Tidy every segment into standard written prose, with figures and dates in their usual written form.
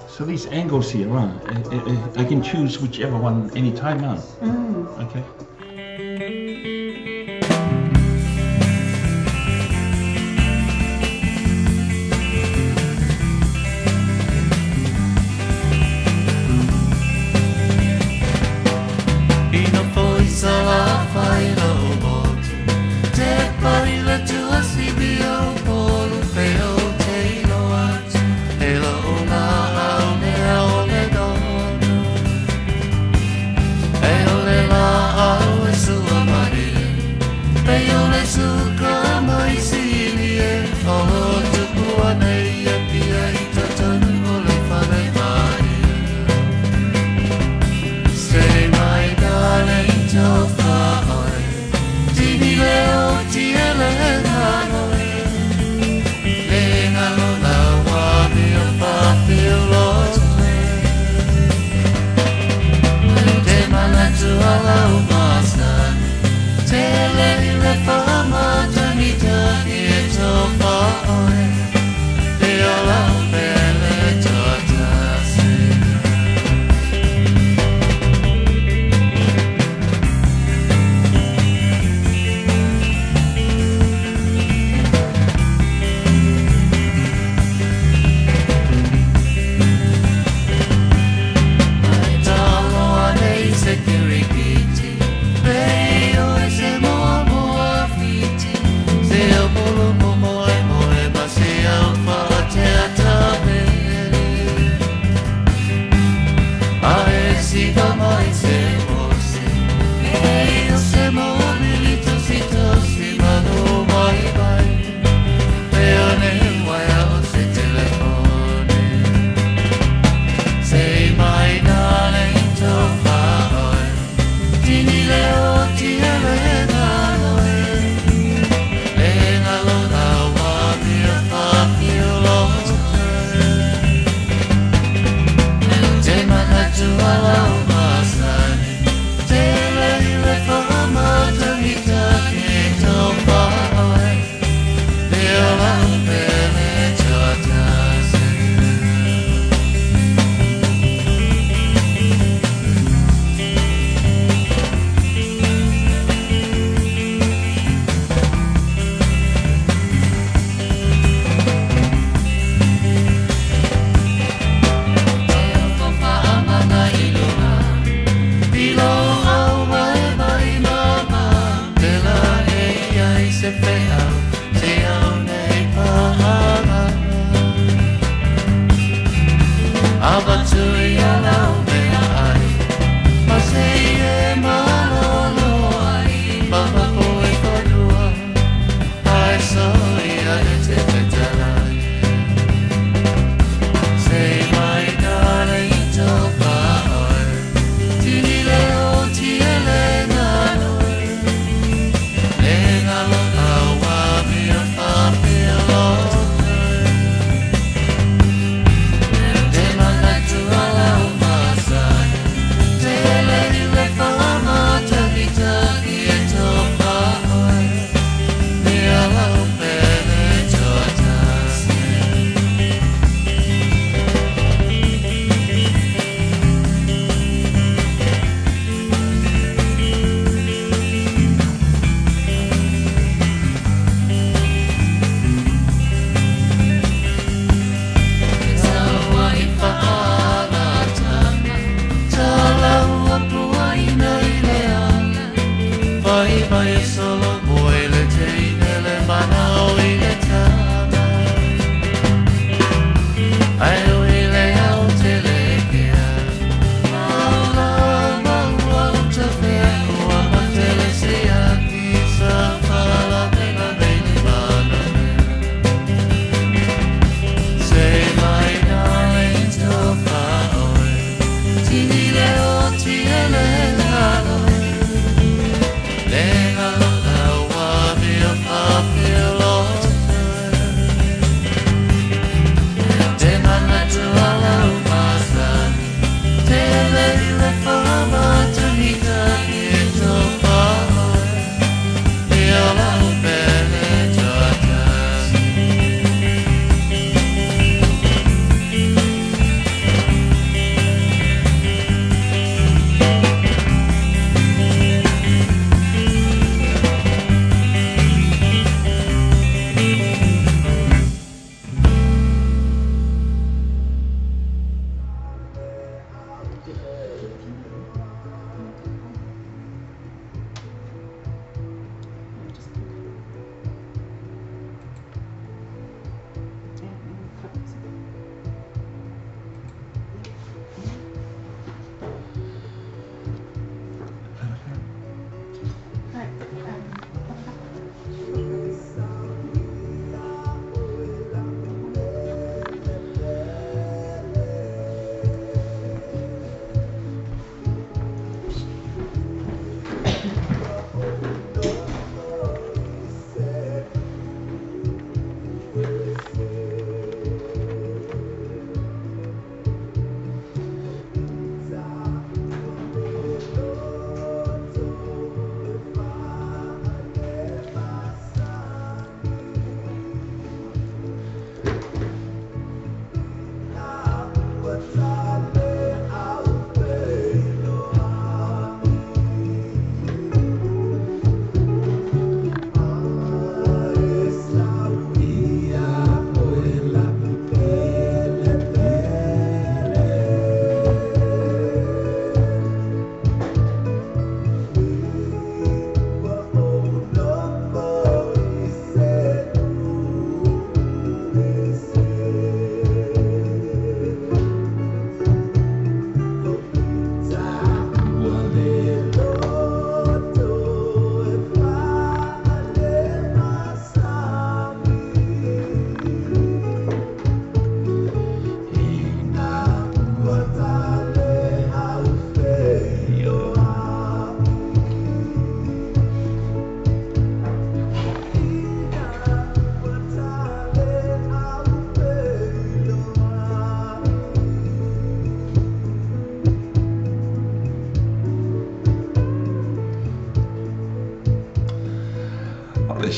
So these angles here, right? I can choose whichever one anytime, huh? Okay.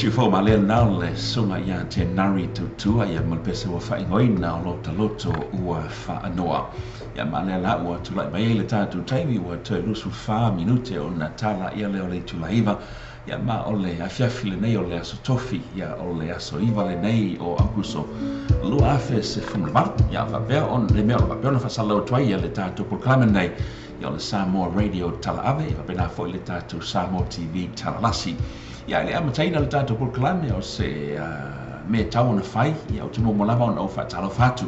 Siufou ma lea nao le susuga ia te Nari Tautua ia ma le pese ua faaigoaina o lo taloto ua faanoa. Ia ma lea la ua tulai mai ai le tatou taimi ua toe 24 minute ona tala ia lea o le itula 9. Ia ma o le afiafi lenei o le aso tofi, ia o le aso 9 lenei o Aukuso 2018. Ia faapea on le mea o le faapea ona faasalalau atu ai ia le tatou polokalame nei, ia o le Samoa Radio Talaave, ia faapena foi le tatou Samoa TV Talalasi. Ia i le amataina le tatou polokalame o se mea tau ona fai, ia ou te muamua lava ona ou faatalofa atu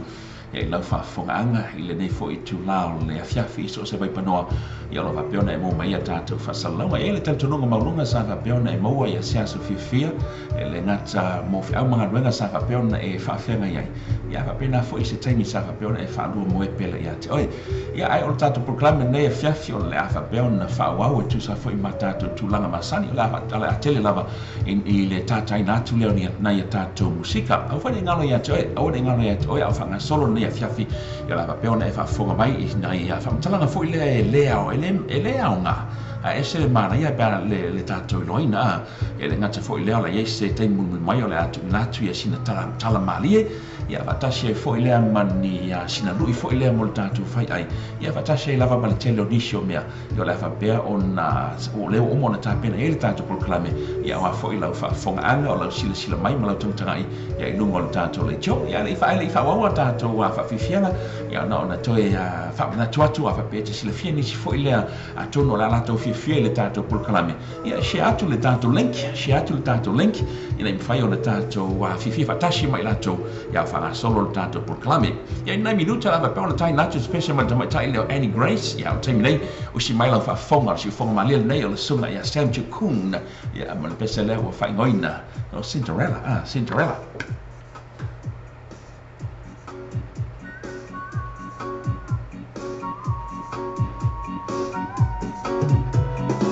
ia i lau faafofogaaga i lenei foi itula o le afiafi i so o se vaipanoa, ia o lo o faapea ona e maua mai ia tatou faasalalauga. E i ai le talitonuga maualuga sa faapea ona e maua ia se aso fiafia e le gata mo feau ma galuega sa faapea ona e faafeagai ai, ia faapena foi se taimi sa faapea ona e faalua moe pele ia te oe. Ia ae o le tatou polokalame lenei afiafi o le a faapea ona faaauau e tusa foi ma tatou tulaga masani, o le a tele lava i le tataina atu lea o nai a tatou musika. Aua foi ne i galo ia te oe, aua ne i galo ia te oe a o faagasolo lenei afiafi, ia o le a faapea ona e faafofoga mai i nai faamatalaga foi lea e le ao, e le aoga, ae ese le manaia pe a le tatou iloaina a. E le gata foi lea o le a i ai se taimi mulimuli mai o le a tuuina atu ia sina tala malie, ia faatasi ai foi lea ma ni sina lui foi lea mo le tatou faiai, ia faatasi ai lava ma le tele o nisi o mea, ia o le a faapea ona o lea ua uma ona tapena i ai le tatou polokalame, ia aua foi lau faafofogaaga o lau silasila mai ma lau tagatagai ia i luga o le tatou leitio. Ia le i faaauau a tatou faafiafiaga, ia ona ona toe faamanatu atu a faapea te silafia nisi foi lea atonu o le a latou fiafia i le tatou polokalame, ia share atu le tatou link, share atu le tatou link ina ia mafai ona tatou fiafia faatasi ma i latou ia faagasolo le tatou polokalame. Ia i nai minuta la faapea ona taina atu se pese ma le tamaitai lea o Annie Grace. Ia o le taimi nei usi mai lau faafofoga o le siufofoga malie lenei o le susuga ia Sam Chukun, ia ma le pese lea ua faaigoaina o Cinderella, Cinderella.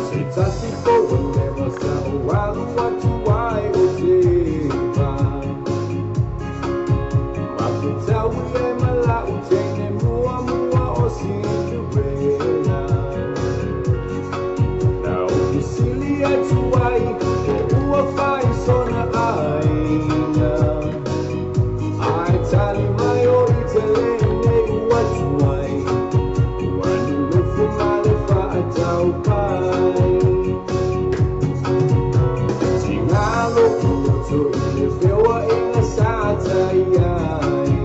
Se tasi po leva sa o alu atu ai o te Ma te tau e mala u teine mua mua o Cinderella. Na o kisili atu ai o ua whai sona aina. Ai tali mai o i te lene ua tuai. Ua nunufu male whaatau pai. Tingalo puto i le whiwa i ngā sata i ai.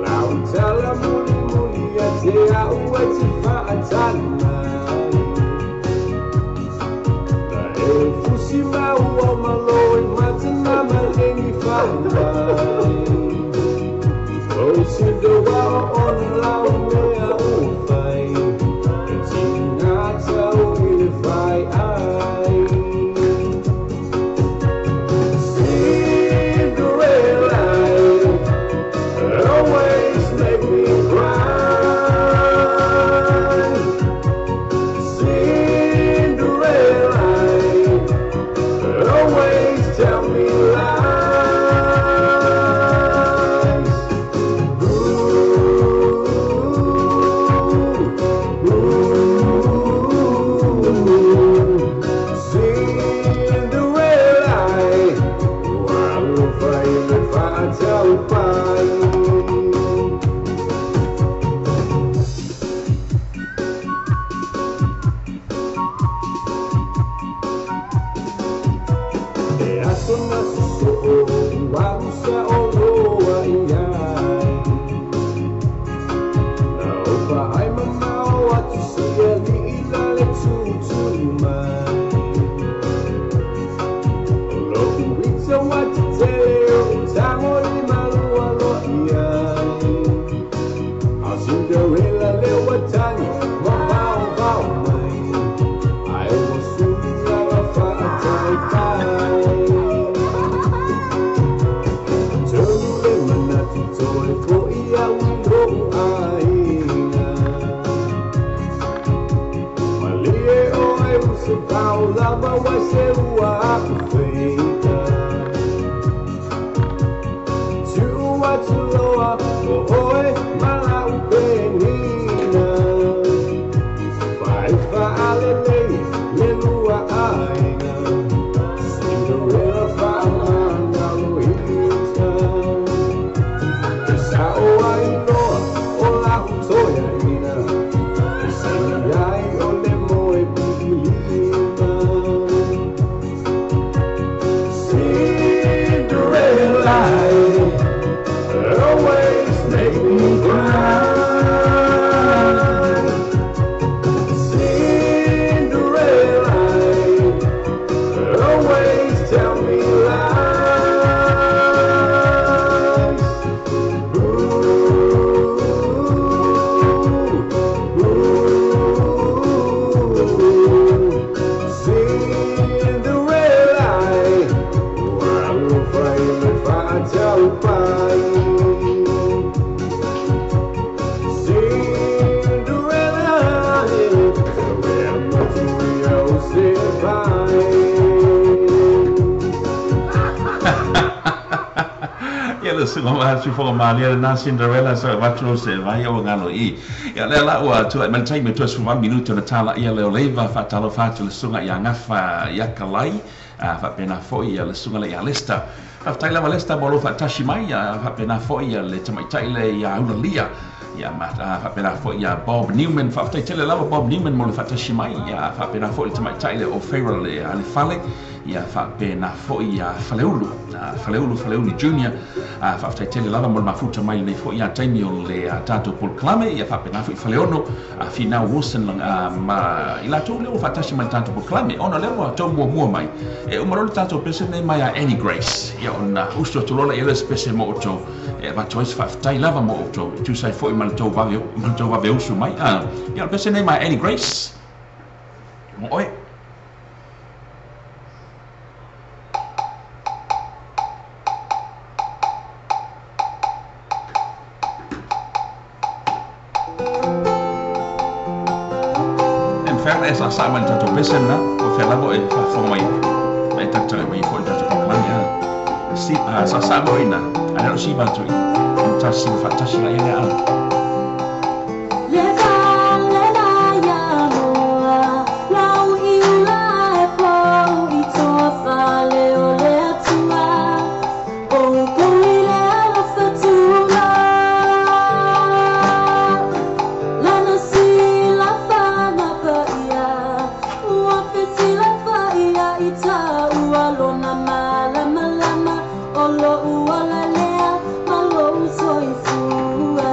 Lau tala muli muli a te au e te whaatali mai. Na e fusi mau o malo i matana maleni whaamai. O Cinderella ona lau mea o whai. E tingata o i le whai ai. Cinderella, always make me cry. Cinderella, always tell me lies. Ooh, ooh, Cinderella, alofa i le whaatau pai. E aso na soso'o ua usa o loa i ai. Na o whaai mamao atu si ali'i la le tūtū mai. O lo'u ita wa te tele o tango i malua loa i ai. A Cinderella lea ua tali ma vao vao mai. Ai ua sulu lava whaatai pai. Tonu le manatu toe fo'i au i lo'u aiga. Malie oe u se pau lava wa se ua aku feita. always make me cry. Cinderella, always tell me lies. Ooh, ooh, Cinderella, Cinderella, Ia le suga ma su fo ma le na Cinderella sa va tro se vai o ngalo i. Ia le la ua tu mai tai me tu su 1 minuto na tala ia le oleva fa talo fa tu le suga ia ngafa ia kalai a fa pena fo ia le suga le ia lesta. Fa tai la lesta mo lo fa tashi mai ia fa pena fo ia le tamai tai le ia ulalia. Ia ma fa pena fo ia Bob Newman fa tai tele lava Bob Newman mo le fa tashi mai ia fa pena fo le tamai tai le o Farrell le ale fale ia fa pena fo ia Faleulu Faleulu Faleulu Junior fa tai tele lava mo le mafuta mai nei fo ia taimi o le tatou polokalame ia fa pena fo i Faleono Finau Wilson ma i latou le o faatasi mai le tatou polokalame ona lea ua tau muamua mai e uma loa le tatou pese nei mai a Annie Grace ia ona usu atu loa ia le se pese mo outou e avatu ai se faafetai lava mo outou e tusa ai foʻi ma le tou vave ma le tou vave usu mai ia le pese nei mai a Annie Grace mo oe. E sa sa mai le tatou pese lena o fea lava e faafofoga mai mai tatou mai foʻi le tatou polokalame a si sa sa mo ina a le si ba tu i ona tasi ma faatasi la ia lea a. Le fale ia moa, lau i ula e pou i toa fale o le atua, o upu i le alofa tula. Lana sila fana paia, ua fetila faia i taua lona malamalama, o lo ua lalea ma lou soifua.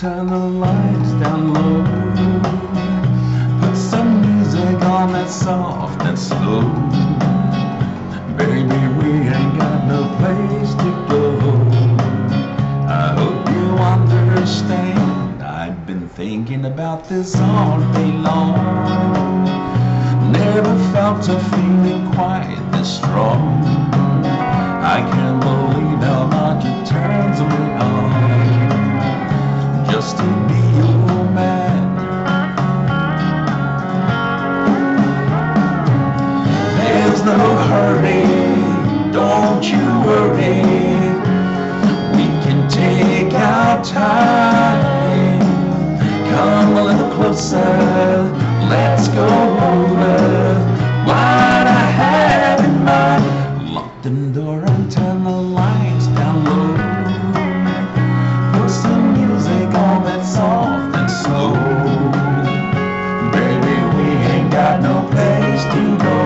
turn the lights down low. Put some music on that's soft and slow. Baby, we ain't got no place to go. I hope you understand. I've been thinking about this all day long. Never felt a feeling quite this strong. I can't believe how much it turns me on just to be your man. There's no hurry, don't you worry. We can take our time. Come a little closer, let's go over what I have in mind. Lock the door and turn the lights down low. Put some music on that's soft and slow. Baby, we ain't got no place to go.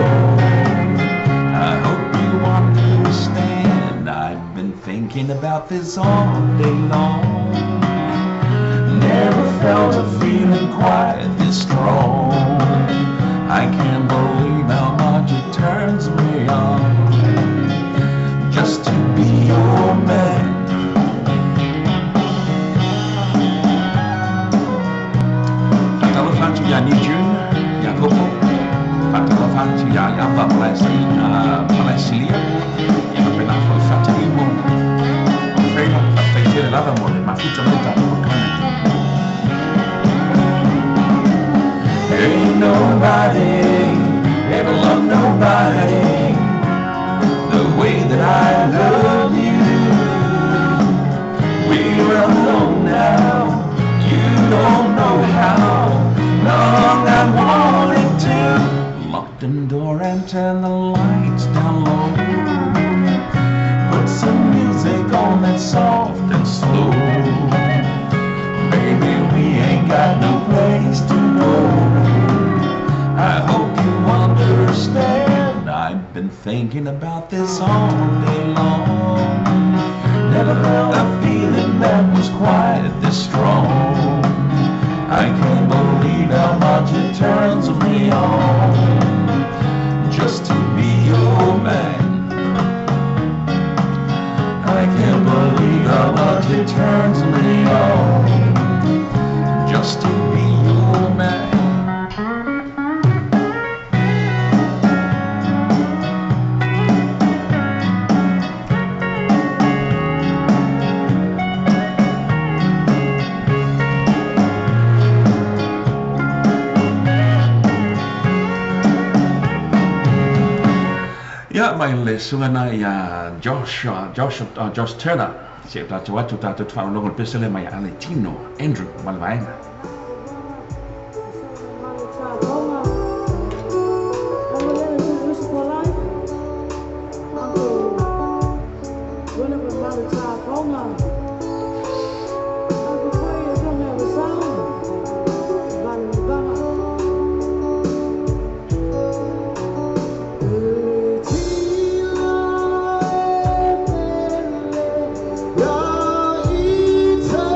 I hope you understand. I've been thinking about this all day long. Never felt a feeling quite this strong. I can't believe how much it turns me on just to be your man. Faatalofa atu ia New June, ia Koko. Faatalofa atu ia Iava Malaesilia. Ia faapena foi Fatalimo. O Freila, faafetai tele lava mo le mafuta mai tatou polokalame. Ain't nobody ever loved nobody the way that I love you. We're alone now. You don't know how long I wanted to. Lock the door and turn the lights down low. Put some music on that's soft and slow. Baby, we ain't got no place to go. I hope you understand. I've been thinking about this all day long. Never felt a feeling that was quite this strong. I can't believe how much it turns me on just to be your man. I can't believe how much it turns me on just to be your man. Ia mai le suga ia Josh Josh Turner se tatou atu tatou te faalologo le pese le mai ale Tino Andrew ma le vaega. Ya ita.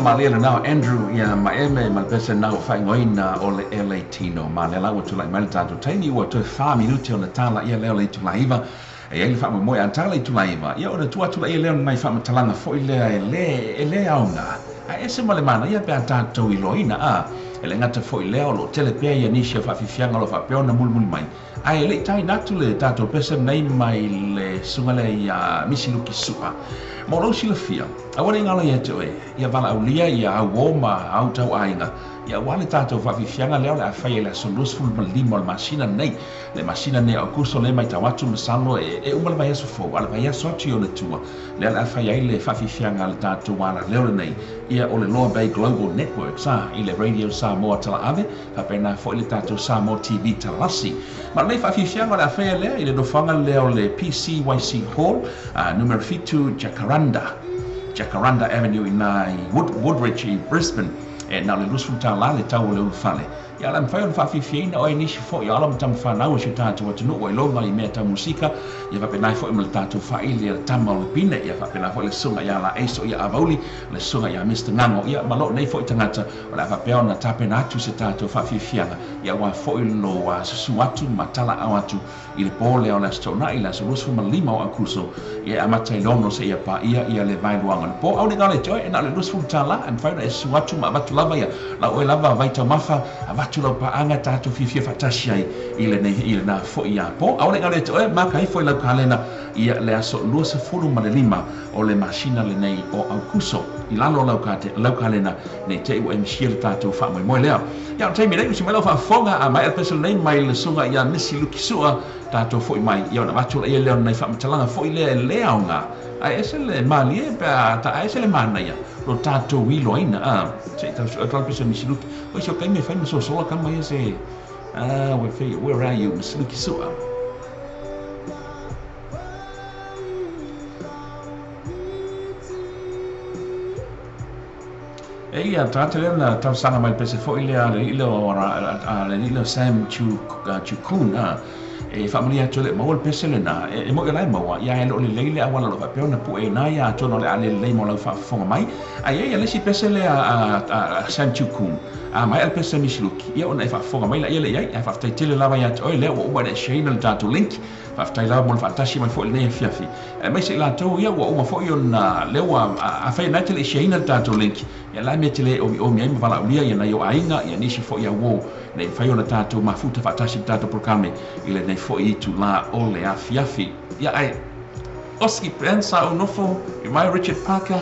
malie le nao Andrew ia Maeme ma le pese nao faaigoaina o le LA Tino. Ma lea la ua tulai mai le tatou taimi ua toe 4 minute ona tala ia lea o le itula 9 e iai le faamoemoe a tala itula 9 ia ona tuu atu laia lea o nai faamatalaga foi lea e lē aoga ae ese ma le manaia pe a tatou iloaina a e le gata foi lea o loo tele pea ia nisi o faafiafiaga o loo faapea ona mulimuli mai ae leʻi taina atu le tatou pese lenei mai le susuga lea ia Misi Luki Su'a. Mo lou silafia, aua ne i galo ia te oe, ia valaaulia ia auō ma au tauaiga, ia aua le tatou faafiafiaga lea o le a faia i le aso 25 o le masina lenei. Le masina lenei o Aokuso lea e matau atu masalo e uma le vaiaso fou, a o le vaiaso atu i ona tua, lea o le a faia ai le faafiafiaga a le tatou alaleo lenei, ia o le Loa Bay Global Networks a i le Radio Samoa Talaave, faapena foi le tatou Samoa TV Talasi. Ma o lenei faafiafiaga o le a faia lea i le nofoaga lea o le PCYC Hall, numera 7 Jacaranda, Jacaranda Avenue ina i Woodridge i Brisbane. E na o le $20 le tau o le ulufale. Ia o le a mafai ona faafiafiaina oe nisi foi o alo ma tama fanau o si o tatou atunuu ua iloga i mea tau musika, ia faapena ai foi ma le tatou faaili a le tama o le pine, ia faapena foi le susuga ia Laeiso ia Avauli, le susuga ia Mister Gago, ia ma lou nei foi tagata o le a faapea ona tapena atu se tatou faafiafiaga, ia aua foi lo susu atu ma talaau atu i le po lea o le Aso Toonai, le aso 25 o Aokuso, ia e amata i le 6 seia paia ia le vaeluaga o le po. Aua ne i galo ia te oe, e na o le $20 e mafai ona e susu atu ma avatu lava ia lau oe lava vaitaumafa, avatu lau paaga tatou fiafia faatasi ai i lenei i lena foi apo. Aua ne i galo ia te oe, maka ifo i lau kalena ia le aso 25 o le masina lenei o Aokuso i lalo o lau kalena nei te i ua e misia le tatou faamoemoe lea. Ia o le taimi nei, usi mai lau faafofoga a maea le pese lenei mai le susuga ia Misi Luki Su'a, tatou foi mai ia ona avatu laia lea o nai faamatalaga foi lea e lē aoga ae ese le malie pe a ta ae ese le manaia lo tatou iloaina a se i tau su'e atu la le pese o Misi Luki. Oi se o taimi e fai ma sosola kama ia se ah where are you Misi Luki Su'a? E ia, tagata lea na talosaga mai le pese foi lea a le alii lea o a le alii lea o Sam Chu Chukun a e faamalie atu e le i maua le pese lena. E moʻi o la e maua, ia e le o lelei le auala o lo o faapea ona pue ina ia atonu o le a le lelei mo lau faafofoga mai. A i ai le isi pese lea a Sam Chukun, a maea le pese a Misi Luki, ia ona e faafofoga mai laia lea i ai. Ae faafetai tele lava ia te oe lea ua uma ona e share-ina le tatou link. Faafetai lava mo le faatasi mai foi i lenei afiafi. Aemaise i latou ia ua uma foi ona lea ua afai na te le i share-ina le tatou link, ia la e mea te le omiomi ai ma valaaulia ia nai o aiga, ia nisi foi auō nei mafai ona tatou mafuta faatasi i le tatou polokalame i lenei foi itulā o le afiafi. Ia ae Oski Brand sa ou nofo i mai Richard Parker,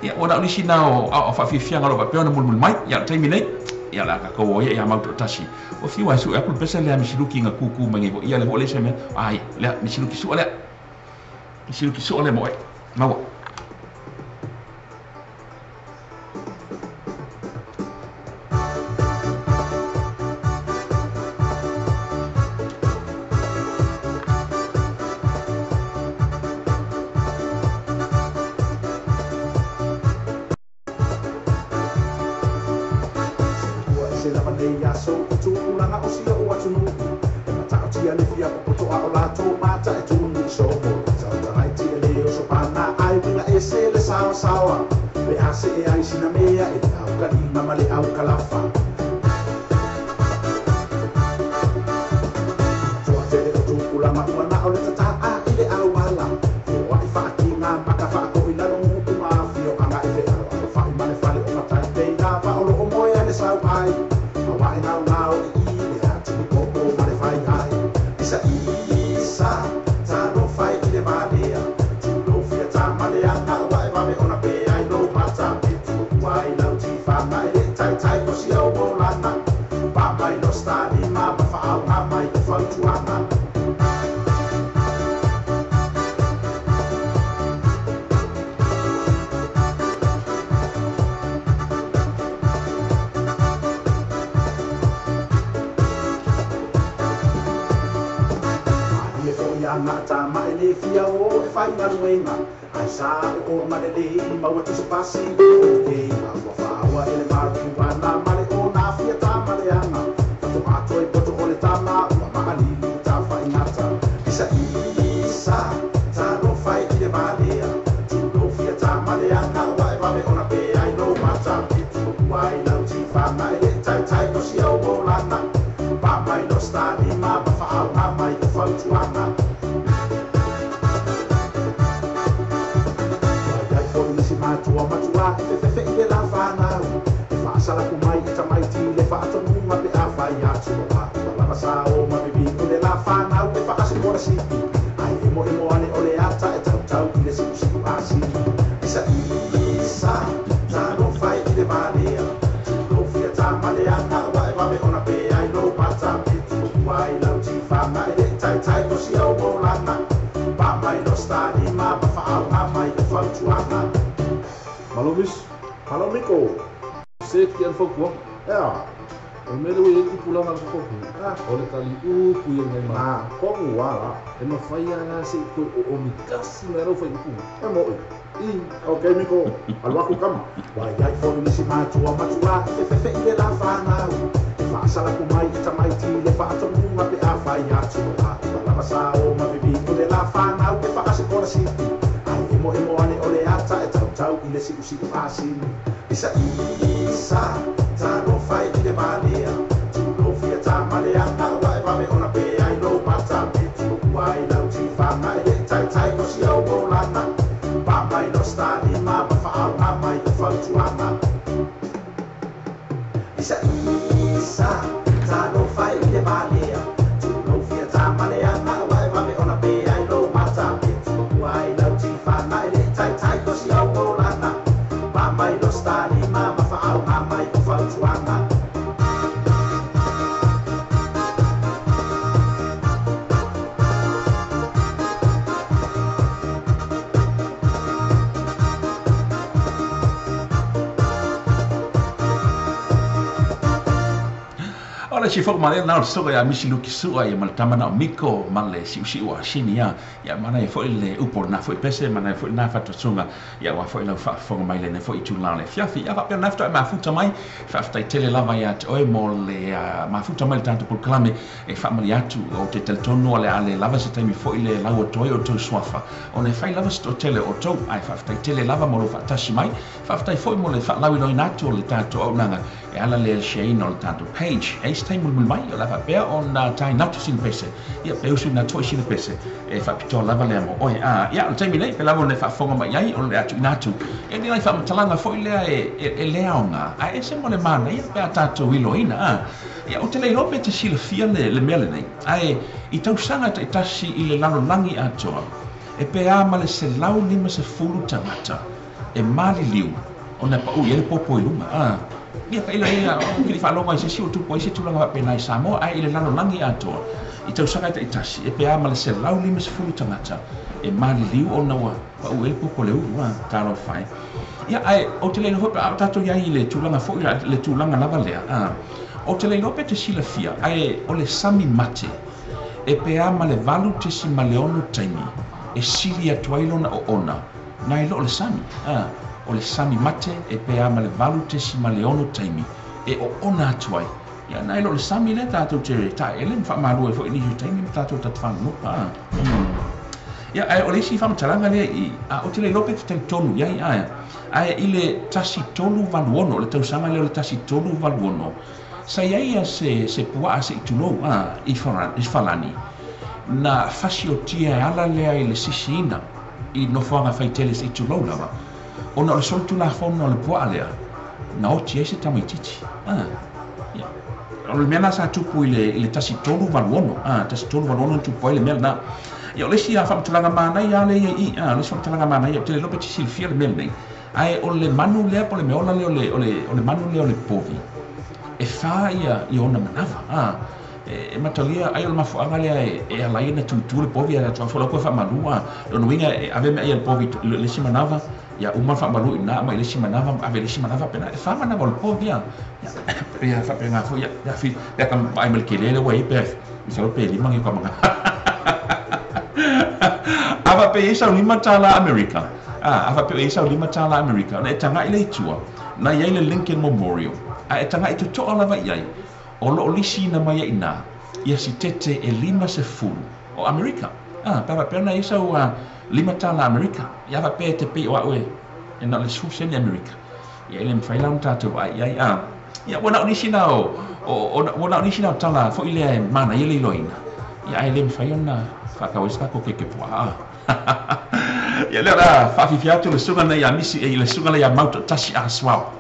ia ua na o nisi na o aoao faafiafiaga o lo o faapea ona mulimuli mai. Ia o le taimi nei, ia o le a tatou o ia ia mau toatasi. Ua fiu ae sue atu le pese lea Misiluki na kūkū mai nei foi ia le foi le se mea. Ai, lea Misiluki sua lea. Misiluki sua lea mo oe. Maua. Ua ese lava nei aso i tulaga o si o'u atunuu e matautia le fia popoto a o latou mata e tunu i sopo tautalaiti e le oso pana ai uiga ese le saoasaoa pe a see ai sina mea e le aukalima ma le aukalafa. Toatele o tupulaga ua na o le tata'a i le auala foa'i faakiga maka faako'i lalo nu'u ma afioaga e fealoalofa'i ma le fale o matai pei lava o loo moe a le sauai auae gaogao i i le atini popo ma le fai ai isa isa talofai i le valea tulou fia tamaleaga ua e vave ona pe ai lou mata e tuua ai lau tifaga e leʻi taitai o si au olaga pa mai lo stalima ma faauga mai o fautuaga. Malie foi agata ma e lē fia o e faigaluega ae sa o koma lelei maua tusipasi e ua faaua e le mariuana ma le ona fia tamaleaga fatoa toe poto o le tama ua maalili tafaigata isa isa talofai i le valea tulou fia tamaleaga ua e vave ona pe ai lou mata. Faasalaku mai i tamaiti le faatonuga pe afai atu o a ua lava sa o ma vivi o le la fanau e faasikolasipi ai emoemo ane o le ata e tautau i le siusiu asini isa isa talofa i le valea tulofia tamaleaga ua e vave ona pe ai lou mata e tuua ai lau tifaga e leʻi taitai tosi au olaga pa mai lo stalima ma faauga mai o fautuaga. Malo Misi. Malo Miko. Se ki an fautua. Ea. O le mea lea ua i ai le tupulaga a le kokopi, o le taliupu ia nai Ma matou. kogu ala. E mafai lava la se i toe oomi tasi mai lau faaiupuga. E moʻi. I. Ok Miko, alu aku kama. Ua iai foi nisi matua matua e fefefeʻi le la fanau e faasalaku mai i tamaiti le faatonuga pe afai atu o a ua lava sa o ma vivi o le la fanau e faasikolasipi ai emoemo ane o le ata e tautau i le siusiu asini isa isa talofa i le valea tulofia tamaleaga ua e vave ona pe ai lou mata e tuua ai lau tifaga e leʻi taitai tosi au olaga pa mai lo stalima ma faauga mai o fautuaga isa isa talofa i le valea tulofia tamaleaga ua e vave ona pe ai lou mata e tuua ai lau tifaga e leʻi taitai tosi au olaga pa mai lo stalima ma faauga mai o fautuaga. O le isi foi male na o le susuga ia Misi Luki Sua ia ma le tama na o Miko ma le siusiu a Sini ia. Ia manaia foi le upu o lena foi pese, manaia foi lena fatuatuga ia aua foi lau faafofoga mai lenei foi itula o le afiafi. Ia faapea lena faatoa e mafuta mai, faafetai tele lava ia te oe mo le mafuta mai le tatou polokalame e faamalie atu ou te talitonu o le a le lava se taimi foi le lau atu ai o outou suafa ona e fai lava se toatele o outou ae faafetai tele lava mo lou faatasi mai. Faafetai foi mo le faalauiloaina atu o le tatou auaunaga e ala le shareina o le tatou page. E i ai se taimi mulimuli mai o le a faapea ona taina atu sina pese ia pe usu ina atu foi sina pese e faapitoa lava lea mo oe. A ia o le taimi nei pe lava ona e faafofoga mai ai o le a tuuina atu e ni nai faamatalaga foi lea e le aoga ae ese mo le manaia pe a tatou iloaina. A ia ou te le iloa pe te silafia le mea lenei ae i tausaga taitasi i le lalolagi atoa e pe a ma le 150 tagata e maliliu ona e paʻu i ai le popo i luga. A ia taʻila ia o ke faalogo ai se isi ua tupu ai se tulaga faapena i Samoa ae i le lalolagi atoa i tausaga e taitasi e pe a ma le 150 tagata e maliliu ona ua paʻu i ai le popo le ulu. A talofa e. Ia ae ou te le iloa foi pe a o tatou i ai i le tulaga foi le tulaga lava lea. A ou te le iloa pe te silafia ae o le sami mate e pe a ma le 8.6 taimi e sili atu ai lona oona nai lo o le sami. A o le sami mate e pe a ma le 8.6 taimi e oona atu ai ia nai lo o le sami lea tatou te taele ma faamalu ai foi i nisi o taimi ma tatou tatafanonopa. A ia ae o le isi faamatalaga lea i a ou te le iloa pe te talitonu i ai ae ae i le 1386 o le tausaga lea o le 1386 sa i ai ia se puaa se i tulou a i Falani na fasiotia e ala lea i le sisiina i nofoaga faitele se i tulou lava ona o le solitulafono o le puaa lea na oti ai se tamaititi. A ia o le mea la sa tupu i le 1386 a 1386 na tupu ai le mea lena. Ia o le isi faamatalaga manaia lea ia i a o le isi faamatalaga manaia ou te le iloa pe te silafia le mea lenei ae o le manu lea po o le meola lea o le manu lea o le povi e fa ia ona manava. A e matalia ai o le mafuaaga lea e ala ai ona tutu le povi ae atu foi la koe faamalu. A lona uiga e ave meaai a le povi i le isi manava ia uma le faamalu i ina ma i le isi manava ma ave i le isi manava faapena e fa manava o le povi. A ia faapena foi ia fi pe a ka vaai ma le kele lea ua i ai pe masalo pe lima ni o ka manga a faapea i ai sau $5 Amerika. A faapea i ai sau $5 Amerika ona e tagaʻi lea i tua na i ai le Lincoln Memorial ae e tagaʻi totoa lava i ai o loo lisiina mai ai ina ia si tete e 50 o Amerika. A pe a faapea ona i ai sau $5 Amerika ia faapea e te pei o au e na o le 10 sene Amerika ia e le mafai la ona tatou vaai i ai. A ia ua na o nisi na o ua na o nisi na o tala foi lea e manaia le iloaina ia ae le mafai ona faatau ai se tatou keke puaa. Ia lea o le a faafiafia atu le susuga nei ia Misi le susuga lea ia Mautoatasi Asuao.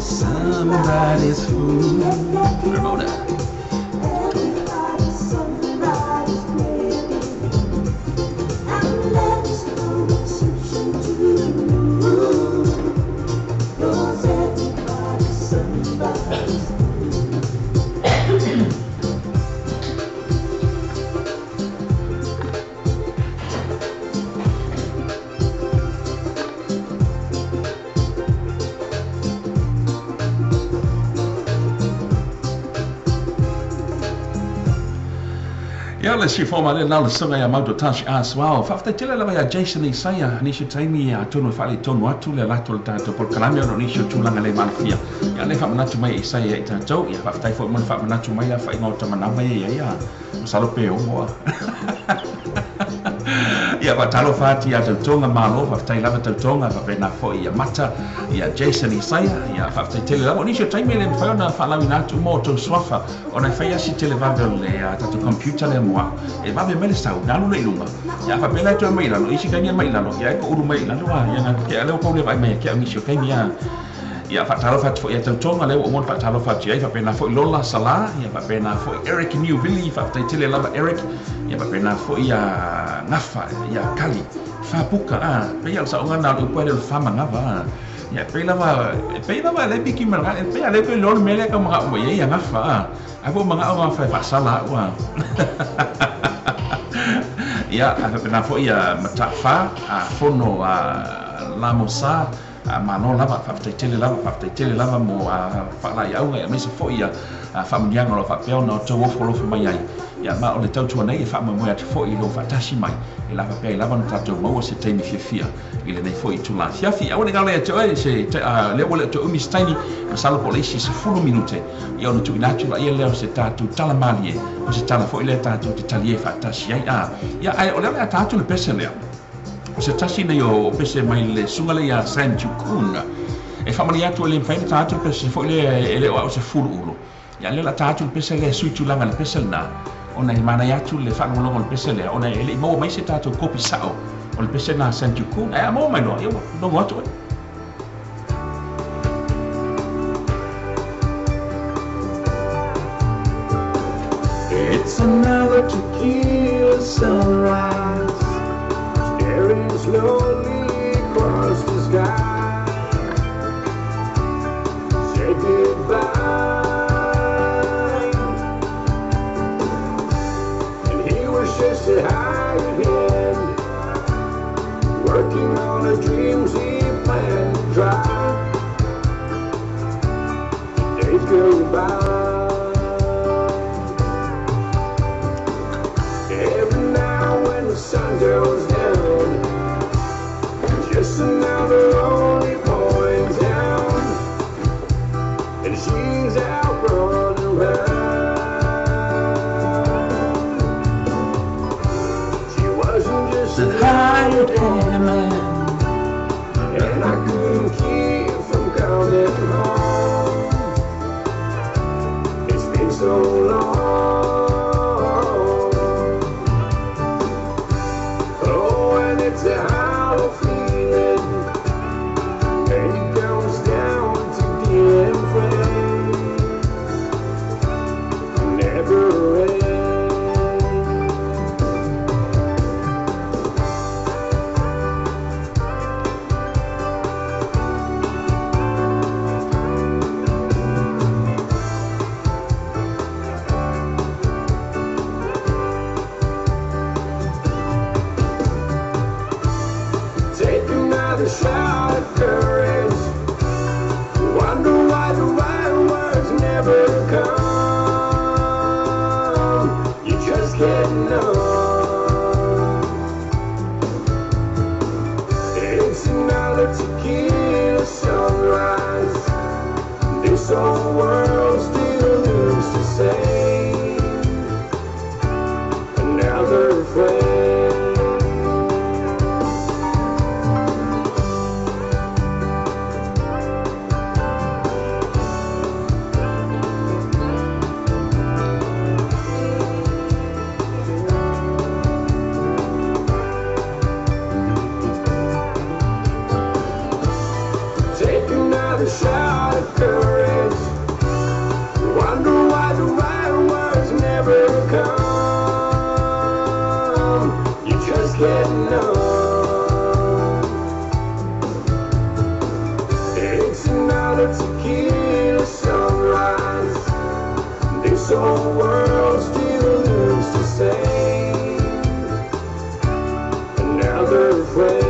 Somebody's fool. Ramona. Everybody's somebody's baby. And there's no exception to the rule. 'Cause everybody's somebody's fool. Ia le si fōma le nau le sunga ia mauto tasi a swao. Whawhtai tele lava ia Jason Isaia, nisi taimi a tonu whaale tonu atu le lato le tātou polokalame ono nisi o tūlanga le malafia. Ia le whaamanatu mai Isaia i tātou, ia whawhtai fo mo le whaamanatu mai la whainga o tamanawa ia ia. Masalo pe o moa. Ia whatalo whaati ia tautonga malo, whawhtai lava tautonga, whawhena fo ia mata, ia Jason Isaia, ia whawhtai tele lava. O nisi o taimi le mwhai ona whaalawina atu mo tau swafa, ona whai asi tele wawe o le tātou computer le moa. E wawe mele sau, nalu le ilunga. Ia whapela e mai lalo, isi kaimi mai lalo, ia e ko uru mai lalo, ia ngā ke aleo kau le vai mai, ke au nisi o kaimi a. Ia whatalo whatu fo ia tautonga leo o mona whatalo whatu ia, whapena fo i Lola Salah, ia whapena fo i Eric Newville, whaptai tele lava Eric, ia whapena fo ia Ngafa, ia Kali, Whapuka, pe ia sa onga na upa le whama ngawa, ia pe lava le piki manga, pe ia le pe lolo mele ka manga o ia Ngafa, a po manga o whai whasala ua. Ia whapena fo ia Matawha, a Fono Lamosa, mano lava, whaptai tele lava mo whaala i auga, ia meisa fo ia whaamunianga lo whapeo na o tau ofo lofa mai ai. Ia ma o le tautua nei e whaamoemoe atu fo i lo whaatasi mai. E lava pea i lava no tātou maua se taimi fiafia i le nei fo i tūlā fiafi. Aua ne galo ia te oe, se lea ua le o te umi se taimi, masalo po le isi se 10 minute. Ia ona tuuina atu la ia lea o se tātou tala malie, o se tala fo i lea tātou te talie whaatasi ai. Ia ai o lea lea tātou le pese lea. O se tasi nei o pese mai le suga le ia Sam Chukun. E whaamani atu e le mwhaina tātu le pese foi le e le o au se fulu ulu. Ia le la tātu le pese le sui tūlanga le pese lena. Ona e mana atu le whaalongolongo le pese lea. Ona e le i maua mai se tātou kopi sao o le pese na Sam Chukun. E a maua mai noa, ia ua nongo atu e. It's another tequila sunrise, staring slowly across the sky. Say goodbye, and he was just a hired hand, working on the dreams he planned to drive. Days go by. Sun goes down, just another lonely boy in town, and she's out running round. She wasn't just a hired man, and I couldn't keep from coming home. It's been so long. It's a hollow feeling, and it goes down to being friends. Never ends. Take another shot of courage. Wonder why the right words never come. You just get numb. It's another tequila sunrise. This old world still looks the same. Another friend. Take another shot of courage. Wonder why the right words never come. You just get numb. It's another tequila sunrise. This old world still looks the same. Another friend.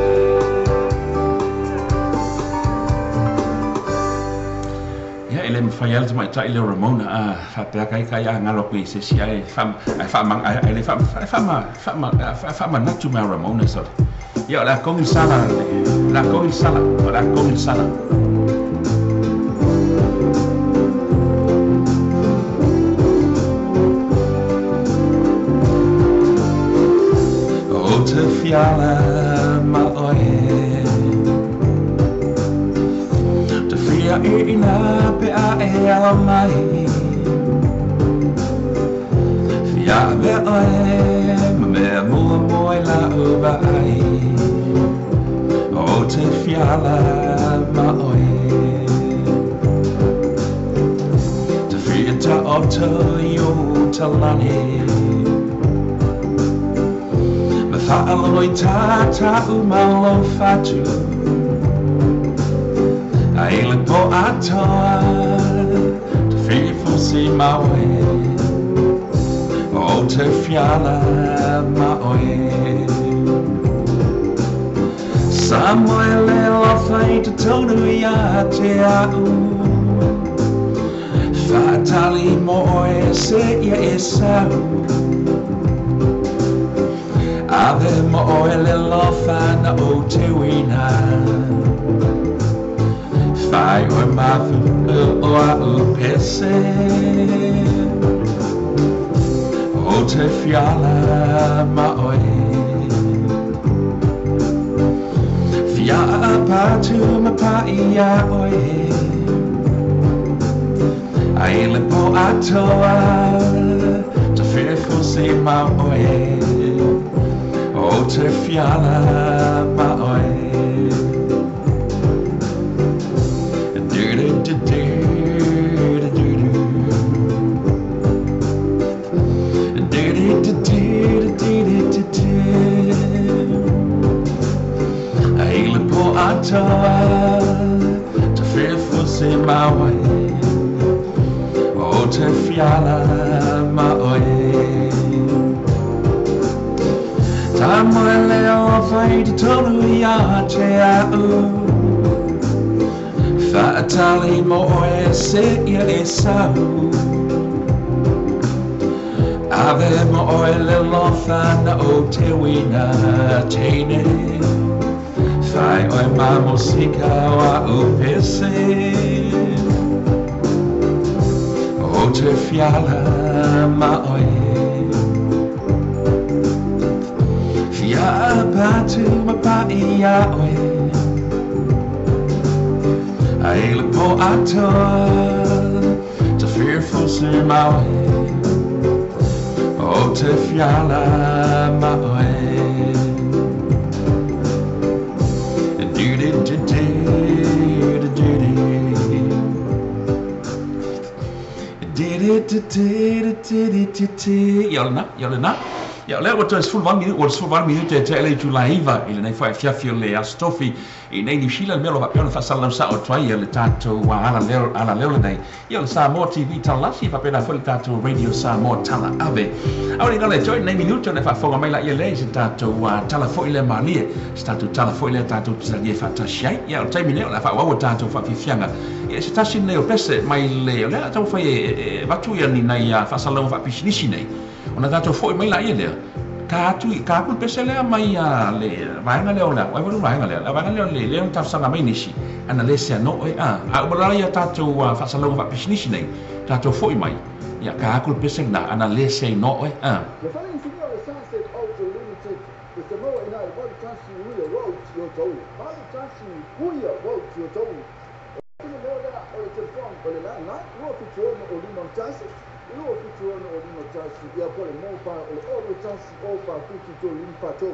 Ia ele mawhai ala mai tai le Ramona a whapea kai kai a ngalo koe se si ai wham ai whamang ai le wham whama whama whama natu mai Ramona so. Ia la kongi sala la kongi sala la kongi sala. O te fiala ma oe. Te fia i ina pe a e ala mai. Fia me oe ma mea mua mua i la uba ai. O te fiala ma oe. Te fia ta o te i o te lani. Ma whaaloi tata u malo whatu. Ai le po atoa te whia fusi maue. O te fiala ma oe. Samoa le lofa i te tonu ia te au. Whaatali mo oe se ia e sau. Ave mo oe le lofa na o te wina. Whai oe mafu o a u pese. O te fiala ma oe. Ia patu ma pa'i ia oe Ai le po atoa Ta fearful se ma oe O te fiala ma oe Do do do do do do Do do do do do do do Ai le po atoa Ta fearful se ma oe O te fiala ma oe Ta moe leo whai te tonu ia te au Whaatali mo oe se ia e sau Ave mo oe le lofa na o te wina teine Whai oe ma mo sika wa o pese O te fiala ma oe Fia patu ma pa'i ia oe Ai le po atoa Ta fearful se ma oe O te fiala ma oe Do do do do do do do. Ia o lena, ia o lena. Ia o lea ua toe 18 minute, ua 18 minute e te ele i tulaiva i lenei faefiafi o le Aso Tofi i nei Niu Sila le mea o lo faapea ona faasalalau sao atu ai le tatou ala leo lenei. Ia o le Samoa TV Talalasi e faapena foi le tatou Radio Samoa Tala Ave. Au le ngala join nei minute ona faafofoga mai laia lea i se tatou tala foi lea malie, se tatou tala foi lea tatou talie faatasi ai. Ia o le taimi nei o le a faaauau a tatou faafiafiaga. Ia se tasi lenei o pese mai le o lea taumafai e avatu ia ni nai faasalalauga faapisinisi nei. Ona tatou foi mai laia lea. Ka atu ka aku le pese lea mai le vaega lea o le ai le vaega lea. La vaega lea le lea talosaga mai nisi ana le se ano e a. A uma la ia tatou faasalalauga faapisinisi nei. Tatou foi mai. Ia ka aku le pese na ana le se no e a. Le fale insinia o le Sunset Auto Limited e se maua ina i 81 uia 8 tolu 81 uia 8 tolu. O le mea lea o le telefoni o le landline 276 o 51 276 o 51, ia po le mobile o le 0 1 0 4 7 3 5 3 0 1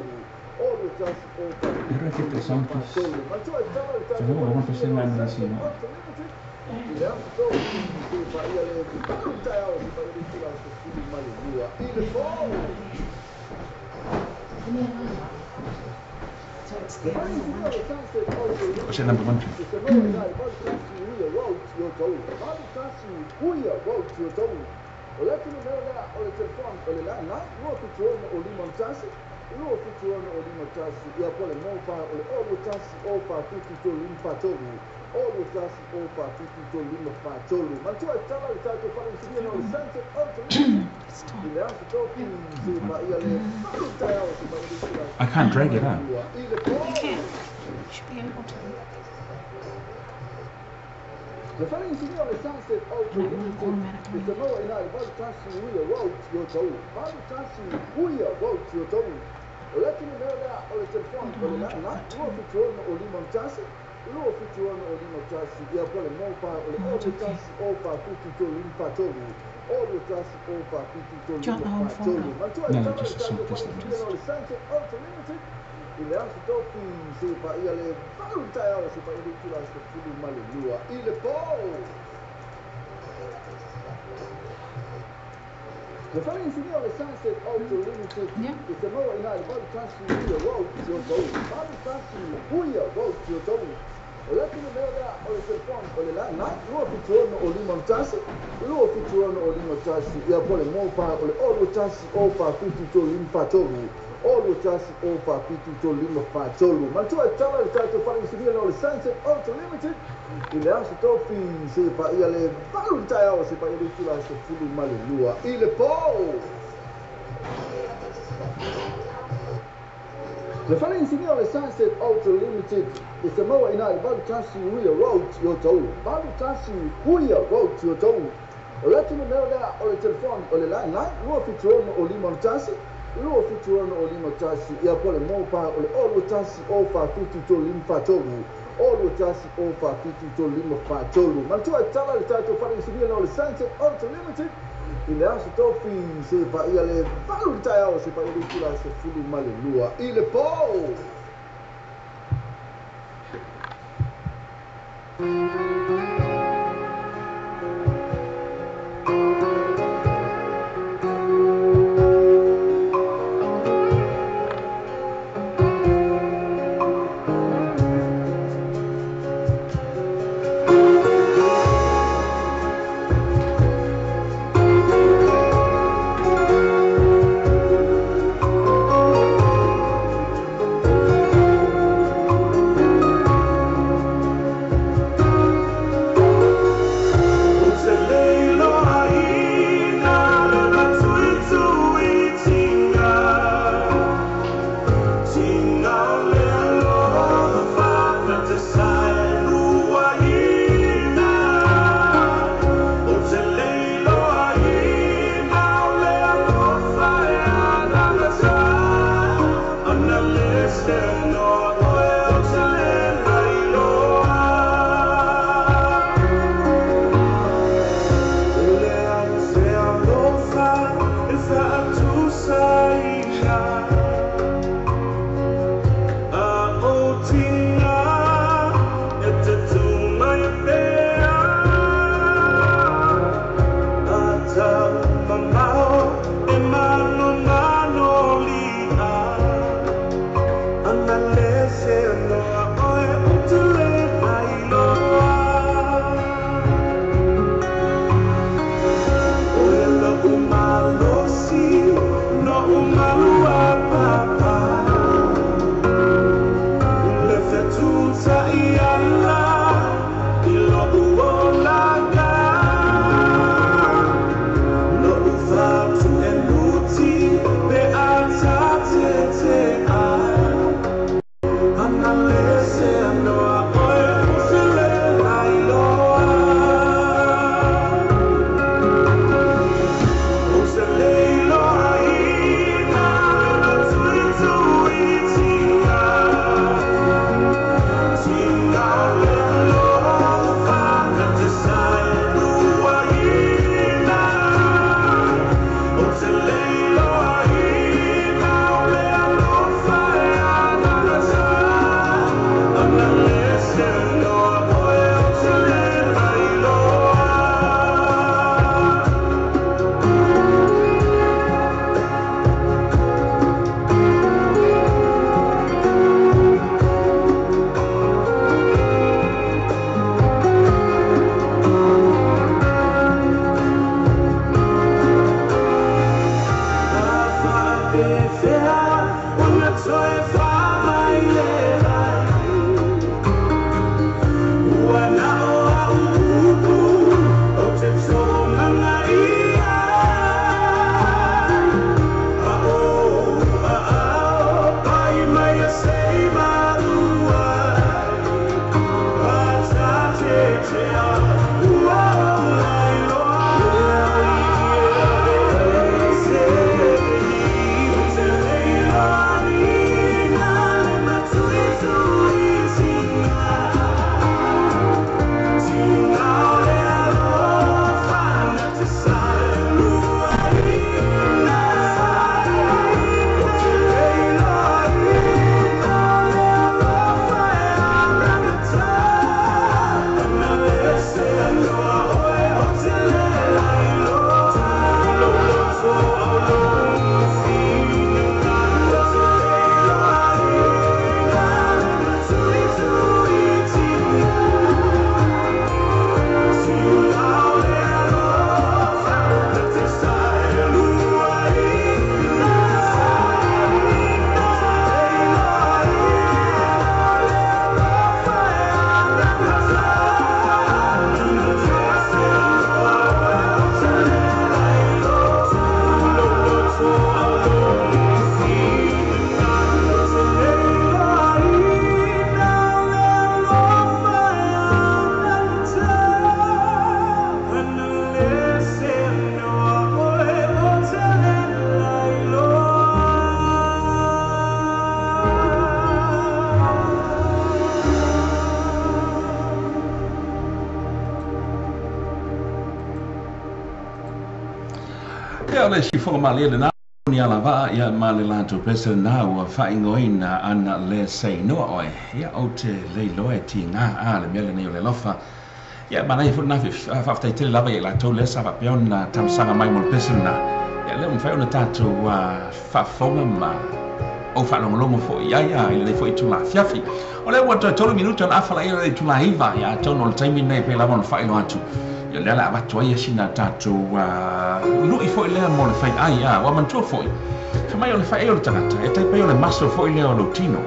0 4 Er du ikke 7 det 3 samme 5 3. Matua e tala le Så tatou nu var fale det insinia o sen le man Sunset sige Auto Limited i le aso Tofi se paia le valu taeao se paia le itula aso 12 i le po. So it's Le the fale only insinia one. o le Sunset Auto O se Limited number one. e se maua ina i 81 uia 8 tolu 81 uia 8 tolu. O le atu numera lea o le telefoni o le landline 276 o 51 276 o 51, ia po le mobile o le 0 1 0 4 7 3 5 3 0 1 0 4 7 3 5 3. Matua e tala le tatou fale insinia o le Sunset Auto Limited Stop. i le aso Tofi se paia le valu taeao se paia le itula aso I can't drag it out. 12 i le po. You can. You should be able to. Le fale insinia o le Sunset Auto And it won't Limited e automatically. se maua ina i 81 uia 8 tolu 81 uia 8 tolu. O le atu numera lea o le telefoni Hold o on, le I'll drop landline that too. 276 o 51 276 o 51, ia po le mobile o le Oh, it's 0 okay. 1 0 4 7 3 5 3 0 1 0 4 7 3 Do you want the whole 5 3. folder? Matua e No, tala le just the tatou just fale the insinia o le Sunset Auto Limited i le aso Tofi se paia le valu taeao se paia le itula aso 12 i le po. Le fale insinia o le Sunset Auto Limited Yeah. e se maua ina i 81 uia 8 tolu 81 uia 8 tolu. O le atu numera lea o le telefoni o le landline 276 o 51 276 o 51, ia po le mobile o le 0 1 0 4 7 3 5 3 0 1 0 4 7 3 5 3. Matua e tala le tatou fale insinia o le Sunset Auto Limited i le aso Tofi se paia le valu taeao se paia le itula aso 12 i le po. Le fale insinia o le Sunset Auto Limited e se maua ina i 81 uia 8 tolu 81 uia 8 tolu. O le atu numera lea o le telefoni o le landline 276 o 51 276 05 1. Ia po le mobile o le 021 047 3543, 021 047 3543. Manatua e tala le tatou fale inisinia o le Sunset Auto Limited i le aso tofi se paia le 8 le taeao se paia le itula 12 i le po. le siufoga malie lenā ni alavaa ia ma le latou pese lenā ua faaigoaina ana le seinoa oe. Ia ou te le iloa e tiga a le mea lenei o le alofa. Ia manaia foi lena faafetai tele lava ia i latou lea sa faapea ona talosaga mai mo le pese lena. Ia lea ua mafai ona tatou faafofoga ma ou faalogologo foi i ai a i lenei foi itula afiafi. O lea ua toe 3 minute ona afa laia le itula 9, ia atonu o le taimi lenei pei lava ona faailoa atu. Ia lea o le a avatu ai sina tatou lui foi lea mo le faiai a ua manatua foi. Fai mai o le faiai o le tagata e tai pei o le maso foi lea o lou tino.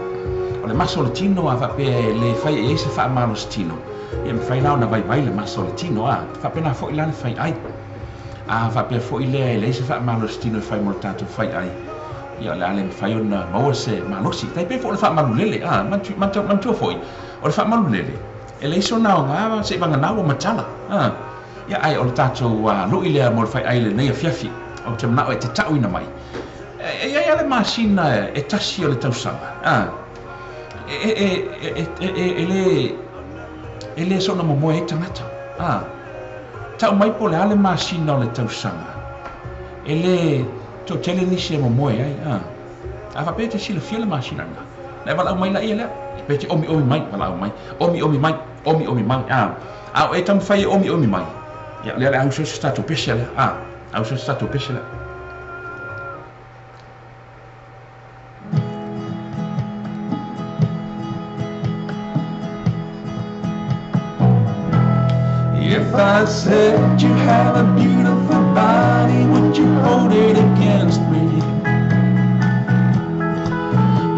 O le maso o le tino a faapea e le fai i ai se faamalositino, ia mafai la ona vaivai le maso o le tino a faapena foi la le faiai. A faapea foi lea e leai se faamalositino e fai mo le tatou faiai, ia o le a le mafai ona maua se malosi. Tai pei foi o le faamalulele a manatua foi o le faamalulele e leai sona aoga seivagana ua matala a. Ia ae o le tatou lui lea mo le faiai lenei afiafi, ou te manao e te tauina mai. E i ai lava le masina e tasi o le tausaga a e le soona momoe ai tagata a. Tau mai po o le a le masina o le tausaga e le toatele nisi e momoe ai a. A faapea e te silafia le masina lena, na e valaau mai laia lea, pe te omiomi mai, valaau mai, omiomi mai, omiomi mai a. A o e taumafai e omiomi mai, ia lea o le a uso se tatou pese lea a, a uso se tatou pese lea. If I said you have a beautiful body, would you hold it against me?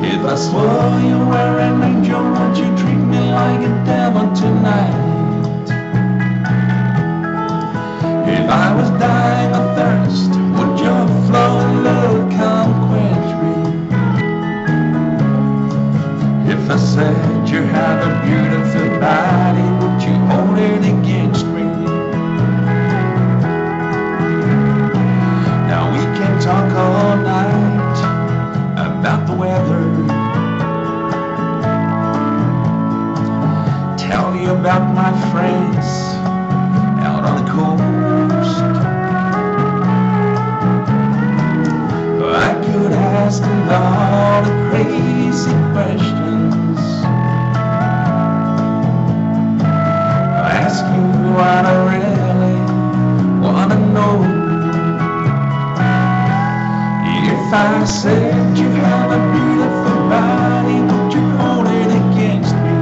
If I swore you were an angel, would you treat me like a devil tonight? If I was dying of thirst, would your flowing love come quench me? If I said you have a beautiful body, would you hold it against me? Now we can talk all night about the weather, tell you about my friends out on the coast. I could ask a lot of crazy questions, ask you what I really wanna know. If I said you have a beautiful body, would you hold it against me?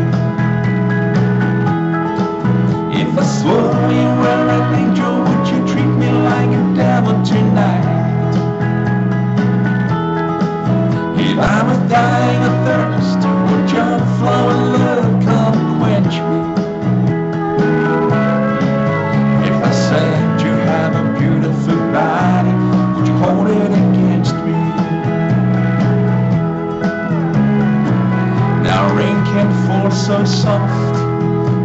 If I swore you were an angel, would you treat me like a devil tonight? If I was dying of thirst, would your flowing love come quench me? If I said you have a beautiful body, would you hold it against me? Now rain can fall so soft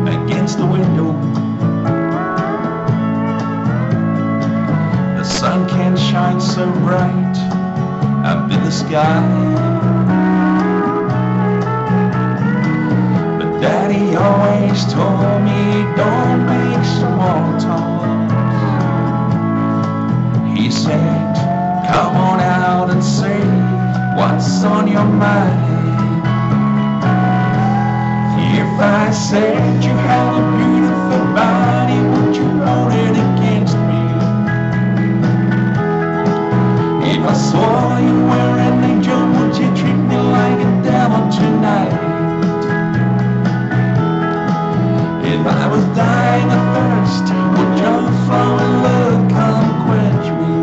against the window, the sun can shine so bright up in the sky, but Daddy always told me don't make small talk. He said, come on out and say what's on your mind. If I said you have a beautiful body, would you hold it against me? If I swore you were an angel, would you treat me like a devil tonight? If I was dying of thirst, would your flowing love come quench me?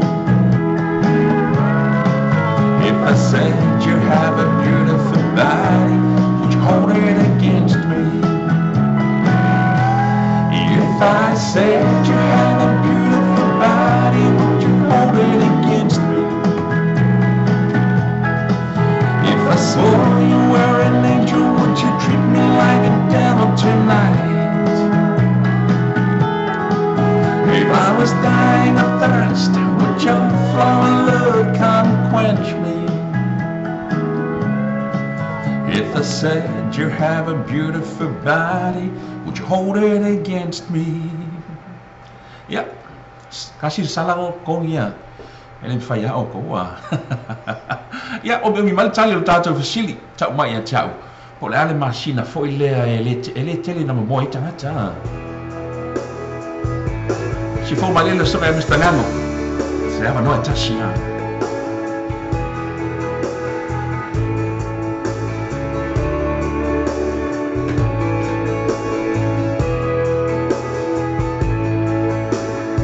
If I said you have a beautiful body, would you hold it against me? If I said you have a beautiful body, would you hold it against me? If I swore you were an angel, would you treat me like a devil tonight? If I was dying of thirst, would your flowing love come quench me? If I said you have a beautiful body, would you hold it against me? Ia, kasi sala ko ia. E le mafai lava outou a. Ia, omiomi mai le tali o le tatou fesili, tau mai ia te au, po o le a le masina foi lea e le, e le tele ina momoa ai tagata a. Sifou mai le susuga ia Mister Ngano, se avanoa e tasi a.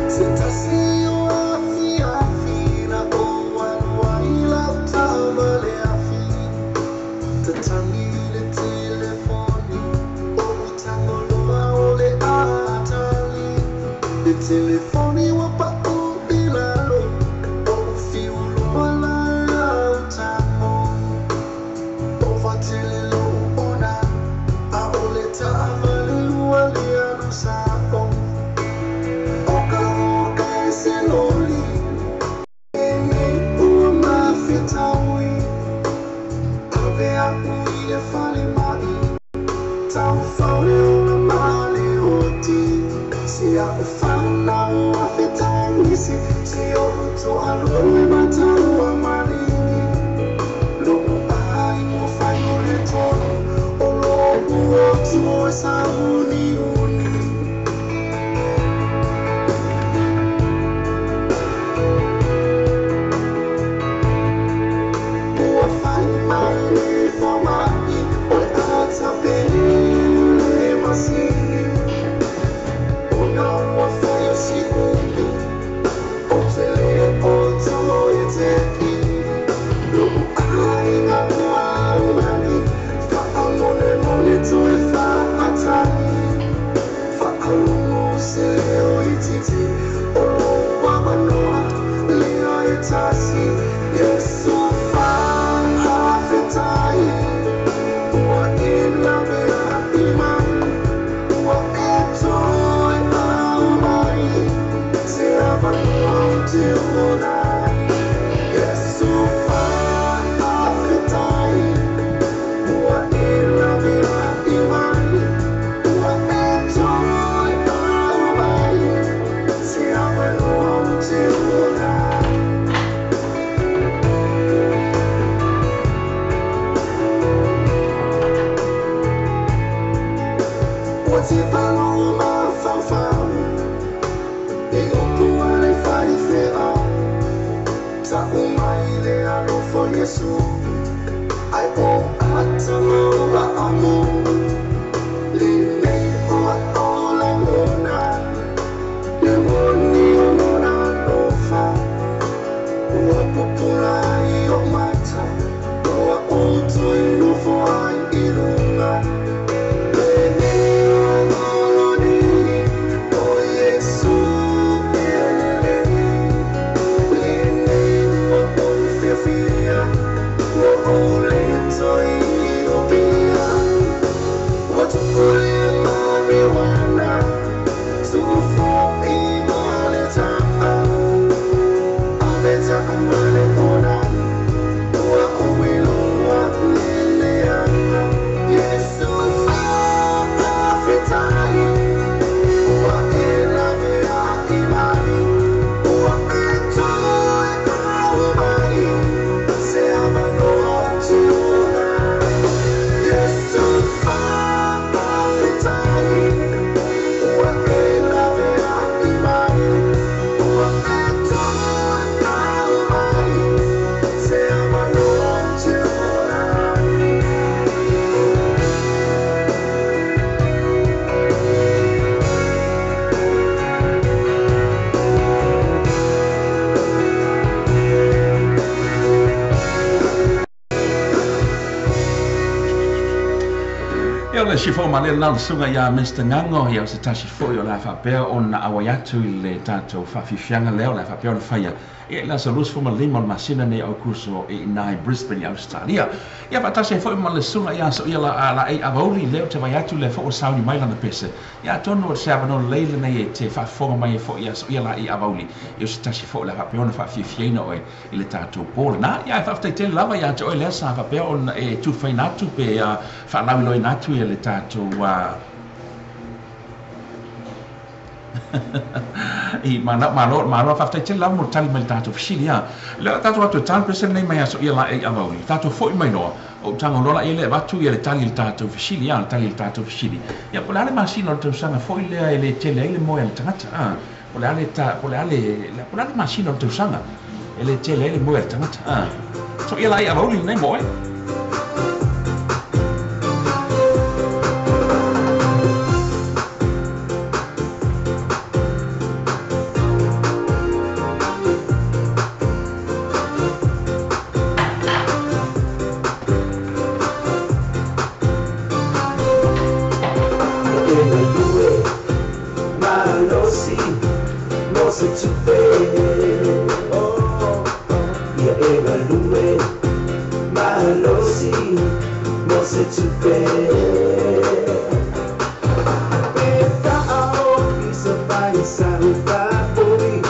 Se tasi o afiafi na ou alu ai lau tama le afi Tatagi le telefoni Ou tagoloa o le a tali Le telefoni ua pau i lalo Ou fiu loa la au tago Ova tele lou ona ʻAʻole taʻawale ua le alu sa'o O ka hoka e se loli Nei ua mafetaui Ave a'u i le falemai Taufao le ola ma le oti Si a'u fanau a fetagisi Si o'u toalua e mataua maligi Lo'u ai ua fai o le tolu O lo'u otu e sauniuni Ua fai mai le foma'i O le a tapeni le masini Ona ua fai o si umi Ou te le o toe te'i Lo'u aiga ua aumani Faamolemole toe faatali Faalogo se leo itiiti O lou avanoa lea e tasi Iesu faafetai Ua e laveai mai Ua e toe aumai Se avanoa ou te ola ai Iesu faafetai Ua e laveai mai Ua e toe aumai Se avanoa ou te ola ai. Ua tepa lou mafaufau I upu a le faifeau Ta'u mai le alofa o Iesu Ai o ata ma ua amo Lenei ua ou lagona Le moni o lona alofa Ua pupula ai o mata Ua ou toe nofo ai i luga Lenei ua oloni O Iesu e lelei Lenei ua ou fiafia Ua ou le toe iopia Ua tupu le marijuana Tufo'i ma le ta'a Ave taʻawale ona Ua ou iloa le leaga Iesu faafetai Ua e laveai mai Ua e toe aumai Se avanoa ou te ola ai Iesu faafetai Ua e laveai mai Ua e toe aumai Se avanoa ou te ola ai. Ia o le sifou ma le lena o le susuga ia Mister Ngago, ia o se tasi foi o le a faapea ona auai atu i le tatou faafiafiaga lea o le a faapea ona faia ia i le aso 25 o le masina nei o Aokuso i ina i Brisbane i Ausetalia. Ia faatasi ai foi ma le susuga ia Soia la Laei Avauli lea ou te vaai atu lea foi ua sauni mai lana pese. Ia atonu o se avanoa lelei lenei e te faafofoga mai ai foi ia Soia Laei Avauli ia o se tasi foi o le a faapea ona faafiafiaina oe i le tatou po lena. Ia ae faafetai tele lava ia te oe lea sa faapea ona e tufaina atu pe faalauiloaina atu ia le tatou I mana malo malo faafetai tele lava mo le tali mai le tatou fesili a. Le a tatou atu e tali pese lenei mai aso ia la e avauli. Tatou foi mai loa o tago loa la ia le avatu ia le tali i le tatou fesili a, le tali i le tatou fesili. Ia po o le a le masina o le tausaga foi lea e le tele ai le moe a le tagata a. Po o le a le ta po o le a le po o le a le masina o le tausaga e le tele ai le moe a le tagata a. So ia la e avauli lenei mo oe. Ia e galue malosi mo se tupe. Ia e galue malosi mo se tupe. Pe faaofi sa fai sau faapoi,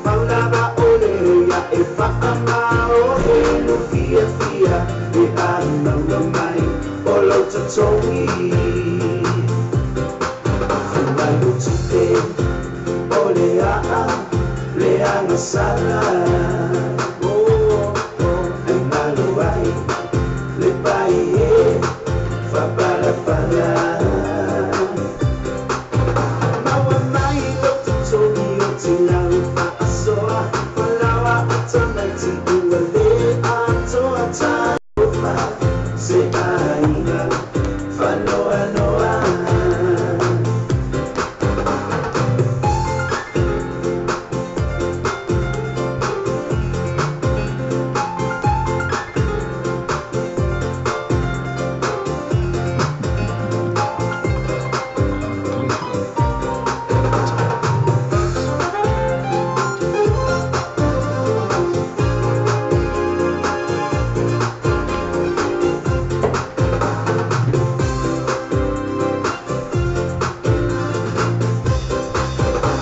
faulava ole ia e faamao e lo fiafia e a maua mai o lou totogi. Fai mai o tupe o le aa leaga sala, ai malo ai le pai e faapalapala. Maua mai lou totogi o te lau faasoa, falaoa a tamaiti ua lē atoa. Talofa se aiga faanoanoa.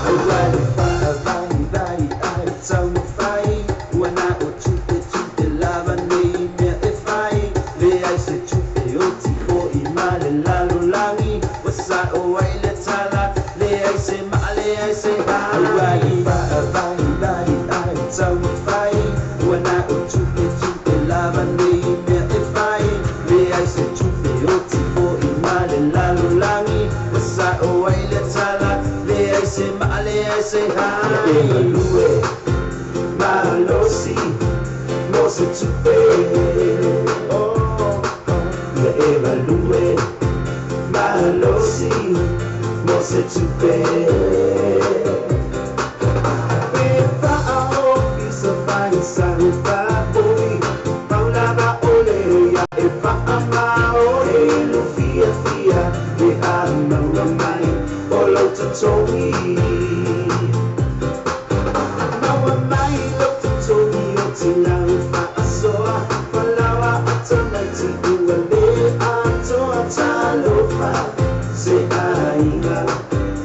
Aua le faavaivai ae taumafai, ua na o tupe tupe lava nei mea e fai. Leai se tupe oti fo'i ma le lalolagi, ua sa'o ai le tala, leai se ma'a leai se Aua le faavaivai ae taumafai, ua na o tupe tupe lava nei mea e fai. Leai se tupe oti fo'i ma le lalolagi, ua sa'o ai le tala, leai se ma'a leai se Ia e galue malosi mo se tupe. Ia e galue malosi mo se tupe. Pe faaofi sa fai sau faapoi, faulava ole ia e faamao e lo fiafia e a maua mai o lou totogi. Maua mai lou totogi o te lau faasoa, falaoa a tamaiti ua lē atoa. Talofa se aiga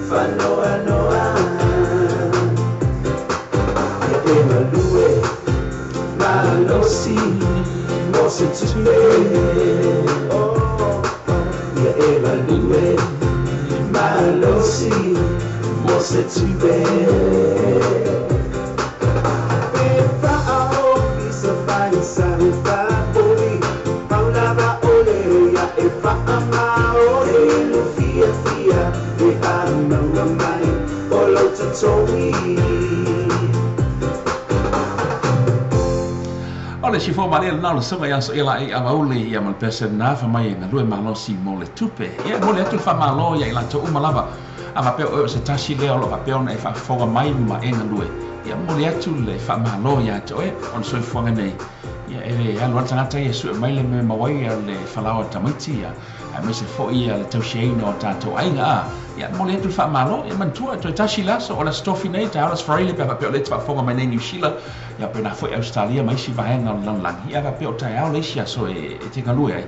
faanoanoa. Ia e galue malosi mo se tupe. Ia e galue malosi mo se tupe. Pe faaofi sa fai sau faapoi, faulava ole ia e faamao e lo fiafia e a maua mai o lou totogi. O le sifo ma le na o le soga ia so ia la e avauli ia ma le pese na fa mai e galue malosi mo le tupe. Ia mo le atu le faamalo ia i latou uma lava. A faapea o se tasi lea o lo faapea ona e faafofoga mai ma e galue. Ia momoli atu le faamalo ia te oe o le soifuaga nei. Ia e le alu atu tagata ia sue mai le mea maua ai le falaoa tamaiti ia aemaise foi ia le tausiaina o tatou aiga a. Ia momoli atu le faamalo ia manatua toe tasi le aso o le Aso Tofi nei taeao le Aso Faraile pe a faapea o lea e te faafofoga mai nei Niu Sila ia pena foi Australia ma isi vaega o le lalolagi. Ia faapea o taeao le isi aso e te galue ai.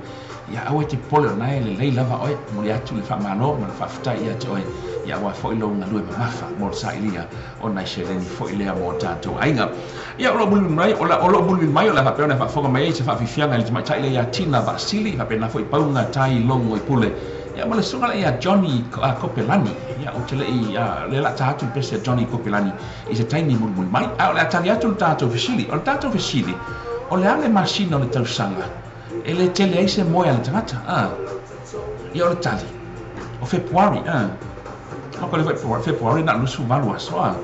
Ia aua e te popole o na e lelei lava oe. Momoli atu le faamalo ma le faafetai ia te oe ia aua foi lou galue mamafa mo le sailia o nai seleni foi lea mo tatou aiga. Ia o loo mulimuli mai o loo mulimuli mai o le a faapea ona e faafofoga mai ai se faafiafiaga i le tamaitai lea ia Tina Vaasili faapena foi pauga tai logo i pule. Ia ma le susuga lea ia Johnny Kopelani. Ia, ou te le i, le la ta atu le pese a Johnny Kopelani i se taimi mulimuli mai. A o le a tali atu le tatou fesili. O le tatou fesili, o le a le masina o le tausaga e le tele ai se moe a le tagata? Ia, o le tali, o Fepuari. O ko le Fepuari na 28 aso.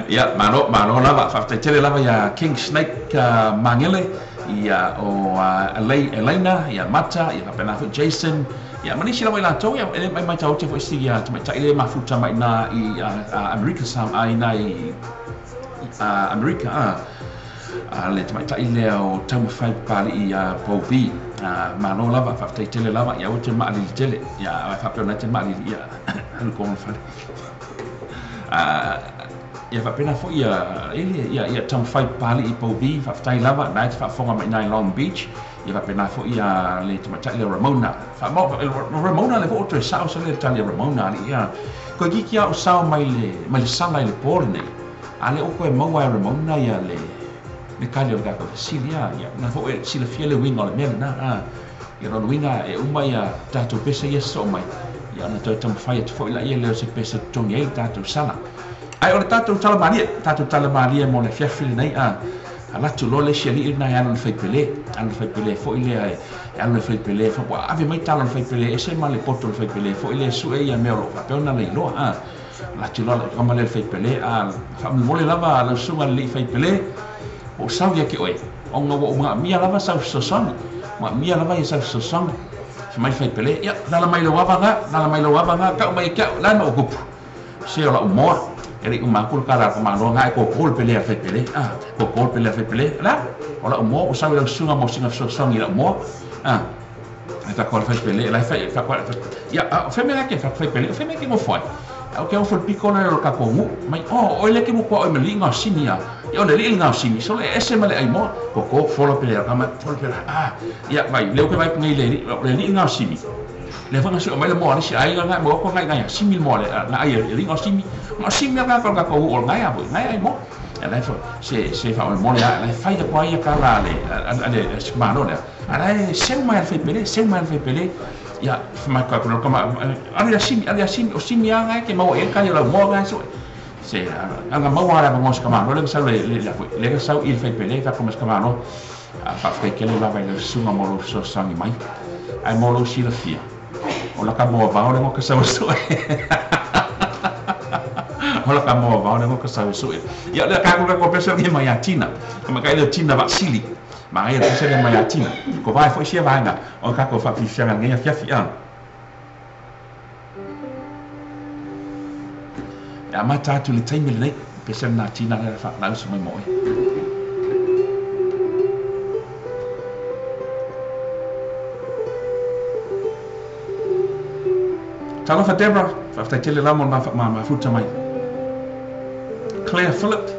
Ia, malo, malo lava. Faafetai tele lava ia King Snake Mangele, ia o Elena, ia Mata, ia faapena foi Jason, ia ma nisi lava i latou, ia e mai mai tau te foi si ia tamaitai le mafuta mai na i Amerika sa ai na i Amerika le tamaitai lea o taumafai papali'i ia Pouvi. Malo lava, faafetai tele lava, ia aua te maalili tele, ia faapea ona te maalili, ia alu ko ona fale. Ia faapena foi ia ele ia ia taumafai papali'i Pouvi, faafetai lava, na e te faafofoga mai i Long Beach, ia faapena foi ia le tamaitai lea Ramona. Ramona le foi o toe sao sa le tali a Ramona ali ia. Koe kiki au sao mai le sala i le po lenei. A le o koe maua e Ramona ia le kali o le tatou fesili ia, na foi e silafia le uiga o le mea lena. Ia lona uiga e uma ia tatou pese ia sosoo mai. Ia ona toe taumafai atu foi laia lea o se pese totogi ai le tatou sala. Ai o le tatou tala malie mo le afiafi lenei. Alatu loa le isi alii lena e alu i le faipele, alu i le faipele foi lea e alu i le faipele foi, ua ave mai tala o le faipele ese ma le poto o le faipele foi lea e sue ia mea o loo faapea ona leiloa. Alatu loa lau kama lea le faipele, faamolemole lava lau susuga le alii faipele, o sau ia ke oe, ona ua ou magamia lava sau fesoasoani, magamia lava ia sau fesoasoani. Fai mai le faipele, ia, lala mai lau ava ga, lala mai lau ava ga, kau mai e ke au, la na o kupu. Se o lau moa, e le uma aku le kala ka malo nga e koko le pele a faipele, koko le pele a faipele, la, o lau moa, o sau i lau susuga mo singa fesoasoani i lau moa, e whakawala faipele, lai whai, whakawala, ia, o whemea ke faipele, o whemea ke ngofo ai. O ke ofo le piko le o ka kongu, mai, o le ke mo kua oi me li ngā simi a, ia o le li ngā simi, so le ese ma le ai moa, koko, fola pele a kama, fola pele, ia, vai, leo ke vai ngai le li ngā simi. Le whanga sui o mai le moa, le si ai ngā moa, ko ngai ngai, simi le moa le, ngā ai, li ngā simi, ngā simi a ngā ka kongu, o ngai a voi, ngai ai moa. Ia lai se faamolemole a lai fai aku ai ia kala a le malo lea. A lai seu mai a le faipele, seu mai a le faipele. Ia mai ka ko kama ale ia simi, ale ia simi, o simi a ngai ke maua e ka ia lau moa ngai so. Se anga maua ala mo se kama le sau le le le sau i le faipele ka ko mas kama no. A faafetai tele lava i le susuga mo lou fesoasoani mai. Ai mo lou silafia. O la ka moa vao le ngoka sau soe. O la ka moa vao le ngoka sau soe. Ia le ka ko pesa le mai a Tina. Ka mai le Tina Vasili. Ma ai pesa le mai a Tina. Ko vai foi sia vaega o ka ko faafiafiaga nei afiafi a. E amata atu le taimi lenei pesa na Tina le faalausa mai mo oe. Talofa Deborah, faafetai tele lava mo le mafuta mai. Claire Phillip.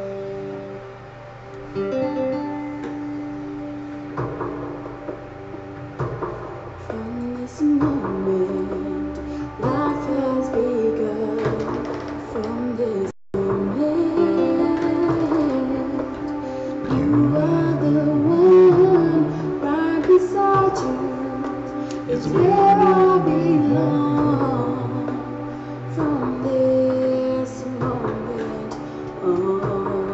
From this moment, life has begun. From this moment, you are the one right beside you. It's where I belong. From this moment on.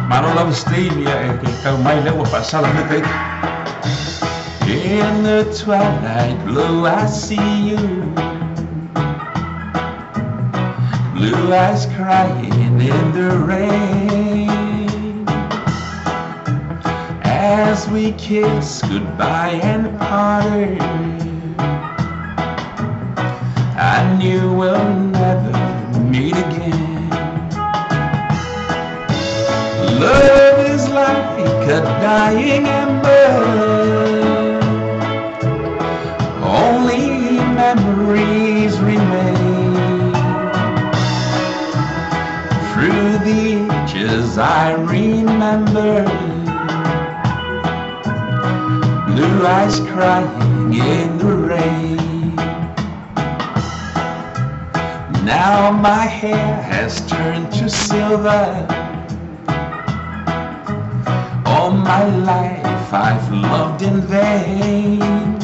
Malo lava Steve, ia e ke kau mai le ua whaasala me te. In the twilight blue I see you, blue eyes crying in the rain, as we kiss goodbye and parted, I knew we'll never meet again. Love is like a dying ember, only memories remain. Through the ages I remember, blue eyes crying in the rain. Now my hair has turned to silver, all my life I've loved in vain.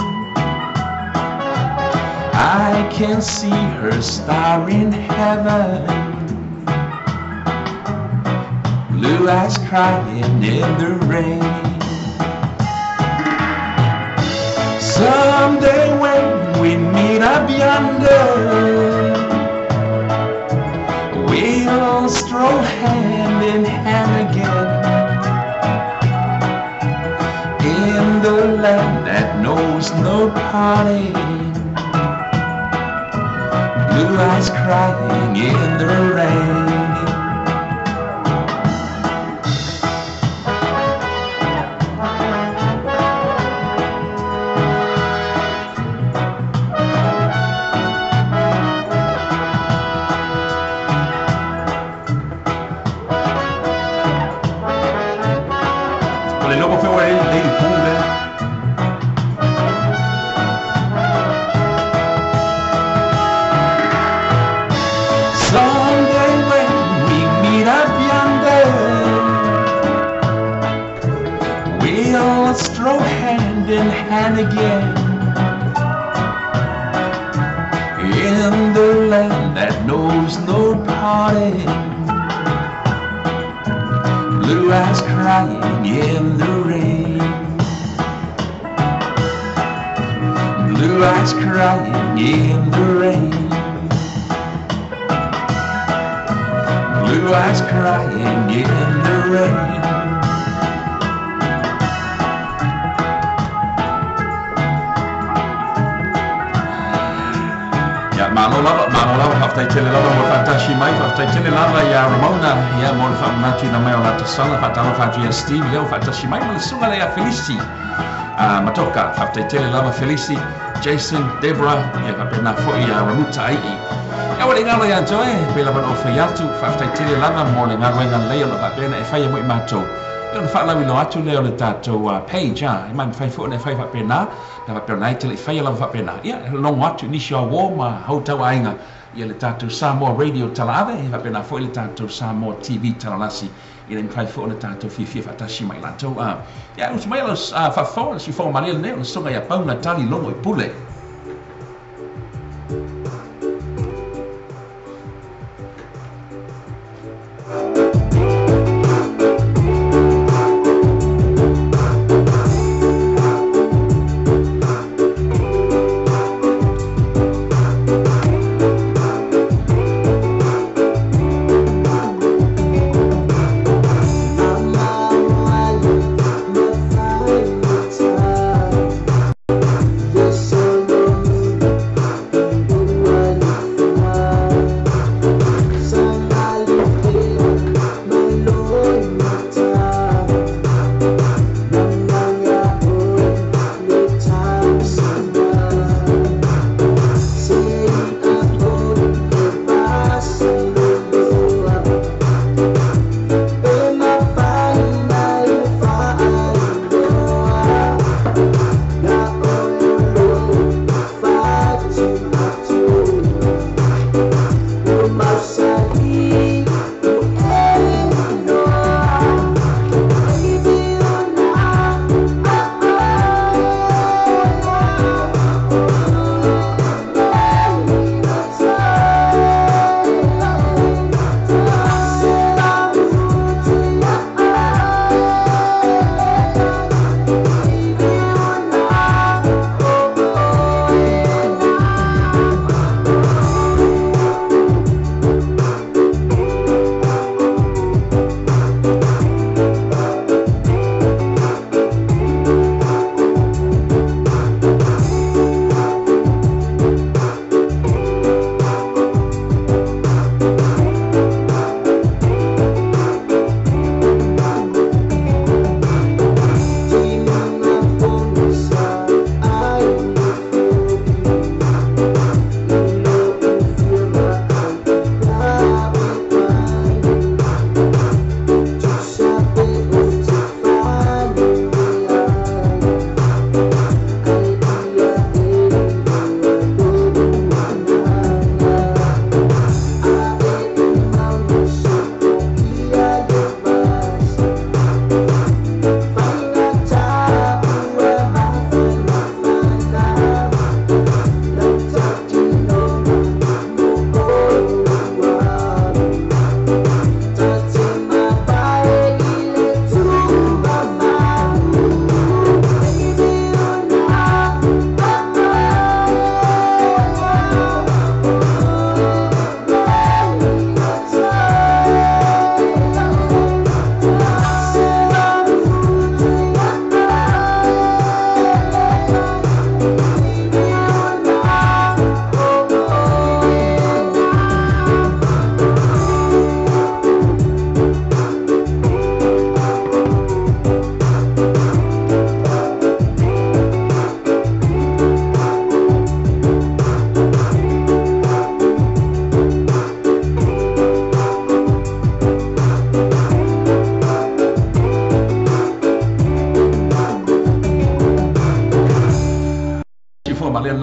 I can see her star in heaven, blue eyes crying in the rain. Someday when we meet up yonder, we'll stroll hand in hand again, in the land that knows no parting, blue eyes crying in the rain. O le loko fewa e le pule. Someday when we meet up yonder, we'll stroll hand in hand again, in the land that knows no parting, blue eyes crying in the rain, blue eyes crying in the rain, blue eyes crying in the rain. Ia, malo lava, whaftai tele lava mo whaatashi mai, whaftai tele lava ia Ramona, ia mo le whaamanatu ina mai o lata sala, whaatalo whaatu ia Steve, leo whaatashi mai, ma le sunga le ia Felisi. Matoka, whaftai tele lava Felisi, Jason, Deborah, ia whapena foi ia Ramuta Ai'i. Ia wale ngalo ia toe, pe lava no whai atu, whaftai tele lava mo le ngaruenga lei o na whapena e whai mo i mātou. Ia ona whaalawi no atu leo le tātou page, e mai mwhai fo na whai whapena, na whapena e tele whai lava whapena. Ia, longo atu nisi o wō ma hautau ainga, ia le tātou Samoa Radio Talaave, e whapena fo i le tātou Samoa TV Talalasi, ia le mwhai fo na tātou whiwhia whatashi mai lātou. Ia, utu mai alo whawhao, le sifo malia leo, le songa ia paunga tali longo i pule. Yes, sir.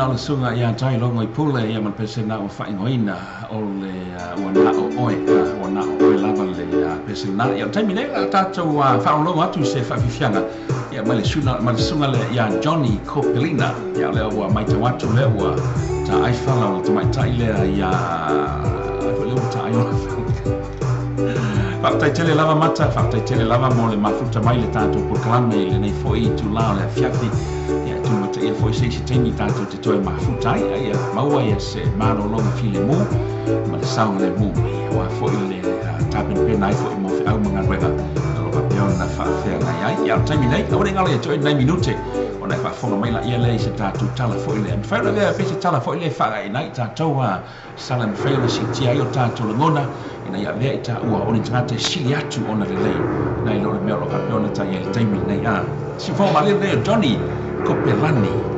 lena o le susuga ia Tai Logo i Pule ia ma le pese lena ua faaigoaina o le ua na o oe, ua na o oe lava le pese lena. Ia o le taimi nei o le a tatou faalogologo atu i se faafiafiaga ia mai le susuga mai le susuga lea ia Johnny Kopelina. Ia o lea ua matau atu lea ua taai fala o le tamaitai lea ia ai foi lea ua taai ona fala. Faafetai tele lava Mata, faafetai tele lava mo le mafuta mai le tatou polokalame i lenei foi itula o le afiafi. Ia e tulimataia foi se isi taimi tatou te toe mafuta ai, a ia maua ia se malologa filemu ma le saogalemu aua foi le tapenapena ai foi mo feau ma galuega o lo o faapea ona faafeagai ai. Ia o le taimi nei, aua ne i galo ia te oe nai minute ona e faafofoga mai laia lea i se tatou tala foi lea. E mafai ona avea pea se tala foi lea e faagaina ai tatou a sala e mafai ona siitia ai o tatou lagona ina ia avea i taua o ni tagata e sili atu ona lelei nai lo le mea o lo o faapea ona ta i ai i le taimi lenei. A siufofoga malie lenei o Johnny Kopelani.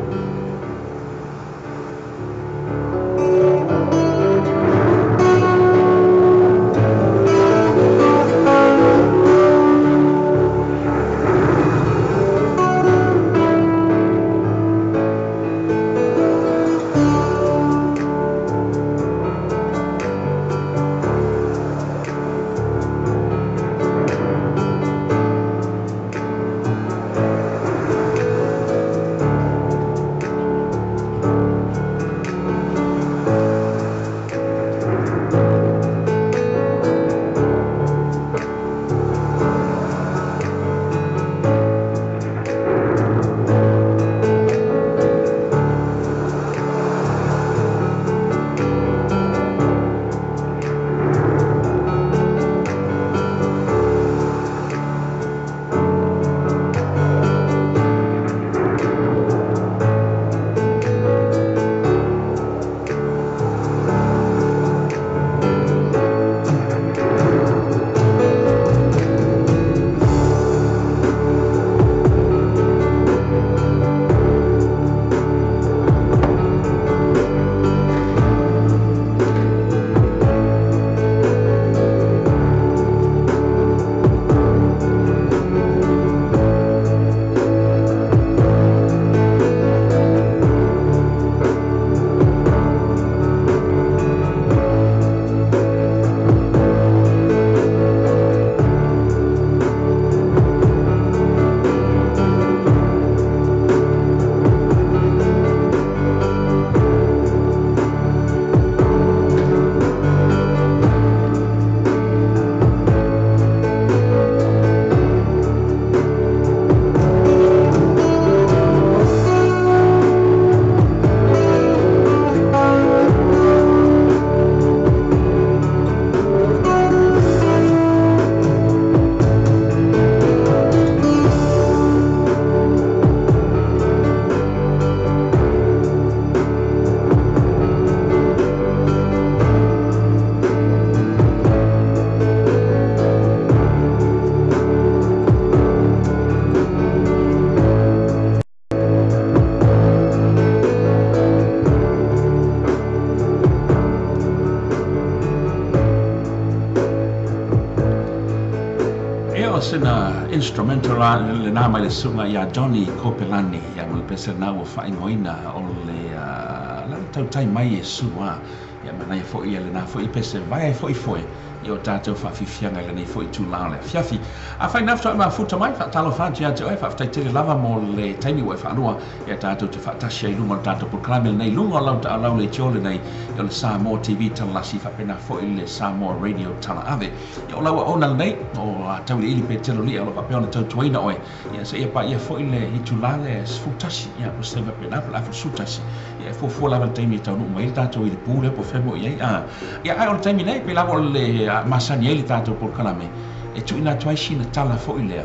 Ia o sina instrumental la lena mai le susuga ia Johnny Kopelani ia ma le pese lena ua faaigoaina o le la le tautai mai Iesu a ia manaia foi ia lena foi pese vae ai foi foe i o tatou faafiafiaga i lenei foi itula o le afiafi. Afai na faatoa e mafuta mai, faatalofa atu ia te oe, faafetai tele lava mo le taimi ua e faalua ia tatou te faatasi ai i luga o le tatou polokalame lenei, i luga o lau taalau leitio lenei o le Samoa TV Talalasi faapena foi le Samoa Radio Talaave. Ia o lau auauna lenei, o Tauiliili Petelo Lia o lo o faapea ona tautuaina oe, ia seia paia foi le itula le 11, ia po o se taimi faapena po o le afa 11, ia e fuafua lava le taimi e taunuu mai ai le tatou i le pu lea po o fea mea o i ai. A, ia ae o le taimi nei, pei lava o le masani ai le tatou polokalame, e tuuina atu ai sina tala foi lea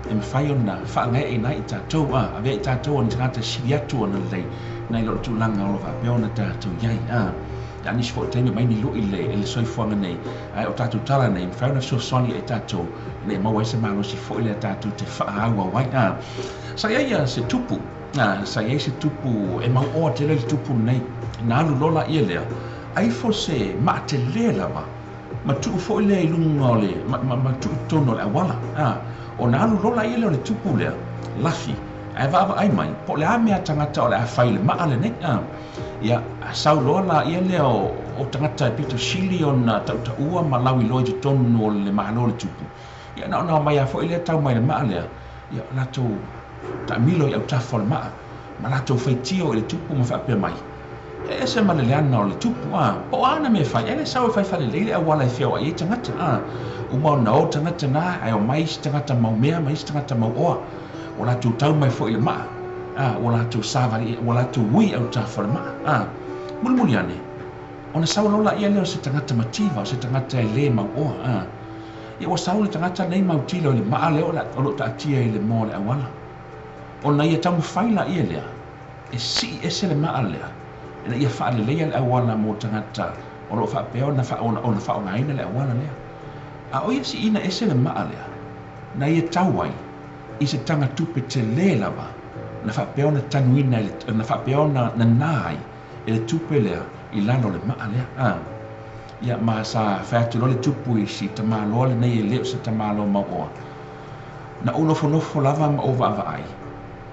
e mafai ona faagaeeina ai i tatou, a, avea i tatou o ni tagata e sili atu ona lelei nai lo le tulaga o lo o faapea ona tatou i ai. A, a nisi foi o taimi mai ni lui le, le soifuaga nei, ae o tatou tala nei, e mafai ona fesoasoani i tatou ina ia maua ai se malosi foi lea tatou te faaauau ai. A, sa i ai ia se tupu, a, sa i ai se tupu e mauoa tele le tupu lenei, na alu loa laia lea, ai fo se maatelē lava, ma tuu foi lea i luga o le, ma, ma, ma tuu i totonu o le auala. A, ona alu loa laia lea o le tupu lea, lafi, Ae vaavaai mai po o le a mea a tagata o le a fai i le maa lenei. Ia, sau loa laia lea o tagata e pito sili ona tautaua ma lauiloa i totonu o le Malo o le Tupu, ia na ona omai lava foi lea tau mai i le maa lea, ia latou taamilo i autafa o le maa ma latou faitio i le tupu ma faapea mai, E ese ma le leaga o le tupu, a, po o a ana mea e fai, ae le sau e fai faalelei le auala e feoai ai tagata, a. Uma ona o tagata na, ae omai isi tagata maumea ma isi tagata mauoa, ua latou tau mai foi i le maa, a, ua latou savali, ua latou ui i autafa o le maa, a. Mulimuli ane, ona sau loa laia lea o se tagata mativa, o se tagata e le mauoa, a. Ia ua sau le tagata lenei mautilo i le maa lea o lo o taatia i le moa o le auala. Ona ia taumafai laia lea e sii ese le maa lea ina ia faaleleia le auala mo tagata o lo o faapea ona faaaogaina le auala lea. A o ia siiina ese le maa lea, na ia tau ai i se tagatupe tele lava na faapea ona tanuina, na faapea ona nanā ai e le tupe lea i lalo o le maa lea. A. Ia, ma sa fai atu loa le tupu i si tamaloa lenei e le o se tamaloa mauoa. Na ou nofonofo lava ma ou vaavaai,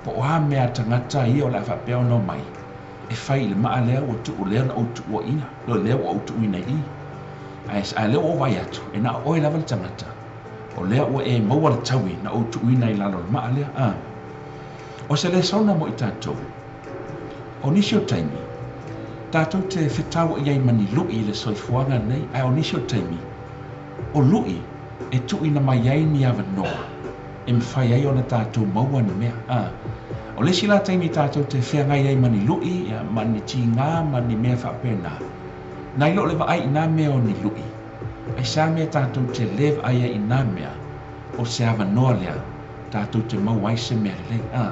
po o a mea a tagata ia o le a faapea ona omai e fai i le maa lea ua tuu lea na ou tuuaina, lea ua ou tuuina i i. Ae a lea ua ou vaai atu, e na o oe lava le tagata, o lea ua e maua le taui na ou tuuina i lalo o le maa lea. A. O se lesona mo i tatou, o nisi o taimi, tatou te fetauai ai ma ni lui i le soifuaga lenei, ae o nisi o taimi, o lui e tuuina mai ai ni avanoa e mafai ai ona tatou maua ni mea. A. O le isi la taimi tatou te feagai ai ma ni lui, ia, ma ni tiga, ma ni mea faapena, nai lo le vaai i nā mea o ni lui, ai sa mea tatou te le vaai ai i nā mea, o se avanoa lea tatou te maua ai se mea lelei. A.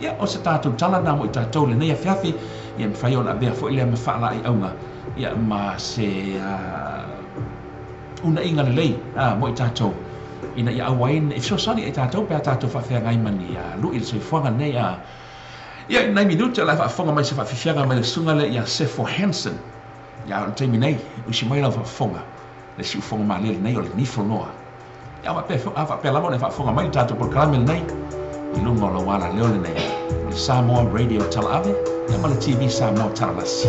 Ia, o se tatou tala nā mo i tatou lenei afiafi, ia mafai ona avea foi lea ma faalaeiauga, ia, ma se unaiga lelei mo i tatou, ina ia aua ai e fesoasoani i tatou pe a tatou faafeagai ma ni lui i le soifuaga lenei. A. Ia, i nai minute o le a faafofoga mai se faafiafiaga mai le susuga lea ia Sefo Hanson. Ia, o le taimi nei, usi mai lau faafofoga, le siufofoga malie lenei o le nifo noa. Ia, a faapea lava ona e faafofoga mai le tatou polokalame lenei i luga o lau alaleo lenei, o le Samoa Radio Talaave, ia ma le TV Samoa Talalasi.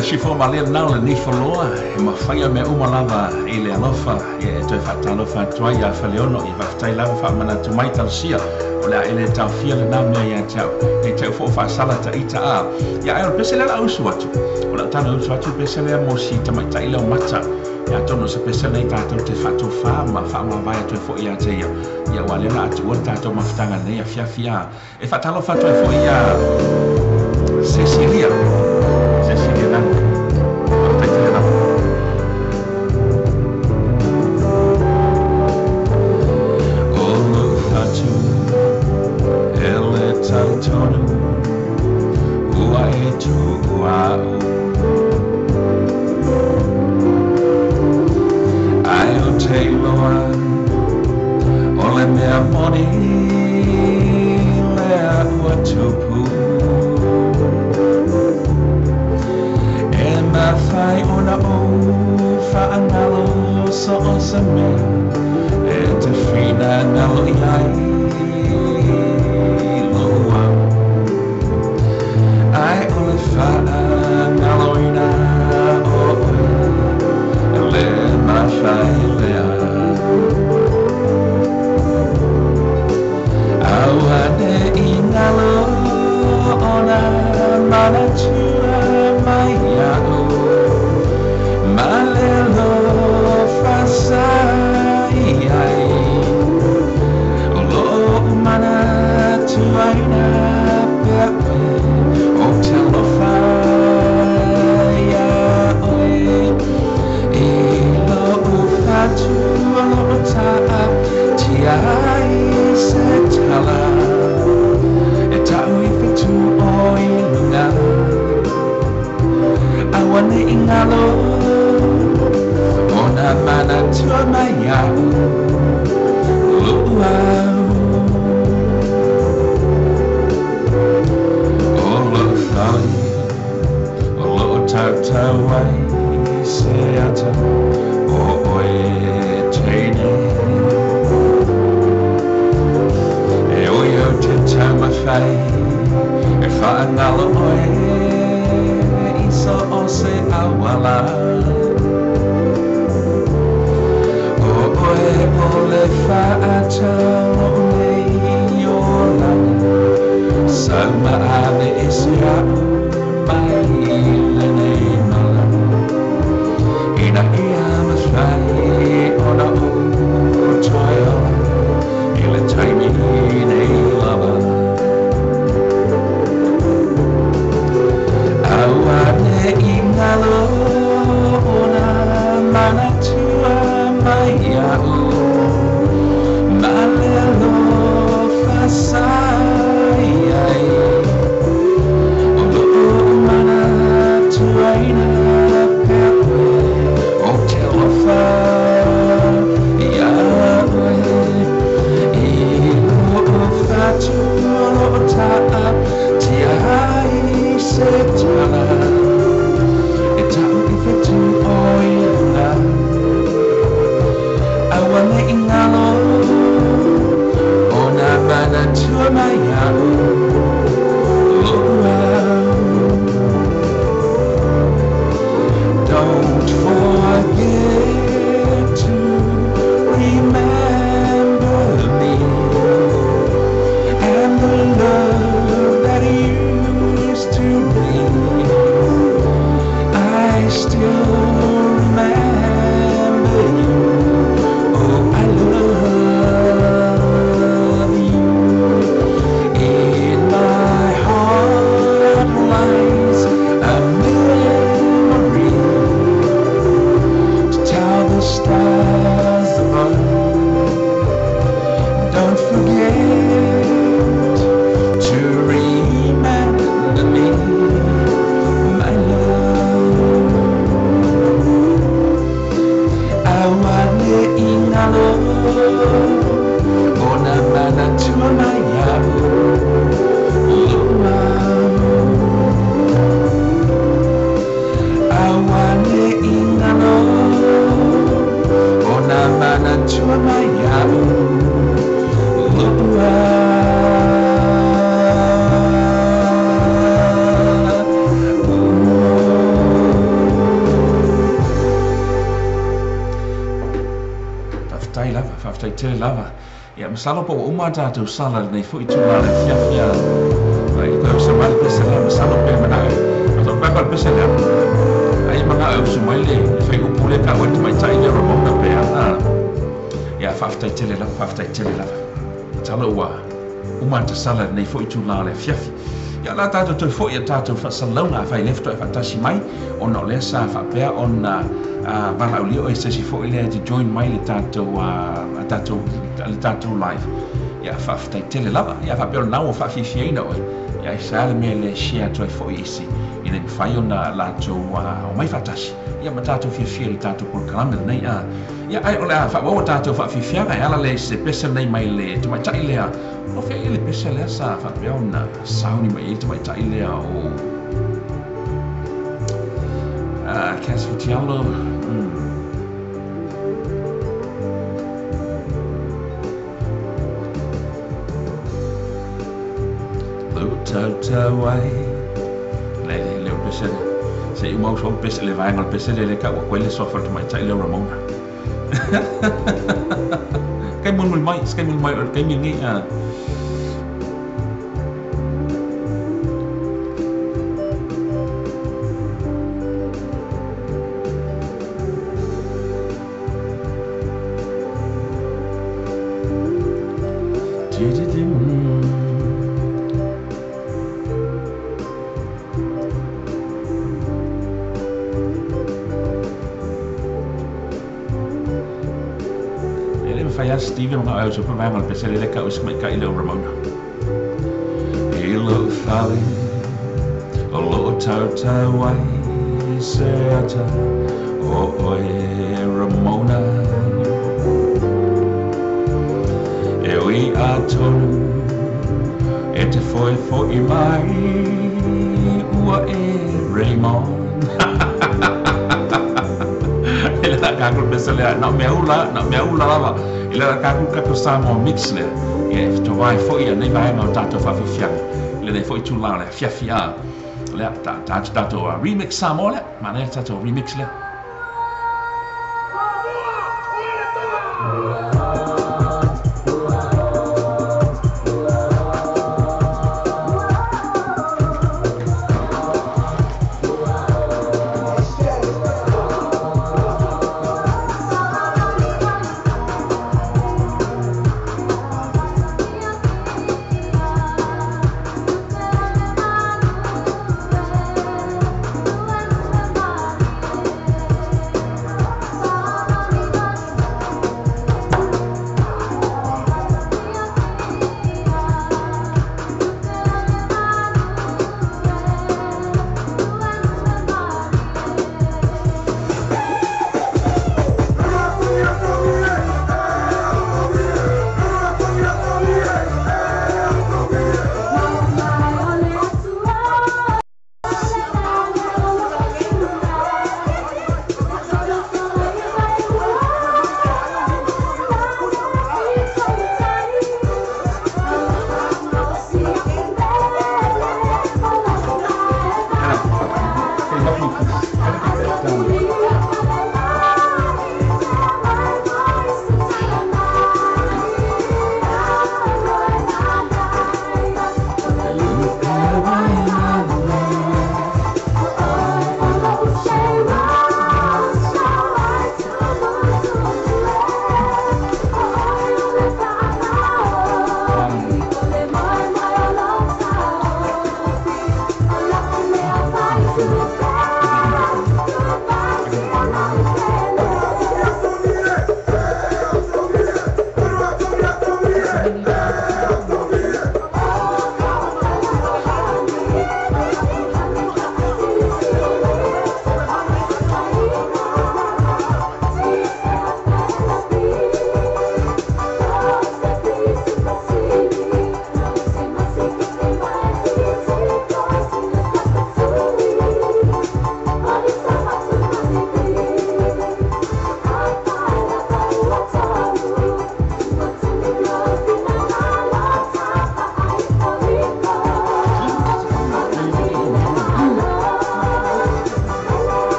Sifo malia nao le nifoloa e mawhaia mea uma lava i le alofa e toe whaatalofa atu ai ia Faleono i whafetai lava whaamanatu mai talosia o le a ele taofia le nā mea ia te au e te au fo whaasala ta ita a ia ai o le pese lea la usu atu o le tana usu atu pese lea mo si tamaitai leo mata ia tono se pese nei tātou te whaatofā ma whaamawai atu e fo ia te ia ia ua lea la atu ua tātou mafutanga nei a fiafia e whaatalofa atu e fo ia Cecilia Cecilia Nanu. Tonu ua e tu ua u ai o te loa o le mea moni lea ua tupu e mawhai ona o whaangalo so o sa mea e te whina ngalo i ai ai o le whaangaloina o oe le mawhai lea Aua ne i ngalo ona manatua mai au Malelo whasai ai O lo manatuaina pea oe O te alofa ia oe I lou whatu o loo taa Tia ai se tala E tau i whetu o i lunga Aua ne i ngalo Ona manatua mai au Luu au O loo tautau ai se ata o oe teine E oi o te taumawhai e whaangalo oe i so o se awala O oe o le whaatau o nei o lana Sau maave e se au mai lenei mala Ina ia mawhai ona o toe ola I le taimi nei lava Aua ne i ngalo ona manatua mai au Malelo whasai ai Faafetai tele lava. Ia, masalo po ua uma a tatou sala i lenei foi itula o le afiafi a. Ai, toe usu mai le pese lea, masalo pe manao. O tau pea le pese lea. Ai manao e usu mai le fuaiupu lea taua e le tamaitai lea o Ramona pe a. Ia, faafetai tele lava, faafetai tele lava. Masalo ua uma a ta sala i lenei foi itula o le afiafi. Ia, o le a tatou toe foi i a tatou faasalalauga afai lea faatoa e faatasi mai, ona o lea sa faapea ona valaaulia oe i se isi foi lea e te join mai le tatou, a tatou, le tatou live. Ia, faafetai tele lava. Ia, faapea o lena ua faafiafiaina oe, ia, aisea le mea le share atu ai foi i isi ina ia mafai ona latou omai faatasi, ia, ma tatou fiafia i le tatou polokalame lenei. Ia, ae o le a faaauau a tatou faafiafiaga e ala lea i se pese lenei mai le tamaitai lea. O fea ia le pese lea sa faapea ona sauni mai ai le tamaitai lea o Cass Fitialo? Lou tautau ai. Le, le o pese lea. Se i uma uso pese le vaega o le pese lea le ka ua koe le sofa o le tamaitai lea o Ramona. Kai mulimuli mai, se kai mulimuli mai o le taimi lenei. E le mafai lava Steven ona oe uso vaega o le pese lea le tau i se tamaitai lea o Ramona. I lou fale o lo o tautau ai se ata o oe Ramona. E ui atonu e te foefoe mai ua e Raymond. E le la kaku pese lea, na o mea ula, na o mea ula lava. E le la kaku kaku Samoa mix lea. Ia e fetoai foi ia nei vaega o tatou faafiafiaga. Lenei foi itula o le afiafi a. Lea, ta, ta, tatou remix Samoa lea. Manaia le tatou remix lea.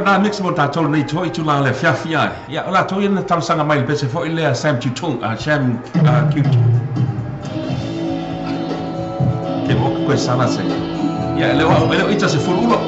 na mix mo tātou nei toi tu la le fiafi ai. Ia, o la toi na talosaga mai le pese foi lea Sam Chutung, Sam Cute. Ke mo koe sala se. Ia, le o le o ita se fulu ulo.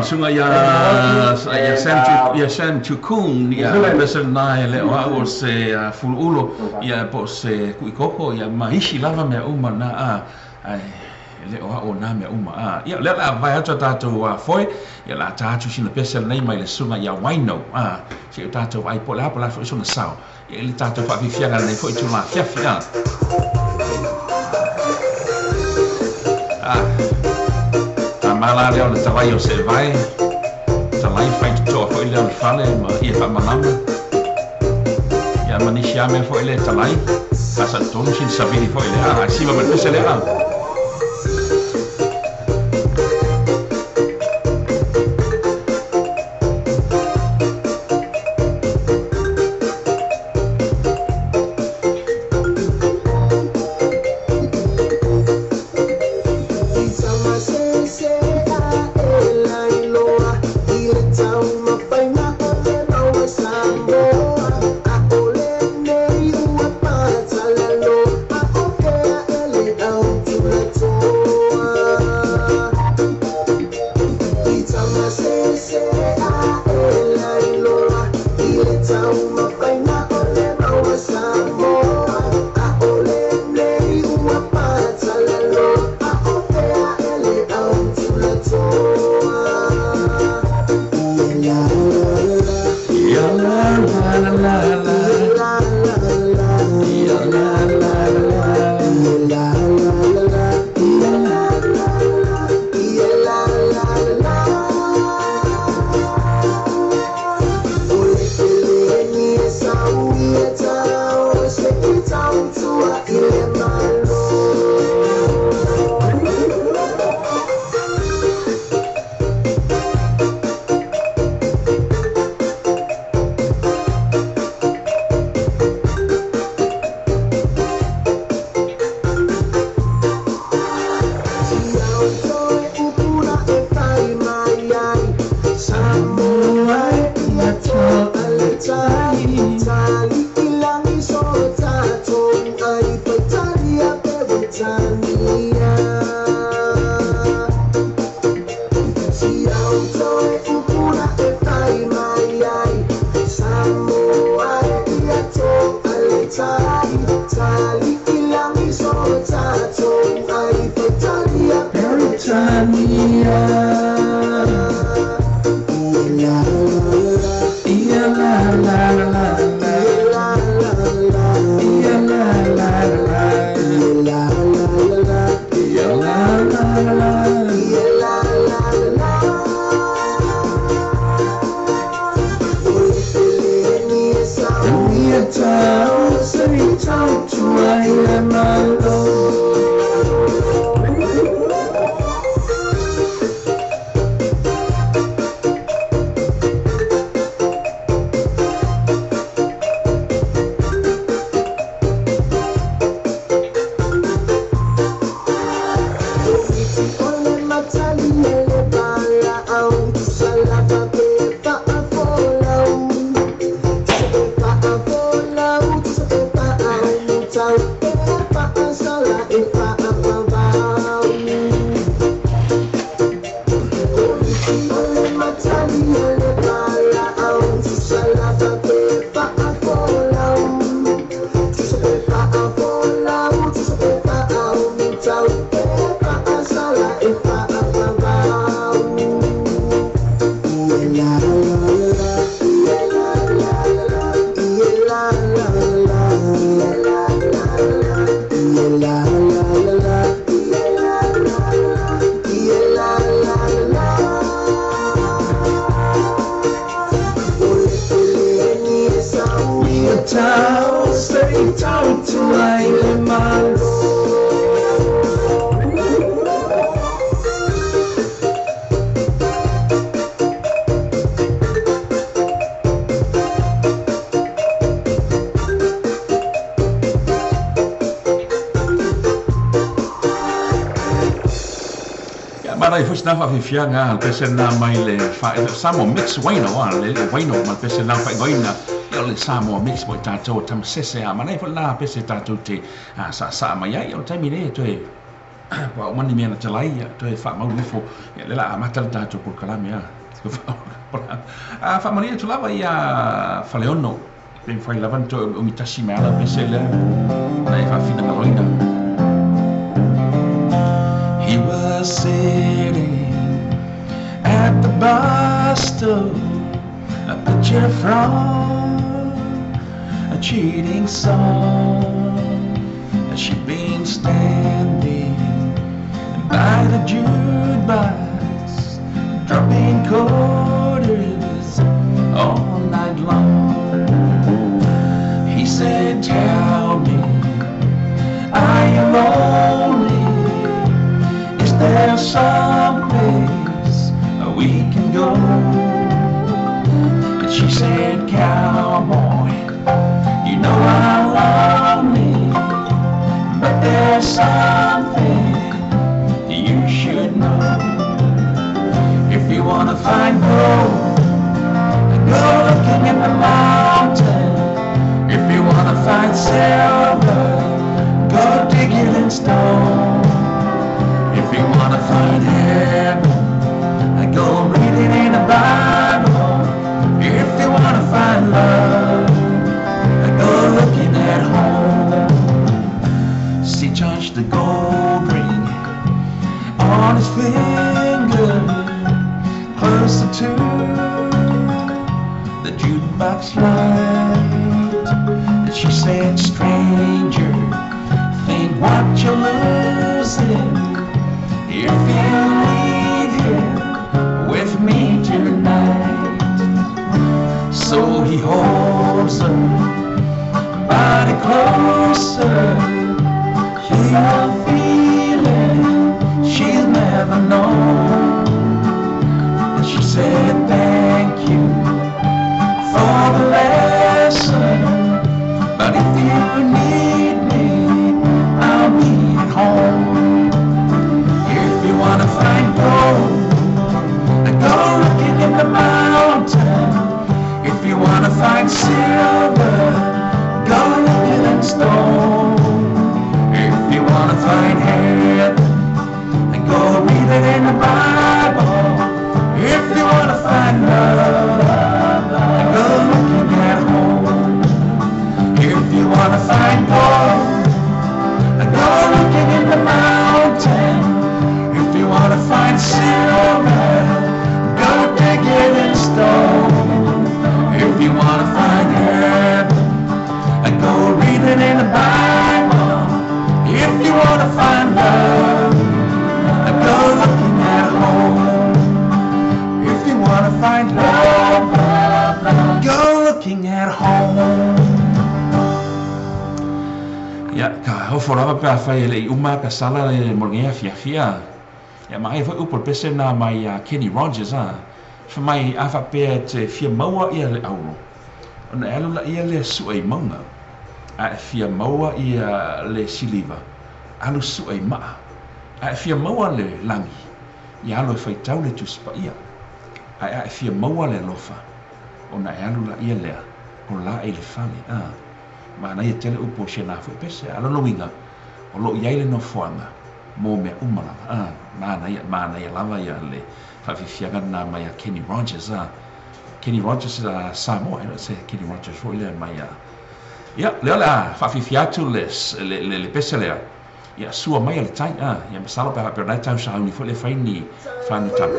Sunga ia Sam Chukung ia pese na le o au se fuluulo ia po se kuikoko ia maishi lava mea uma na a ai E le o a'u o nā mea uma a. Ia, o lea o le a vae atu a tatou foe, ia o le a ta atu sina pese lenei mai le susuga ia Waino a, se i o tatou vaai po o le a po o le a foi sona sao ia i le tatou faafiafiaga i lenei foi itula afiafi a. A, a mala lea o le talai o seevae, talai faitotoa foi lea o le fale ma ia faamalama. Ia ma nisi lava mea foi lea e talai, faasatotonu sina savili foi lea, a siva ma le pese lea. Ia la la la la la. Ia la la la la. Ia la la la la. Ia la la la la. Ia la la la la. Ia tau se i tautua i le Malo. Ia tau se i tautua i le Malo. Ia, manaia foi sina faafiafiaga a le pese lena mai le Samoa Mix Waino a le Waino ma le pese lena faaigoaina ia o le Samoa Mix mo i tatou o tamasese a. Manaia foi lena pese tatou te saasaa mai ai. Ia o le taimi nei e toe paomani mea na talai ia toe faamaulu ifo ia le la amata le tatou polokalame a. A faamalia atu lava ia Faleono pe mafai lava ona toe omitasi mai ala pese lea na e faafinagaloina. He was sitting at the bus stop, a picture from a cheating song. She'd been standing by the jukebox, dropping quarters all night long. He said, "Tell me, are you lonely? Is there some place we can go?" And she said, "Cowboy, you know I'm lonely, but there's something you should know. If you wanna find gold, go looking in the mountain. If you wanna find silver, go digging in stone. If you wanna find heaven, go read it in the Bible. If you wanna find love, go looking at home." She touched the gold ring on his finger, closer to the jukebox light. And she said, "Stranger, think what you're losing if you leave here with me tonight." So he holds her body closer, feel a feeling she's never known. And she said, "Thank you for the lesson, but if you need me, I'll be at home. If you wanna find gold, go looking in the mountain. If you wanna find silver, go looking in stone. If you wanna find heaven, go read it in the Bible. If you wanna find love, go looking at home. If you wanna find gold, go looking in the mountain. If you wanna find silver, go digging in stone. If you wanna find heaven, go read it in the Bible. If you wanna find love, go looking at home. If you wanna find love, go looking at home." Ia, ka ofo lava pe a fai le i uma ka sala le mologea fiafia. Ia maai foi upu o le pese na mai a Kenny Rogers a. Fa mai a faapea te fia maua ia le auro, ona e alu la ia le sua i mauga. A e fia maua ia le siliva, alu sua i maa. A e fia maua le lagi, ia alu e faitau le Tusi Paia. A e fia maua le alofa, ona e alu la ia lea, o la e le fale. Manaia tele upu o si na foi pese. A lona uiga, o loo i ai le nofoaga mo mea uma lava. Manaia, manaia lava ia le faafiafiaga na mai a Kenny Rogers. Kenny Rogers Samoa, e se Kenny Rogers foi lea mai a. Ia, lea o le a faafifia atu le, le, le, le pese lea. Ia, sua mai a le tai. Ia, masalo pe pe nai tau sauni foi le fai ni fani tau.